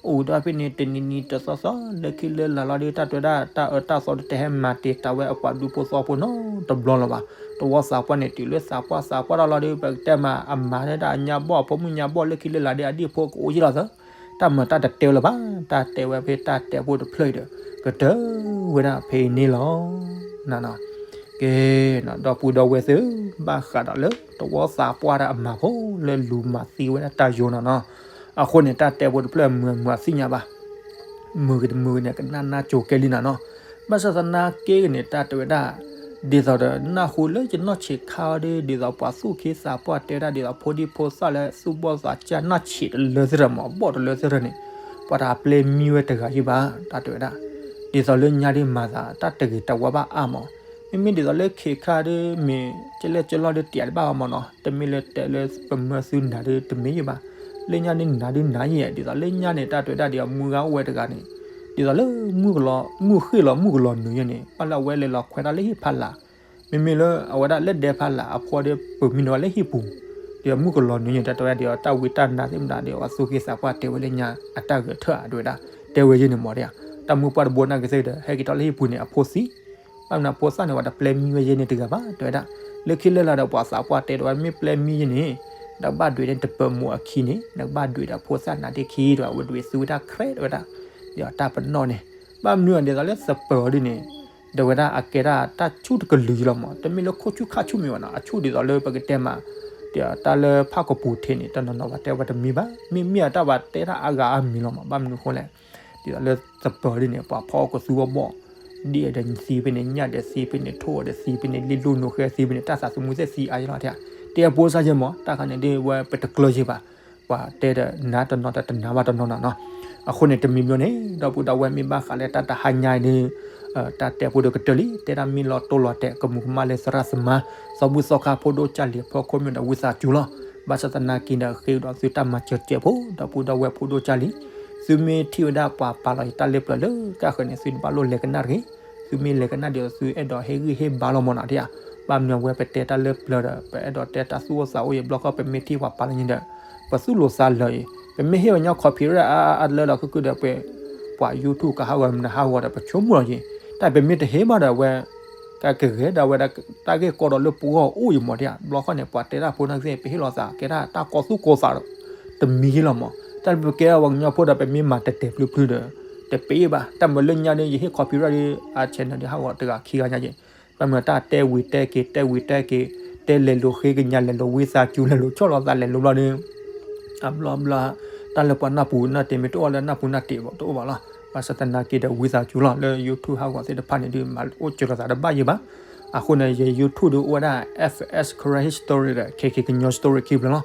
အိၣ်ဒီးဖဲန့ၣ် တနံၤနံၤတသီသီ လၢခံလၢလာ်လီၤဒီး တၢ်တဲဝဲဒၣ် တၢ်အၢတၢ်သီဒီးတဟဲမၤတ့ၢ်တၢ်ဝဲအပှၤဒူဖိသဝီဖိနီတဘျီလၢၤဘၣ်. တဝီသးပှၢ်န့ၣ် တုၤလၢသးပှၢ်သးပှၢ်တၢ်လီၤဒီး ပကတဲမး အမၤဒၣ်အညါဘီၣ် အဖိမုၣ်ညါဘီၣ် လၢခံလၢလာ်ဒီး အဒံၣ်အဖိကအိၣ်ယံၤလီၤသၢ တၢ်မၤတၢ်တတဲဝဲလၢၤဘၣ်, တၢ်တဲဝဲဖဲတၢ်တဲဖိတဖျၢၣ်အံၤဒီး ကတၢၢ်ဝဲဒၣ်ဖဲအံၤန့ၣ်လီၤ. နနီၤ, ကဲ, ဒီပုၢ်ဒီဝဲၢ်သ့ၣ်, ဘၣ်ဃးဒီးလၢတဝီသးပှၢ်တၢ်အမၤဖိလၢလူၤမၤသံဝဲဒၣ်တၢ်ယိၤနီၤနီၤ, အဃိန့ၣ် တၢ်တဲဖိတဖျၢၣ်မုာ်မုာ်သ့ၣ်ညါဘၣ်, မုာ်ဂ့ၤတမုာ်ဂ့ၤန့ၣ် ကနၣ်နၢ်ကၠိကဲလံနီၤနီၤ, ဘၣ်ဆၣ်သနာ်က့န့ၣ် တၢ်တဲဝဲဒၣ် ဒ်သိးဒီးနၢ်ဟူလၢယနီၢ်ဆံးခါအီၤဒီး ဒ်သိးပှၤသူၣ်က့သးပှၢ်တဲဝဲဒၣ် ဒ်သိးဖိဒံဖိသၣ်လၢသူၣ်ဘီၣ်သးစၢ် နီၢ်ဆံးတလၢသ့ၣ်တဖၣ်မး ဘီၣ်တလၢသ့ၣ်တဖၣ်န့ၣ် ပှၤတၢ်ပျဲမံဝဲတဂၤယံၤဘၣ် တၢ်တဲဝဲဒၣ်, ဒ်သိးလၢညါဒ်မၤသးတၢ်တဂ့ၤတဝါဘၣ်အါမး, မ့မ့ၢ်ဒ်သိးလၢခ့ခါဒီး မ့ၢ်ကလဲၣ်ကလီၢ်ဒီးတံာ်တဘၣ်အီၤမးနီၤ, တမ့ၢ်လၢတဲလၢပမၢသုနၤဒီးတမ့ၢ်ယံၤဘၣ်, လၢညါဒ်နၤဒ်နၤယံၤ ဒ်သိးလၢညါန့ၣ် တၢ်တဲဝဲဒၣ်ဒ်သိးမုၢ်ဂၤအိၣ်ဝဲတဂၤန့ၣ် ဒ်သိးလၢ မုၢ်ဃ့ၢ်လီၤမုၢ်ကလီၤနုာ်ယဲန့ၣ် ဘၣ်လၢအဝဲလဲၤလီၤခွဲးတၢ်လၢဟံၣ်ဖးလာ်, မ့မ့ၢ်လၢအဝဲဒၣ်လၢဒဲဖးလာ်အဖီဒီး ပၢၤမံနီၤဝဲလၢဟံၣ်ပူၤ, ဒ်သိးမုၢ်ကလီၤနုာ်ယဲန့ၣ် တၢ်တဲဝဲဒၣ်ဒ်သိးတၢ်ဝံတၢ်နါသ့ၣ်မတၤဒီး အသူၣ်က့သးပှၢ်တဲဝဲလၢညါ အတၢ်ဂဲၤထၢၣ်ဧါ တဲဝဲဒၣ်, တဲဝဲယဲန့ၣ်မးဒ်ဧါ, တၢ်မုၢ်ပှၢ်တဘိနာ်က့ၤသ့ၣ်ဒီး ဟဲက့ၤထီၣ်လၢဟံၣ်ပူၤန့ၣ် အဖိသံ ဘၣ်မနုၤဖိသၣ်န့ၣ် ပှၤတပျဲမံဝဲယဲန့ၣ်တဂၤဘၣ် တဲဝဲဒၣ်, လၢခံလၢလာ်ဒီးပှၤသးပှၢ်တဲဒီးဝဲ မ့ၢ်ပျဲမံယဲန့ၣ် နကဘၣ်ဒွဲၣ်န့ၣ်တပၢၤမိၢ်အခံန့ၣ် နကဘၣ်ဒွဲၣ်ဒီးဖိသၣ်နၤဒ့ခံ တဲဝဲ အဝဲဒွဲၣ်သူဝဲဒၣ် ခရဲး တဲဝဲဒၣ်, ဒ်သိးတၢ်ပနီၣ်န့ၣ် ဘၣ်မနုၤဒ်သိးလၢသပၢၤဒ်န့ၣ် ဒီးဝဲဒၣ်အကဲဒၣ်တၢ်ဆူၣ်တကလုာ်လီၤမး တမ့ၢ်လၢခိၣ်ဆူၣ်ခါဆူၣ်မ့ၢ်ဘၣ်နီၤ အဆူၣ်ဒ်သိးလၢပကတဲမး ဒ်သိးတၢ်လၢဖးကပူၤထံးန့ၣ် တနီၤနီၤပှၤတဲဝဲတမံၤဘၣ် မ့မ့ၢ်အတၢ်ပှၤတဲတၢ်အါဂၤအါမံၤလီၤမး ဘၣ်မနုၤအဃိလဲၣ် ဒ်သိးလၢသပၢၤဒ်န့ၣ် ပှၤဖီအီၣ်ကသူအီၣ်ဘီၣ် ဒ်အံၤဒီးသံဖဲန့ၣ် ညၣ်ဒီးသံဖဲန့ၣ် ထိၣ်အီၤဒီးသံဖဲန့ၣ် လ့လိၣ်နိၣ်ဃဲသံဖဲန့ၣ် တၢ်သးသမူသ့ၣ်သံအါယလီၤ တဲဖိသၣ်ယဲမး တၢ်ခါန့ၣ်ဒ်ဝဲပတကျၢၤယဲဘၣ် ပှၤတဲဒီးနၤတနီၤဒီးတနၤဘၣ်တနီၤနီၤနီၤ အဃိန့ၣ် တမံၤမံၤန့ၣ် ဒီပုၢ်ဒီဝဲၢ်မ့ၢ်ဘၣ်ဃးလၢတၢ်တဟါညါအံၤဒီး တၢ်တဲဖိဒီးကတၢၢ်လံ တဲဒၣ်မ့ၢ်လီၤတိၢ်လီၤတဲာ် ကမူးကမၣ်လၢသရၣ်သမါ စီၤဘူၣ်သီခါဖိဒိၣ်ကၢ်လံၤအဖီခိၣ်မ့ၢ်ဒီးဝံသးစူၤလီၤ. ဘၣ်ဆၣ်သနာ်က့ဒီး ဃ့ကဒီးသုတၢ်မၤစၢၤတစဲးဖိ ဒီပုၢ်ဒီဝဲၢ်ဖိဒိၣ်ကၢ်လံၤ သုမ့ၢ်ထံၣ်ဝဲဒၣ်ပှၤပာ်လီၤယတၢ်လၢပျၢၤလၢကၢ်ဃၢၤန့ၣ် သုတဘၣ်လိၣ်လဲၤကနၣ်တဂ့ၤ. သုမ့ၢ်လဲၤကနၣ်ဒ်သိးသုအဲၣ်ဒိးဟ့ၣ်ဂံၢ်ဟ့ၣ်ဘါလီၤမၢ်နီၤ ဒ်ဧါ. ဘၣ်မနုၤအဝဲပတဲတၢ်လၢပျၢၤဒီး ပအဲၣ်ဒိးတဲတၢ်သူၣ်အိၣ်သးအိၣ်အံၤ ဘျီခီပမ့ၢ်ထံၣ်ပှၤပာ်လီၤန့ၣ်ဒီး ပသူၣ်လိာ်သးလၢာ်အံၤ ပမ့ၢ်ဟ့ၣ်ဝဲညီ copyright အါအါလၢလီၤခုၣ်ခုၣ်ဒီး ပှၤ YouTube ကဟးဂီၤမနုၤဟးဂီၤဒီး ပဆိကမိၣ်လီၤက့ၤ တၢ်ပမ့ၢ်တဟ့ၣ်ဘၣ်ဒီးအဝဲ ကကဂဲၤဒၣ်ဝဲဒၣ်တၢ်ဂ့ၢ်ကီဒီးလၢပဂီၢ်အိၣ်အံၤမၢ် ဒ်ဧါ. ဘျီခီန့ၣ် ပှၤတဲတၢ်ဖိနာ်က့ ပဟ့ၣ်လီၤသး ကဲဒၣ်တၢ်ကီသူၣ်ကီသးဒီး တမံၤလီၤမၢ်. တၢ်လၢပကဲပှၤကညီဖိဒီး ပမ့ၢ်မၤတဲာ်တဲာ်ဖျုဖျုဒီး တပ့ၤဘၣ်. တၢ်မၤလၢညါဒီး ယဟ့ၣ် copyright ဒီး အ channel ဒီးဟးဂီၤတဂၤခံဂၤညါက့ၤ ဘၣ်မနုၤတၢ်တဲဝံၤတဲက့ၤ တဲဝံၤတဲက့ၤ တဲလဲၤလိာ်ဃ့ကညး လဲၤလိာ်ဝံသးစူၤ လဲၤလိာ်ဆီၣ်လီၤသး လဲၤလိာ်ဘျီဒီး အဘျီဘျီ တၢ်လၢပှၤနၢ်ပူၤနၢ်တ့ၤမ့ၢ်တအိၣ်လၢနၢ်ပူၤနၢ်တ့ၤတအိၣ်ဘၣ်လီၤ. ဘၣ်ဆၣ်သနာ်က့ဒီး ဝံသးစူၤလီၤ လၢ YouTube ဟးဂီၤသ့ၣ်တဖၣ်န့ၣ်ဒီး မၤအိၣ်စၢၤလီၤသးတဘၣ်ယံၤဘၣ်. အဃိန့ၣ် ယ YouTube ဒီးအိၣ်ဝဲဒၣ် FS Karen History ဒီး KK ကညီ Story ခံဖျၢၣ်လီၤ.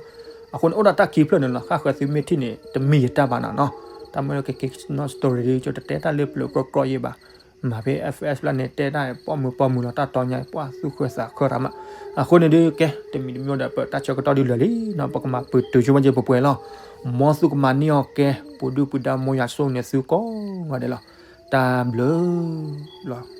အဃိန့ၣ် အိၣ်ဒၣ်တၢ်ခံဖျၢၣ်န့ၣ်လီၤ. ဃၣ်ဃၢၤသုမ့ၢ်ထံၣ်န့ၣ် တမ့ၢ်ယတၢ်ဘၣ်နီၤနီၤ. တၢ်မ့ၢ်လၢ KK ကညီ Story ဒီး ကၠိတတဲတၢ်လၢပျၢၤကြီကြီယံၤဘၣ်. မ့ၢ်ဖဲ F S လၢန့ၣ်တဲတၢ်ပိာ်မုၣ်ပိာ်မုၣ်လီၤ တၢ်တီညါပှၤသူၣ်ဃၢသးဃၢတၢ်မး. အဃိန့ၣ်ဒုးကဲ တမံၤတမံၤဒီး ပတၢ်ဆၢကတီၢ်ဒုးလၢာ်လံနီၤ ပကမၤပတုာ်ဆိမ့ၢ်က့ၤပှဲၤပှဲၤလီၤ. မ်သုကမၤန့ၢ်အီၤကဲ ပူၤဒုၣ်ပူၤဒါ မ်ယွၤဆိၣ်ဂ့ၤန့ၢ်သုကိးဂၤဒဲးလီၤ. တၢ်ဘျုးလီၤ.